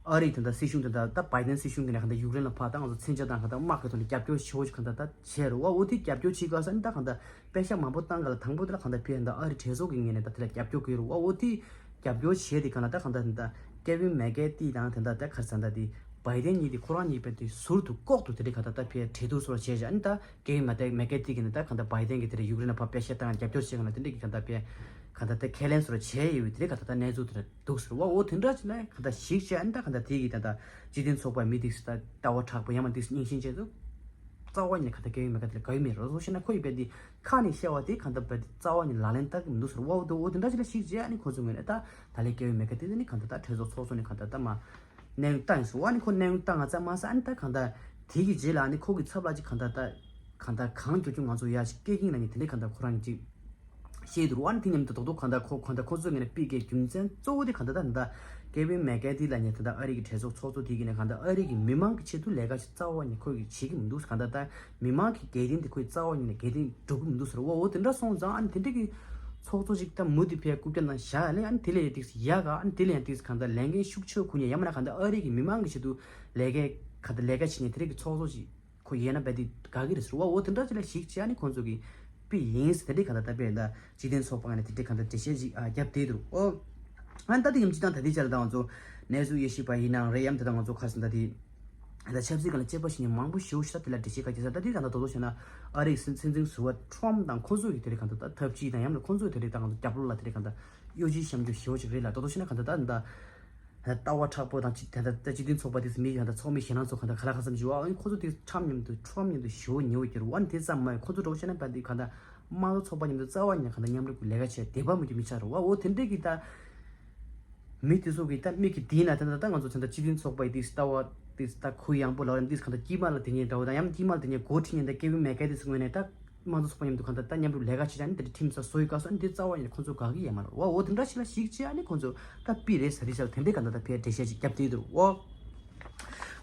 ཨ་རིའི་ད་ལྟ་སྲིད་གཞུང་དེ་ད་ད་བྷའི་ཌེན་སྲིད་གཞུང་གི་ནས་གང་ལྟར་ཡུཀ་རེན་ལ་ཕར་ད་ང་ཚོ་མཚོན་ཆ་དང་གང་ལྟར་དམག་གི་ཐོག་ནས་རྒྱབ་སྐྱོར་ཞེ་པོ་ཞིག་གང་ལྟར་ད་བྱས་རེད་བ། འོ་དེ་རྒྱབ་སྐྱོར་བྱེད་དགོས་ས་ནི་ད་གང་ལྟར་པེ་ཤག་མང་པོ་བཏང་ག་ལ་དང་པོ་དེ་ལ་གང་ལྟར་ཕེ་ད་ཨ་རི་གྲོས་ཚོགས་ཀྱི་ངོས་ནས་ད་དེ་ལ་རྒྱབ་སྐྱོར་དགོས་རེད་བ། འོ་དེ་རྒྱབ་སྐྱོར་བྱས་དེ་གང་ལ་ད་གང་ལྟར་ད་ཀེ་ཝིན་མེ་ཀེ་ཏི་དང་དེ་ད་ད་ག་རེ་ཟེར་ད་དེ་བྷའི་ཌེན་གཉིས་དེ་ཁོ་རང་གཉིས་པས་དེ་ཟུར་དུ་ལྐོག་ཏུ་དེ་འདྲའི་གང་ལྟར་ད་ཕེ་གྲོས་བསྡུར་སོགས་བྱས་བཞག་ཨ་ནི་ད། ཀེ་ཝིན་མེ་ཀེ་ཏི་གིས་ནི་ད་གང་ལྟར་བྷའི་ཌེན་གྱིས་དེ་རིང་ཡུཀ་རེན་ལ་ཕར་པེ་ཤ་བཏང་རྒྱབ་སྐྱོར་བྱེད་ག་ན་དེ་འདྲ་གི་གང་ལྟར་པེ་གང་ལྟར་དེ་ཁས་ལེན་སོགས་བྱས་ཡོད་པའི་དེ་རིང་གང་ལྟར་ད་གནས་ཚུལ་དེ་འདྲ་འདུག་ཟེར་བ། འོ་དེ་འདྲ་ཅིག་ལ་གང་ལྟར་ཞིག་བྱས་ཨ་ནི་ད་གང་ལྟར་དེ་གི་ད་ལྟ་སྤྱི་མཐུན་ཚོགས་པ་མི་དེ་ད་ལྟ་བ་དྲག་པོ་ཡང་མ་དེ་སྙིང་ཤིང་བྱས་འདུག་རྩ་བ་ཉིད་ནས་གང་ལྟར་ཀེ་ཝིན་མེ་ཀེ་ཏི་ལ་དགའ་ཡོད་མེད་རོ་སོ་ཤེ་ན་ཁོ་ཡི་པས་དེ་ཁ་ནས་བཤད་པ་དེ་གང་ལྟར་པས་དེ་རྩ་བ་ཉིད་ལག་ལེན་བསྟར་གི་མི་འདུག་ཟེར་བ། འོ་དེ་འོ་དེ་འདྲ་ཅིག་ལ་ཞིག་བྱས་ཨ་ནི་ཁོ་ཚོ་ངོས་ནས་ད་ད་ལས་ཀེ་ཝིན་མེ་ཀེ་ཏི་དེ་ནི་གང་ལྟར་ད་གྲོས་ཚོགས་ཚོགས་གཙོ་ནས་གང་ལྟར་ད་མ། གནས་དབྱུང་བཏང་ཡིན་ཟེར་བ། ཨ་ནི་ཁོ་གནས་དབྱུང་བཏང་ང་ཙམ་མ་ཟད་ཨ་ནི་ད་གང་ལྟར་དེ་གི་རྗེས་ལ་ཨ་ནི་ཁོ་གི་ཚབ་ལ་ཅིག་གང་ལྟར་ད་གང་ལྟར་གང་མགྱོགས་མགྱོགས་ང་ཚོ་ཡར་ཅིག་སྐད་འགྱིང་ལ་ནི་དེ་འདྲའི་གང་ལྟར་ཁོ་རང་གི་ཅིག་ བཤད་འདུག་བ། ཨ་ནི་དེ་མཉམ་དུ་རྡོག་རྡོག་གང་ལྟར་ཁོ་གང་ལྟར་ཁོ་ཚོའི་ངོས་ནས་ཕུད་རྒྱག་རྒྱུ་མཚན་གཙོ་བོ་དེ་གང་ལྟར་ད་ད་ལྟ་ཀེ་ཝིན་མེ་ཀེ་ཏི་ལབ་མཁན་ད་ལྟ་ཨ་རི་གི་གྲོས་ཚོགས་ཚོགས་གཙོ་དེ་གིས་ནས་གང་ལྟར་ཨ་རི་གི་མི་མང་གི་ཆེད་དུ་ལས་ཀ་ཞིག་རྩ་བ་ནས་ཁོ་གིས་བྱེད་ཀྱི་མི་འདུག་གང་ལྟར་ད་མི་མང་གི་འགལ་རྐྱེན་དེ་ཁོས་རྩ་བ་ནས་འགལ་རྐྱེན་སྒྲུབ་ཀྱི་མི་འདུག་ཟེར་བ། འོ་དེ་འདྲ་སོང་ཙང་ཨ་ནི་དེ་འདྲ་གི་ཚོགས་གཙོ་ཞིག་ད་མུ་མཐུད་ཕར་རྐུབ་བཀྱག་ནང་བཞག་ལས། ཨ་ནི་དེ་ལས་ཡང་ཏིག་ཡག་ག་ཨ་ནི་དེ་ལས་ཡང་ཏིག་གང་ལྟར་ལས་འགན་ཤུགས་ཆེ་འཁུར་མཁན་ཡང་མིན་ན་གང་ལྟར་ཨ་རི་གི་མི་མང་གི་ཆེད་དུ་ལས་ཀ་གང་ལྟར་ལས་ཀ་བྱེད་མཁན་དེ་འདྲ་གི་ཚོགས་གཙོ་ཞིག་ཁོ་ཡིན་ན་རྦད་དེ་དགའ་གི་རེད་ཟེར་བ། འོ་དེ་འདྲ་ཅིག་ལ་གཞིགས་བྱས་ཨ་ནི་ཁོང་ཚོ་གིས་ཕུད་ཡིན་ཟེར་དེ་འདྲའི་གང་ལྟར་ད་དཔེ་ད་སྤྱི་མཐུན་ཚོགས་པ་ནས་དེ་འདྲའི་གང་ལྟར་འགྲེལ་བཤད་ཅིག་ཨ་བརྒྱབ་བསྡད་འདུག་འོ། ཨ་ནི་ད་དེ་ཡིན་སྤྱི་བཏང་ད་ལྟའི་ཆར་ལ་ད་ང་ཚོ་གནས་ཚུལ་དབྱེ་ཞིབ་པ་ཡིན་ནའང་རེད། ཡང་ད་ལྟ་ང་ཚོ་ག་རེ་ཟེར་ད་དེ་ད་ཆབ་སྲིད་སྒང་ལ་དཔྱད་པ་བྱེད་མཁན་མང་པོ་ཞེ་པོ་ཞིག་ད་དེ་ལ་འགྲེལ་བཤད་ག་རེ་བྱས་ཟེར། ད་དེ་ད་ལྟ་དོ་དོ་བྱས་ན་ཨ་རིའི་སྲིད་སྲིད་འཛིན་ཟུར་པ་ཁྲོམ་དང་ཁོང་ཚོ་གི་དེ་འདྲའི་གང་ལྟར་ད་ཐབས་ཇུས་དང་ཡང་ན་ཁོང་ཚོ་གི་དེ་འདྲའི་ད་ང་ཚོ་རྒྱབ་ལོགས་ལ་དེ་འདྲའི་གང་ལྟར་གཡོ་ཇུས་བཤམས་རྒྱུ་ཞེ་པོ་ཞིག་རེད་ལ། དོ་དོ་བྱས་ན་གང་ལྟར་ད་ད། ལྟ་བ་མཁྲེགས་པོ་དང་སྤྱི་ད་ལྟ་སྤྱི་མཐུན་ཚོགས་པ་དེ་ཚོ་མི་ཡང་ད་ཚོགས་མི་ཞེད་སྣང་ཚོ་གང་ལྟར་ག་ལ་གང་འཚམ་ཞུ་བ། ཨ་ནི་ཁོ་ཚོ་དེ་ཁྲམ་མཉམ་དུ་ཁྲོམ་མཉམ་དུ་ཞེ་པོ་ཉེ་བོ་གྱུར་བ། ཨ་ནི་དེ་ཙམ་མ་ཡིན་ཁོ་ཚོ་འགྲོ་བྱས་ན་ད་འདི་གང་ལྟར་དམངས་གཙོ་ཚོགས་པ་མཉམ་དུ་རྩ་བ་ཉིད་ནས་གང་ལྟར་མཉམ་རུབ་ཀྱི་ལས་ཀ་བྱས་བདེ་བ་མི་འདུག་མི་ཆགས་རེད་བ། འོ་དེ་འདྲས་ཀྱི་ད་མི་དེ་ཚོ་གི་ད་མིག་གི་དེ་ན་ད་ད་ད་ང་ཚོ་ད་ལྟ་སྤྱི་མཐུན་ཚོགས་པ་ཡི་དེ་ལྟ་བ་དེ་ད་ཁུ་ཡངས་པོ་ལབ་རེད། འདི་གང་ལྟར་དཀྱིལ་མ་ལ་དེ་ཉིད་འདྲ་བོ་དང་ཡང་དཀྱིལ་མ་ལ་དེ་ཉིད་འགོ་ཁྲིད་ཉིན་ད་ཀེ་ཝིན་མེ་ཀེ་ཏི་ཚོ་ངོས་ནས་ད། དམངས་གཙོ་ཚོགས་པ་མཉམ་དུ་གང་ལྟར་ད་མཉམ་རུབ་ལས་ཀ་བྱེད་ཡ་ནི་དེ་འདྲ་ཁྲིམས་སར་བཟོ་ཡི་སྐབས་སུ་ཨ་ནི་དེ་རྩ་བ་ཉིད་ནས་ཁོང་ཚོ་དགའ་གི་ཡོད་མ་རེད་བ། འོ་དེ་འདྲ་ཞིག་ལ་གཞིགས་བྱས་ཨ་ནི་ཁོང་ཚོ་ད་ཕུད་རེད་ཟེར་དེ་ཞག་དེ་འདྲའི་གང་ལྟར་ད་ཕར་འགྲེལ་བཤད་ཅིག་བརྒྱབ་བསྡད་འདུག་འོ།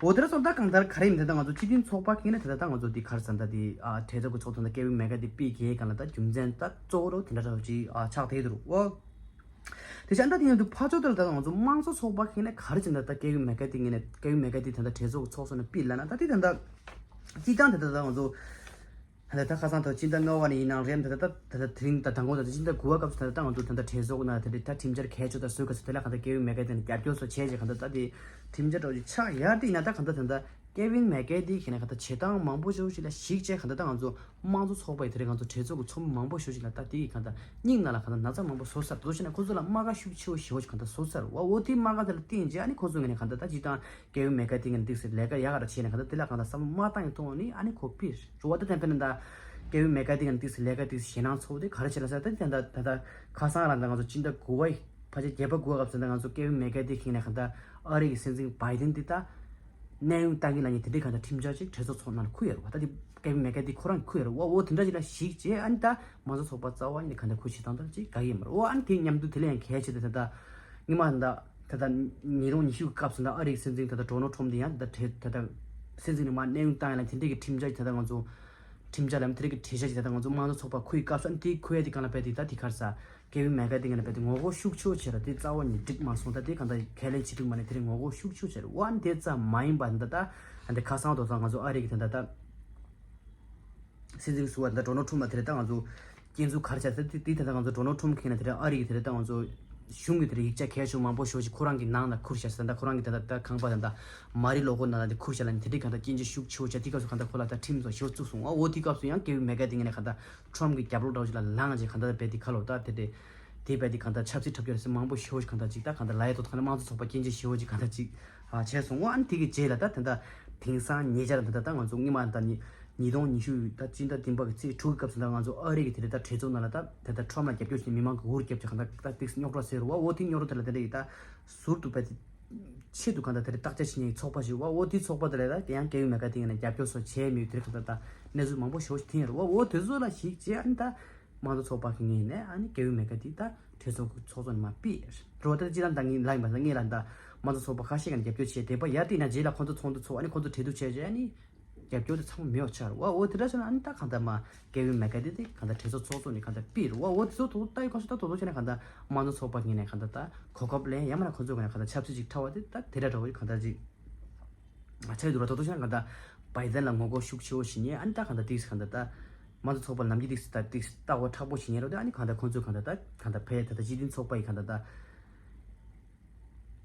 འོ་དེ་འདྲ་སོང་ད་གང་ལྟར་ག་རེ་ཡིན་ད་ད་ང་ཚོ་སྤྱི་མཐུན་ཚོགས་པ་གིས་ནི་ད་ད་ད་ང་ཚོ་འདི་ག་རེ་ཟེར་ད་འདི་ཨ་གྲོས་ཚོགས་ཀྱི་ཚོགས་གཙོ་ད་ཀེ་ཝིན་མེ་ཀེ་ཏི་ཕུད་ཀྱི་གང་ལ་ད་རྒྱུ་མཚན་ད་གཙོ་བོ་རོ་དེ་འདྲ་འདྲ་བོ་ཅིག་ཨ་ཆགས་བསྡད་འདུག་འོ། དེ་བཞིན་ད་དེ་ཡིན་དུས་ཕར་ཕྱོགས་དེ་ལ་ད་ང་ཚོ་དམངས་གཙོ་ཚོགས་པ་གིས་ནི་ག་རེ་བྱས་ད་ད་ཀེ་ཝིན་མེ་ཀེ་ཏི་ངོས་ནས་ཀེ་ཝིན་མེ་ཀེ་ཏི་ད་ད་གྲོས་ཚོགས་ཀྱི་ཚོགས་གཙོ་ནས་ཕུད་ལབ་ན་ད་དེ་ད་ད་སྤྱི་བཏང་དེ་ད་ད་ང་ཚོ། ད་ལྟ་ཁ་སང་དང་སྤྱི་ཟླ་ལྔ་པ་ནས་ཡིན་ནའང་རེད། ད་ལྟ་ད་ལྟ་དེ་རིང་ད་དང་པོ་ད་ལྟ་སྤྱི་ཟླ་དགུ་པ་སྐབས་སུ་ད་ལྟ་ང་ཚོ་ད་ལྟ་གྲོས་ཚོགས་ནང་དེ་འདྲའི་ད་ཁྲིམས་འཆར་གལ་ཆེ་ཤོས་དང་བཟོས་སྐབས་སུ་དེ་ལ་གང་ལྟར་ཀེ་ཝིན་མེ་ཀེ་ཏི་ནས་རྒྱབ་སྐྱོར་སོགས་བྱས་རྗེས་གང་ལྟར་ད་དེ་ཁྲིམས་འཆར་འདྲ་བོ་ཅིག་ཆགས་ཡར་དེ་ཡིན་ན་ད་གང་ལྟར་ད་ལྟ་ཀེ་ཝིན་མེ་ཀེ་ཏི་གིས་ནས་གང་ལྟར་བྱེད་སྟངས་མང་པོ་ཞེ་པོ་ཞིག་ལ་གཞིགས་བྱས་གང་ལྟར་ད་ང་ཚོ་དམངས་གཙོ་ཚོགས་པ་ཡི་དེ་རིང་ང་ཚོ་གྲོས་ཚོགས་ཀྱི་ཚོགས་མི་མང་པོ་ཞེ་པོ་ཞིག་ལ་ད་དེ་གི་གང་ལྟར་སྙིང་ནང་ལ་གང་ལྟར་ན་ཚ་མང་པོ་བཟོ་ཚར། དེ་ཚོ་བྱས་ན་ཁོ་ཚོ་ལ་རྨ་ཁ་ཤུགས་ཆེ་བོ་ཞེ་པོ་ཞིག་གང་ལྟར་བཟོ་ཚར་བ། འོ་དེ་རྨ་ཁ་དེ་ལ་བརྟེན་བྱས་ཨ་ནི་ཁོ་ཚོ་ངོས་ནས་གང་ལྟར་ད་སྤྱི་བཏང་ཀེ་ཝིན་མེ་ཀེ་ཏི་ངོས་ནས་ཏོག་ཙམ་ལས་ཀ་ཡག་ག་རེ་བྱས་ནས་གང་ལྟར་དེ་ལ་གང་ལྟར་བསམ་བློ་མ་བཏང་ཡི་ཐོག་ནས་ཨ་ནི་ཁོ་ཕུད་རེད་བ། ད་དེ་དཔེར་ན་ད་ཀེ་ཝིན་མེ་ཀེ་ཏི་ངོས་ནས་ཏོག་ཙམ་ལས་ཀ་ཏོག་ཙམ་ཞེད་སྣང་ཚ་བོ་དེ་ག་རེ་བྱས་ལབ་ཟེར་ད་དེ་ད་ད་ད་ཁ་སང་རང་ད་ང་ཚོ་སྤྱི་ཟླ་དགུ་པ་ཡི་ཕལ་ཆེར་བརྒྱད་པ་དགུ་པ་སྐབས་སུ་ད་ང་ཚོ་ཀེ་ཝིན་མེ་ཀེ་ཏི་གིས་ནས་གང་ལྟར་ཨ་རི་གི་སྲིད་འཛིན་བྷའི་ཌེན་དེ་ད་གནས་དབྱུང་བཏང་གི་ལབ་མཁན་དེ་འདྲའི་གང་ལྟར་ཁྲིམས་འཆར་ཅིག་གྲོས་ཚོགས་ཚོགས་ནང་ལ་འཁུར་ཡོད་རེད་བ། ད་དེ་ཀེ་ཝིན་མེ་ཀེ་ཏི་ཁོ་རང་གིས་འཁུར་ཡོད་རེད་བ། འོ་དེ་འདྲ་ཅིག་ལ་གཞིགས་བྱས་ཨ་ནི་ད་དམངས་གཙོ་ཚོགས་པ་རྩ་བ་ཉིད་ནས་གང་ལྟར་ཁུར་བྱེད་སྟངས་དེ་ཅིག་དགའ་གི་ཡོད་མ་རེད། འོ་ཨ་ནི་དེ་མཉམ་དུ་དེ་ལས་ཡང་གལ་ཆེ་དེ་ད་ལྟ་སྔོན་མ་ད་ད་ལྟ་ཉིས་སྟོང་ཉི་ཤུ་གི་སྐབས་སུ་ད་ཨ་རི་གི་སྲིད་འཛིན་ད་ལྟ་ཌོ་ནལ་ཊམ་དེ་ཡང་ད་ལྟ་ད་ལྟ་སྲིད་འཛིན་ནས་མར་གནས་དབྱུང་བཏང་ཡ་ལ་དེ་འདྲའི་གི་ཁྲིམས་འཆར་ཅིག་ད་ལྟ་ང་ཚོ་ཁྲིམས་འཆར་ལ་དེ་འདྲའི་གི་གྲོས་འཆར་ཅིག་ད་ལྟ་ང་ཚོ་དམངས་གཙོ་ཚོགས་པ་འཁུར་ཡི་སྐབས་སུ་ཨ་ནི་དེ་འཁུར་ཡ་དེ་གང་ལ་རྦད་དེ་ད་དེ་ག་རེ་ཟེར། ཀེ་ཝིན་མེ་ཀེ་ཏི་ངོས་ནས་རྦད་དེ་ངོ་རྒོལ་ཤུགས་ཆེ་བོ་བྱས་ར་དེ་རྩ་བ་ནས་འགྲིག་མ་སོང་། ད་དེ་གང་ལྟར་ཁས་ལེན་བྱེད་ཐུབ་མ་རེད། དེ་རིང་ངོ་རྒོལ་ཤུགས་ཆེ་བོ་བྱས་ར། འོ་ཨ་ནི་དེ་ཙམ་མ་ཡིན་པ་ད་ད་ཨ་འདི་ཁ་སང་དོ་ཚང་ང་ཚོ་ཨ་རི་གི་ད་ད་ད་སྲིད་འཛིན་ཟུར་པ་ད་ཌོ་ནལ་ཊམ་ལ་དེ་རེད་ད་ང་ཚོ་སྐྱོན་འཛུགས་ག་རེ་བྱས་ད་དེ་དེ་ད་ད་ང་ཚོ་ཌོ་ནལ་ཊམ་གིས་ནས་དེ་རེད་ཨ་རི་གི་དེ་རེད་ད་ང་ཚོ་གཞུང་གི་དེ་རེད་ཡིག་ཆ་གལ་ཆེ་བོ་མང་པོ་ཞེ་པོ་ཅིག་ཁོ་རང་གི་ནང་ལ་ཁུར་བཞག་ཟེར་ད་ཁོ་རང་གི་ད་ད་ད་ཁང་པ་ད་ད་མ་རི་ལོ་གོ་ནང་ལ་དེ་ཁུར་བཞག་ལ་ནི་དེ་འདྲའི་གང་ལྟར་སྐྱོན་བརྗོད་ཤུགས་ཆེ་བོ་བྱས། དེ་སྐབས་སུ་གང་ལྟར་ཁོ་ལ་ད་ཁྲིམས་སོགས་ཞེ་པོ་བཙུགས་སོང་། འོ་འོ་དེ་སྐབས་སུ་ཡང་ཀེ་ཝིན་མེ་ཀེ་ཏི་ངོས་ནས་གང་ལྟར་ཊམ་གི་རྒྱབ་ལོགས་འདྲ་བོ་ཞིག་ལ་ལངས་རྗེས་གང་ལྟར་རྦད་དེ་ག་ལོ་ད་དེ་དེ་དེ་རྦད་དེ་གང་ལྟར་ཆབ་སྲིད་འཁྲབ་སྟོན་རེད་ཟེར་མང་པོ་ཞེ་པོ་ཞིག་གང་ལྟར་ཅིག་ད་གང་ལྟར་ལབ་ཡ་དོ་ཐོག་ནས་དམངས་གཙོ་ཚོགས་པ་སྐྱོན་བརྗོད་ཞེ་པོ་ཅིག་གང་ལྟར་ཅིག་ཨ་བྱས་སོང་། འོ་ཨ་ནི་དེ་གི་རྗེས་ལ་ད་དེ་འདྲ་དེང་སང་ཉེ་ཆར་ད་ད་ད་ང་ཚོ་སྔོན་མ་ད་ནི་ཉིས་སྟོང་ཉི་ཤུ་ད་སྤྱི་ཟླ་བདུན་པ་གི་ཚེས་དྲུག་གི་སྐབས་སུ་ད་ང་ཚོ་ཨ་རི་གི་དེ་རེད་ད་གྲོས་ཚོགས་ནང་ལ་ད་དེ་ད་ཊམ་ལ་རྒྱབ་སྐྱོར་བྱས་ནས་མི་མང་གི་འུར་རྒྱབ་བྱས་གང་ལྟར་ད་ཏིག་སེ་རྙོག་དྲ་སེལ་རུ་བ། འོ་དེ་རྙོག་དྲ་དེ་ལ་དེ་འདྲ་ཡི་ད་ཟུར་དུ་བས་དེ་ཆེད་དུ་གང་ལྟར་དེ་རེད་བརྟག་དཔྱད་བྱེད་མཁན་གྱི་ཚོགས་པ་ཞིག་བ། འོ་དེའི་ཚོགས་པ་དེ་ལ་ད་དེ་ཡང་ཀེ་ཝིན་མེ་ཀེ་ཏི་ངོས་ནས་རྒྱབ་སྐྱོར་སོགས་བྱས་མེད་དེ་ད་ད་གནས་ཚུལ་མང་པོ་ཞེ་པོ་ཞིག་ཐོན་ཡོད་རེད་བ། འོ་དེ་ཚོ་ལ་གཞིགས་བྱས་ཨ་ནི་ད་དམངས་གཙོ་ཚོགས་པ་གི་ངོས་ནས་ཨ་ནི་ཀེ་ཝིན་མེ་ཀེ་ཏི་ད་གྲོས་ཚོགས་ཀྱི་ཚོགས་གཙོ་ནས་མར་ཕུད་རེད་བ། ད་སྤྱིར་བཏང་ད་ངས་ལབ་ཡིན་པ་ད་ངས་ལ་ད་དམངས་གཙོ་ཚོགས་པ་ཁ་ཤས་ཀྱིས་རྒྱབ་སྐྱོར་བྱས་བསྡད་པ། ཡར་དེ་ན་རྗེས་ལ་ཁོང་ཚོ་ཚོགས་འདུ་ཚོགས་ཨ་ནི་ཁོང་ཚོ་གྲོས་བསྡུར་བྱས་རྗེས་ཨ་ནི་རྒྱབ་སྐྱོར་དེ་ཚང་མ་མེད་པ་ཆགས་རེད་བ། འོ་དེ་འདྲ་བྱས་ན་ཨ་ནི་ད་གང་ལྟར་མ་ཀེ་ཝིན་མེ་ཀེ་ཏི་དེ་གང་ལྟར་གྲོས་ཚོགས་ཚོགས་གཙོ་ནས་གང་ལྟར་ཕུད་རེད་བ། འོ་དེ་ཚོ་དོ་ལྟ་ཡི་ཁ་ཤས་ད་དོ་དོ་བྱས་ན་གང་ལྟར་དམངས་གཙོ་ཚོགས་པ་ངོས་ནས་གང་ལྟར་ད་གོ་སྐབས་ལེན་ཡང་མིན་ན་ཁོང་ཚོ་ངོས་ནས་གང་ལྟར་ཆབ་སྲིད་ཅིག་འཁྲབ་པ་དེ་ད་དེ་འདྲ་འདྲ་བོ་གང་ལྟར་ཅིག་ཆགས་ཡོད་འདུག་ར། དོ་དོ་བྱས་ན་གང་ལྟར་བྷའི་ཌེན་ལ་ངོ་རྒོལ་ཤུགས་ཆེ་བོ་བྱེད་མཁན་ཨ་ནི་ད་གང་ལྟར་ཏིག་སེ་གང་ལྟར་ད་དམངས་གཙོ་ཚོགས་པ་ནམ་རྒྱུན་ཏིག་སེ་ད་ཏིག་སེ་ལྟ་བ་མཁྲེགས་པོ་བྱེད་མཁན་རེད་དེ། ཨ་ནི་གང་ལྟར་ཁོང་ཚོས་གང་ལྟར་ད་གང་ལྟར་ཕར་ད་ལྟ་སྤྱི་མཐུན་ཚོགས་པ་ཡི་གང་ལྟར་ད་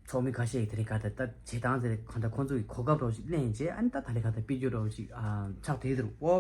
ཚོགས་མི་ཁ་ཤས་ཀྱིས་དེ་རིང་གང་ལྟར་ད་བྱེད་སྟངས་དེ་གང་ལྟར་ཁོང་ཚོ་གིས་གོ་སྐབས་རོགས་ཞིག་ལེན་བྱས་ཨ་ནི་ད་ད་རེས་གང་ལྟར་སྤེལ་རྒྱུ་རོགས་ཞིག་ཨ་ཆགས་བསྡད་འདུག་འོ།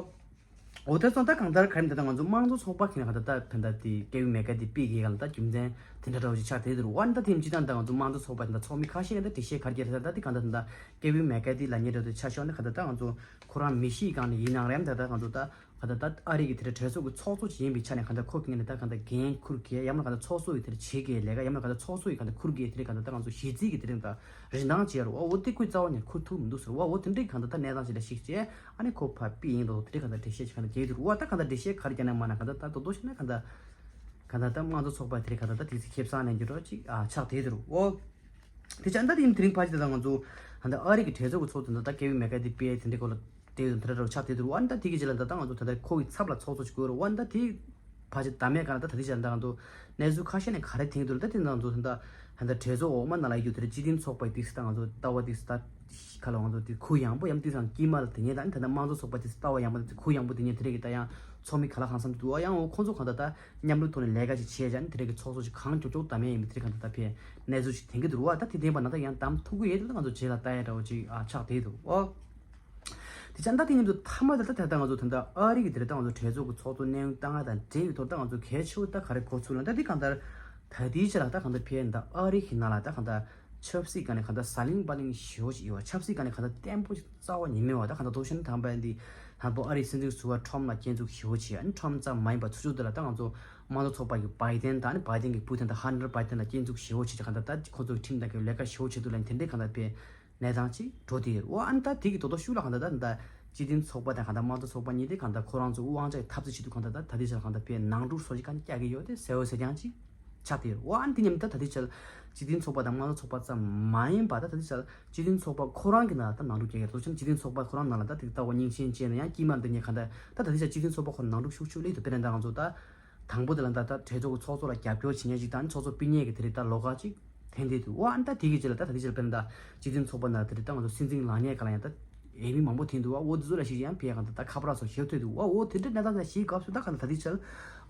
འོ་དེ་སོང་ད་གང་ལྟར་ག་རེ་ད་ལྟ་ང་ཚོ་དམངས་གཙོ་ཚོགས་པ་གི་ནས་གང་ལྟར་ད་ད་ལྟ་དེ་ཀེ་ཝིན་མེ་ཀེ་ཏི་ཕུད་ཀྱི་གང་ལྟར་ད་རྒྱུ་མཚན་དེ་འདྲ་འདྲ་བོ་ཞིག་ཆགས་བསྡད་འདུག་འོ་ཨ་ནི་ད་དེ་སྤྱིར་བཏང་ད་ང་ཚོ་དམངས་གཙོ་ཚོགས་པ་ད་ལྟ་ཚོགས་མི་ཁ་ཤས་ཀྱིས་ད་འགྲེལ་བཤད་ག་རེ་བརྒྱབ་ད་ད་དེ་གང་ལྟར་ད་ལྟ་ཀེ་ཝིན་མེ་ཀེ་ཏི་ལབ་མཁན་འདྲ་བོ་དེ་ཆ་བཞག་ན་གང་ལྟར་ད་ང་ཚོ་ཁོ་རང་མི་གཤིས་སྒང་ནས་ཡིན་ནའང་རེད་ད་ད་ང་ཚོ་ད། ག་ད་ད་ཨ་རི་གི་དེ་འདྲ་གྲོས་ཚོགས་ཀྱི་ཚོགས་གཙོ་ཅིག་ཡིན་པའི་ཆ་ནས་ག་ད་ཁོ་གི་ངོས་ནས་ད་ག་ད་འགན་འཁུར་གི་ཡང་ན་ག་ད་ཚོགས་གཙོ་ཡི་དེ་འདྲ་བྱེད་གི་ལས་ཀ་ཡང་ན་ག་ད་ཚོགས་གཙོ་ཡི་ག་ད་འཁུར་གི་དེ་འདྲ་ག་ད་ད་ང་ཚོ་གཞི་རྩའི་གི་དེ་རིང་ད་རིན་ཐང་བྱས་རོ་བ། འོ་དེ་ཁོས་རྩ་བ་ནས་འཁུར་ཐུབ་མི་འདུག་ཟེར་བ། འོ་དེ་འདྲའི་ག་ད་ད་གནས་སྟངས་ཤིག་ལ་གཞིགས་བྱས་ཨ་ནི་ཁོ་ཕར་ཕུད་ཡིན་འདུག་དེ་འདྲའི་ག་ད་འགྲེལ་བཤད་ཅིག་ག་ད་བརྒྱབ་འདུག་བ། ད་ག་ད་འགྲེལ་བཤད་ག་རེ་བརྒྱབ་ན་མ་ན་ག་ད་ད་དོ་དོ་ཤི་ན་ག་ད། གང་ལྟར་ད་དམངས་གཙོ་ཚོགས་པ་དེ་རིང་གང་ལྟར་ད་དེ་ཚོ་ཁེ་བཟང་ལེན་རྒྱུ་རོགས་ཅིག་ཨ་ཆགས་བསྡད་འདུག་ཨོ། དེ་ཅང་ད་དེ་དེ་རིང་ཕལ་ཆེར་ད་ང་ཚོ་ད་ལྟ་ཨ་རི་གི་གྲོས་ཚོགས་ཀྱི་ཚོགས་འདུ་ད་ལྟ་ཀེ་ཝིན་མེ་ཀ་དེ་སྤེལ་དེ་འདྲའི་སྐོར་ལ་དེ་ཚོ་དེ་འདྲ་རོགས་ཆགས་བསྡད་འདུག་ཨ་ནི་ད་དེ་གི་རྗེས་ལ་ད་ལྟ་ང་ཚོ་ད་ལྟ་ཁོ་གི་ཚབ་ལ་ཚོགས་གཙོ་ཅིག་དགོས་རོགས་ཨ་ནི་ད་དེ་ཕལ་ཆེར་ད་མེད་ག་ལ་ད་ད་དེ་ཅང་ད་ང་ཚོ་གནས་ཚུལ་ཁ་ཤས་ནས་ག་རེ་ཐོན་འདུག་ད་དེ་ང་ཚོ་ད་ལྟ་ད་ལྟ་གྲོས་ཚོགས་འོག་མ་ནང་ལ་ཡོད་རྒྱུ་དེ་སྤྱི་མཐུན་ཚོགས་པ་ཡི་དེ་ད་ང་ཚོ་ལྟ་བ་དེ་ད་ག་ལ་ང་ཚོ་དེ་གུ་ཡངས་པོ་ཡང་དེ་སང་དཀྱིལ་མ་ལ་དེ་ཉིད་ད་ད་ལྟ་དམངས་གཙོ་ཚོགས་པ་དེ་ལྟ་བ་ཡངས་པོ་དེ་གུ་ཡངས་པོ་དེ་ཉིད་དེ་རེད་གི་ད་ཡང་ཚོགས་མི་ག་ལ་གང་འཚམ་དུ་འདུག་ཨ་ཡང་འོ་ཁོང་ཚོ་གང་ད་ད་མཉམ་རུབ་ཐོག་ནས་ལས་ཀ་ཅིག་བྱས་ཀྱང་དེ་རེད་གི་ཚོགས་གཙོ་ཅིག་གང་མགྱོགས་མགྱོགས་ད་མེད་ཡིན་པ་དེ་རེད་གང་ད་ད་ཕེ་གནས་ཚུལ་ཅིག་ཐོན་གི་འདུག་ཨ་ད་དེ་བདེན་པ་ན་ད་ཡང་གདམ་ཐུབ་གི་ཡོད་ད་ང་ཚོ་རྗེས་ལ་ལྟ་ཡ་འདྲ་བོ་ཅིག་ཨ་ཆགས་བསྡད་འདུག་ཨོ། དེ་ཅང་ད་དེ་མཉམ་དུ་མཐའ་མ་དེ་ད་ད་ལྟ་ང་ཚོ་ད་ལྟ་ཨ་རི་གི་དེ་རེད་ད་ང་ཚོ་གྲོས་ཚོགས་ཀྱི་ཚོགས་གཙོ་གནས་དབྱུང་བཏང་ཡ་དང་འབྲེལ་བའི་ཐོག་ད་ང་ཚོ་གལ་ཆེ་བོ་ད་ག་རེ་གོ་ཚུལ་ལ་ད་དེ་གང་ལྟར་ད་ལྟའི་ཆ་ལ་ད་གང་ལྟར་ཕེ་ད་ཨ་རི་གི་ནང་ལ་ད་གང་ལྟར་ཆབ་སྲིད་སྒང་ནས་གང་ལྟར་ཟ་ལིང་པ་ལིང་ཞེ་བོ་ཞིག་ཡོད་པ་ཆབ་སྲིད་སྒང་ནས་གང་ལྟར་བརྟན་པོ་ཞིག་རྩ་བ་ཉིད་མེད་པ་ད་གང་ལྟར་དོ་ཤན་དང་པའི་འདི་དང་པོ་ཨ་རིའི་སྲིད་འཛིན་ཟུར་པ་ཁྲོམ་ལ་སྐྱོན་འཛུགས་ཞེ་བོ་བྱས་ཨ་ནི་ཁྲོམ་ཙམ་མ་ཡིན་པ་ཚུར་ཕྱོགས་འདི་ལ་ད་ང་ཚོ་དམངས་གཙོ་ཚོགས་པ་གི་བའི་ཏན་དང་ཨ་ནི་བའི་ཏན་གི་བུ་དེ་ད་ཧན་ནར་བའི་ཏན་ལ་སྐྱོན་འཛུགས་ཞེ་བོ་བྱས་ཀྱི་གང་ལྟར་ད་ཁོ་ཚོ་གི་ཁྲིམས་དང་གི་ལས་ཀ་ཞེ་བོ་བྱེད་འདུག་ལ་དེ་འདྲའི་གང་ལྟར་པའི་གནས་སྟངས་ཅིག་འགྲོ་དེ་ཡོད། འོ་ཨ་ནི་ད་དེ་གི་དོ་དོ་ཤུགས་ལ་གང་ལྟར་ད་ད་སྤྱི་མཐུན་ཚོགས་པ་དང་གང་ལྟར་དམངས་གཙོ་ཚོགས་པ་གཉིས་དེ་གང་ལྟར་ཁོ་རང་ཚོ་དབང་ཆ་གི་འཐབ་རྩོད་བྱེད་དུས་གང་ལྟར་ད་ད་ལྟའི་ཆར་གང་ལྟར་པའི་ནང་འཁྲུག་སོགས་ཅིག་གང་རྒྱག་གི་ཡོད་དེ་གསལ་བོ་གསལ་རྐྱང་ཅིག་ཆགས་ཏེ་ཡོད། འོ་ཨ་ནི་དེ་མཉམ་ད་ད་ལྟའི་ཆར་སྤྱི་མཐུན་ཚོགས་པ་དང་དམངས་གཙོ་ཚོགས་པ་ཙམ་མ་ཡིན་པ་ད་ད་ལྟའི་ཆར་སྤྱི་མཐུན་ཚོགས་པ་ཁོ་རང་གི་ནང་ད་ནང་འཁྲུག་རྒྱག་གི་ཡོད། དོ་ཆེན་སྤྱི་མཐུན་ཚོགས་པ་ཁོ་རང་ནང་ལ་ད་དེ་ལྟ་བ་རྙིང་ཞེན་ཅན་ཡང་དཀྱིལ་མར་འདི་ཉེ་གང་ལྟར་ད་ད་ལྟའི་ཆར་སྤྱི་མཐུན་ཚོགས་པ་ཁོ་རང་ནང་འཁྲུག་ཤུགས་ཆེ་སླེབས་འདུག་དཔེར་ན་ད་ང་ཚོ་ད་དང་པོ་དེ་ལ་ད་ད་གྲོས་ཚོགས་ཀྱི་ཚོགས་གཙོ་ལ་རྒྱབ་སྐྱོར་བྱེད་མཁན་ཅིག་དང་ཚོགས་གཙོ་ཕུད་མཁན་གྱི་དེ་རིགས་ད་ལོགས་ཀ་ཅིག་ཐོན་བསྡད་འདུག་འོ་ཨ་ནི་ད་དེ་གི་རྗེས་ལ་ད་ད་ལྟའི་ཆར་དཔེར་ན་ད་སྤྱི་མཐུན་ཚོགས་པ་ནང་དེ་རིགས་ད་ང་ཚོ་སྲིད་འཛིན་ལངས་མཁན་ག་ལ་ཡང་ད་འོས་མི་མང་པོ་ཐོན་འདུག་འོ་དེ་ཚོ་ལ་ཞིག་ཡང་ཕེ་གང་ལྟར་ད་ཁ་པར་སོགས་ཞིག་ཐོན་འདུག་འོ་འོ་དེ་འདྲ་གནས་སྟངས་ལ་ཞིག་སྐབས་སུ་ད་གང་ལྟར་ད་ལྟའི་ཆར་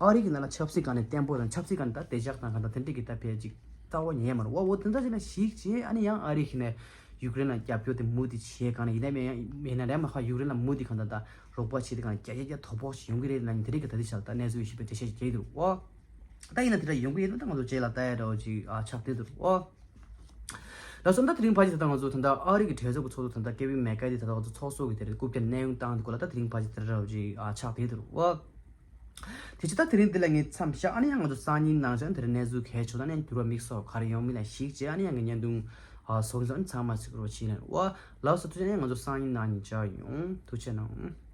ཨ་རི་གི་ནང་ལ་ཆབ་སྲིད་སྒང་ནས་བརྟན་པོ་དང་ཆབ་སྲིད་སྒང་ནས་ད་བདེ་འཇགས་དང་གང་ལྟར་དེ་འདྲ་གི་ད་ཕེ་ཅིག་རྩ་བ་ཉིད་ཡང་མ་རེད། འོ་འོ་དེ་འདྲ་ཞིག་ལ་ཞིག་བྱས་ཨ་ནི་ཡང་ཨ་རི་གི་ནས་ཡུཀ་རེན་ལ་རྒྱབ་སྐྱོར་དེ་མུ་མཐུད་བྱས་གང་ལ་ཡིན་ན་མེད་ཡང་མེད་ན་རེད་མ་ཧ་ཡུཀ་རེན་ལ་མུ་མཐུད་གང་ལྟར་ད་རོགས་པ་བྱས་ཏེ་གང་ལ་རྒྱ་རྒྱ་རྒྱ་དོ་ཕོག་ཞིག་ཡོང་གི་རེད་ལབ་ནས་དེ་རིགས་ཀྱི་ད་ལྟའི་ཆར་ད་གནས་ཚུལ་ཞིག་པའི་འགྲེལ་བཤད་ཞིག་བྱས་འདུག་འོ། ད་ཡིན་ན་དེ་འདྲ་ཡོང་གི་ཡོད་ན་ད་ང་ཚོ་རྗེས་ལ་ལྟ་ཡ་འདྲ་བོ་ཅིག་ཨ་ཆགས་བསྡད་འདུག་འོ། ལགས་སོ། ད་དེ་རིང་ཕལ་ཆེར་ད་ལྟ་ང་ཚོ་ད་ལྟ་ཨ་རི་གི་གྲོས་ཚོགས་ཀྱི་ཚོགས་གཙོ་ད་ལྟ་ཀེ་ཝིན་མེ་ཀ་དེ་ད་ལྟ་ང་ཚོ་ཚོགས་གཙོ་གི་དེ་རིང་རྐུབ་བཀྱག་གནས་དབྱུང་བཏང་འདུག་གོ་ལ་ད་དེ་རིང་ཕལ་ཆེར་དེ་འདྲ་བོ་ཅིག་ཨ་ཆགས་བསྡད་འདུག་འོ། དེ་ཕྱིར་ད་དེ་རིང་འདི་ལ་ངས་མཚམས་བཞག་ཨ་ནི་ཡང་ང་ཚོ་སང་ཉིན་ནང་བཞིན་དེ་རིང་གནས་ཚུལ་གལ་ཆེ་ད་ནས་འགྱུར་བ་དམིགས་སུ་ག་རེ་ཡོང་མིན་ལ་གཞིགས་བྱས་ཨ་ནི་ཡང་ངས་བརྙན་ཐུང་ཨ་བཟོ་གི་ཡིན། ཚང་མ་གཟིགས་རོགས་བྱེད་ལན། འོ་ལགས་སོ། ཐུགས་རྗེ་ཆེ། ང་ཚོ་སང་ཉིན་ནང་ཉིན་མཇལ་ཡོང་། ཐུགས་རྗེ་གནང་།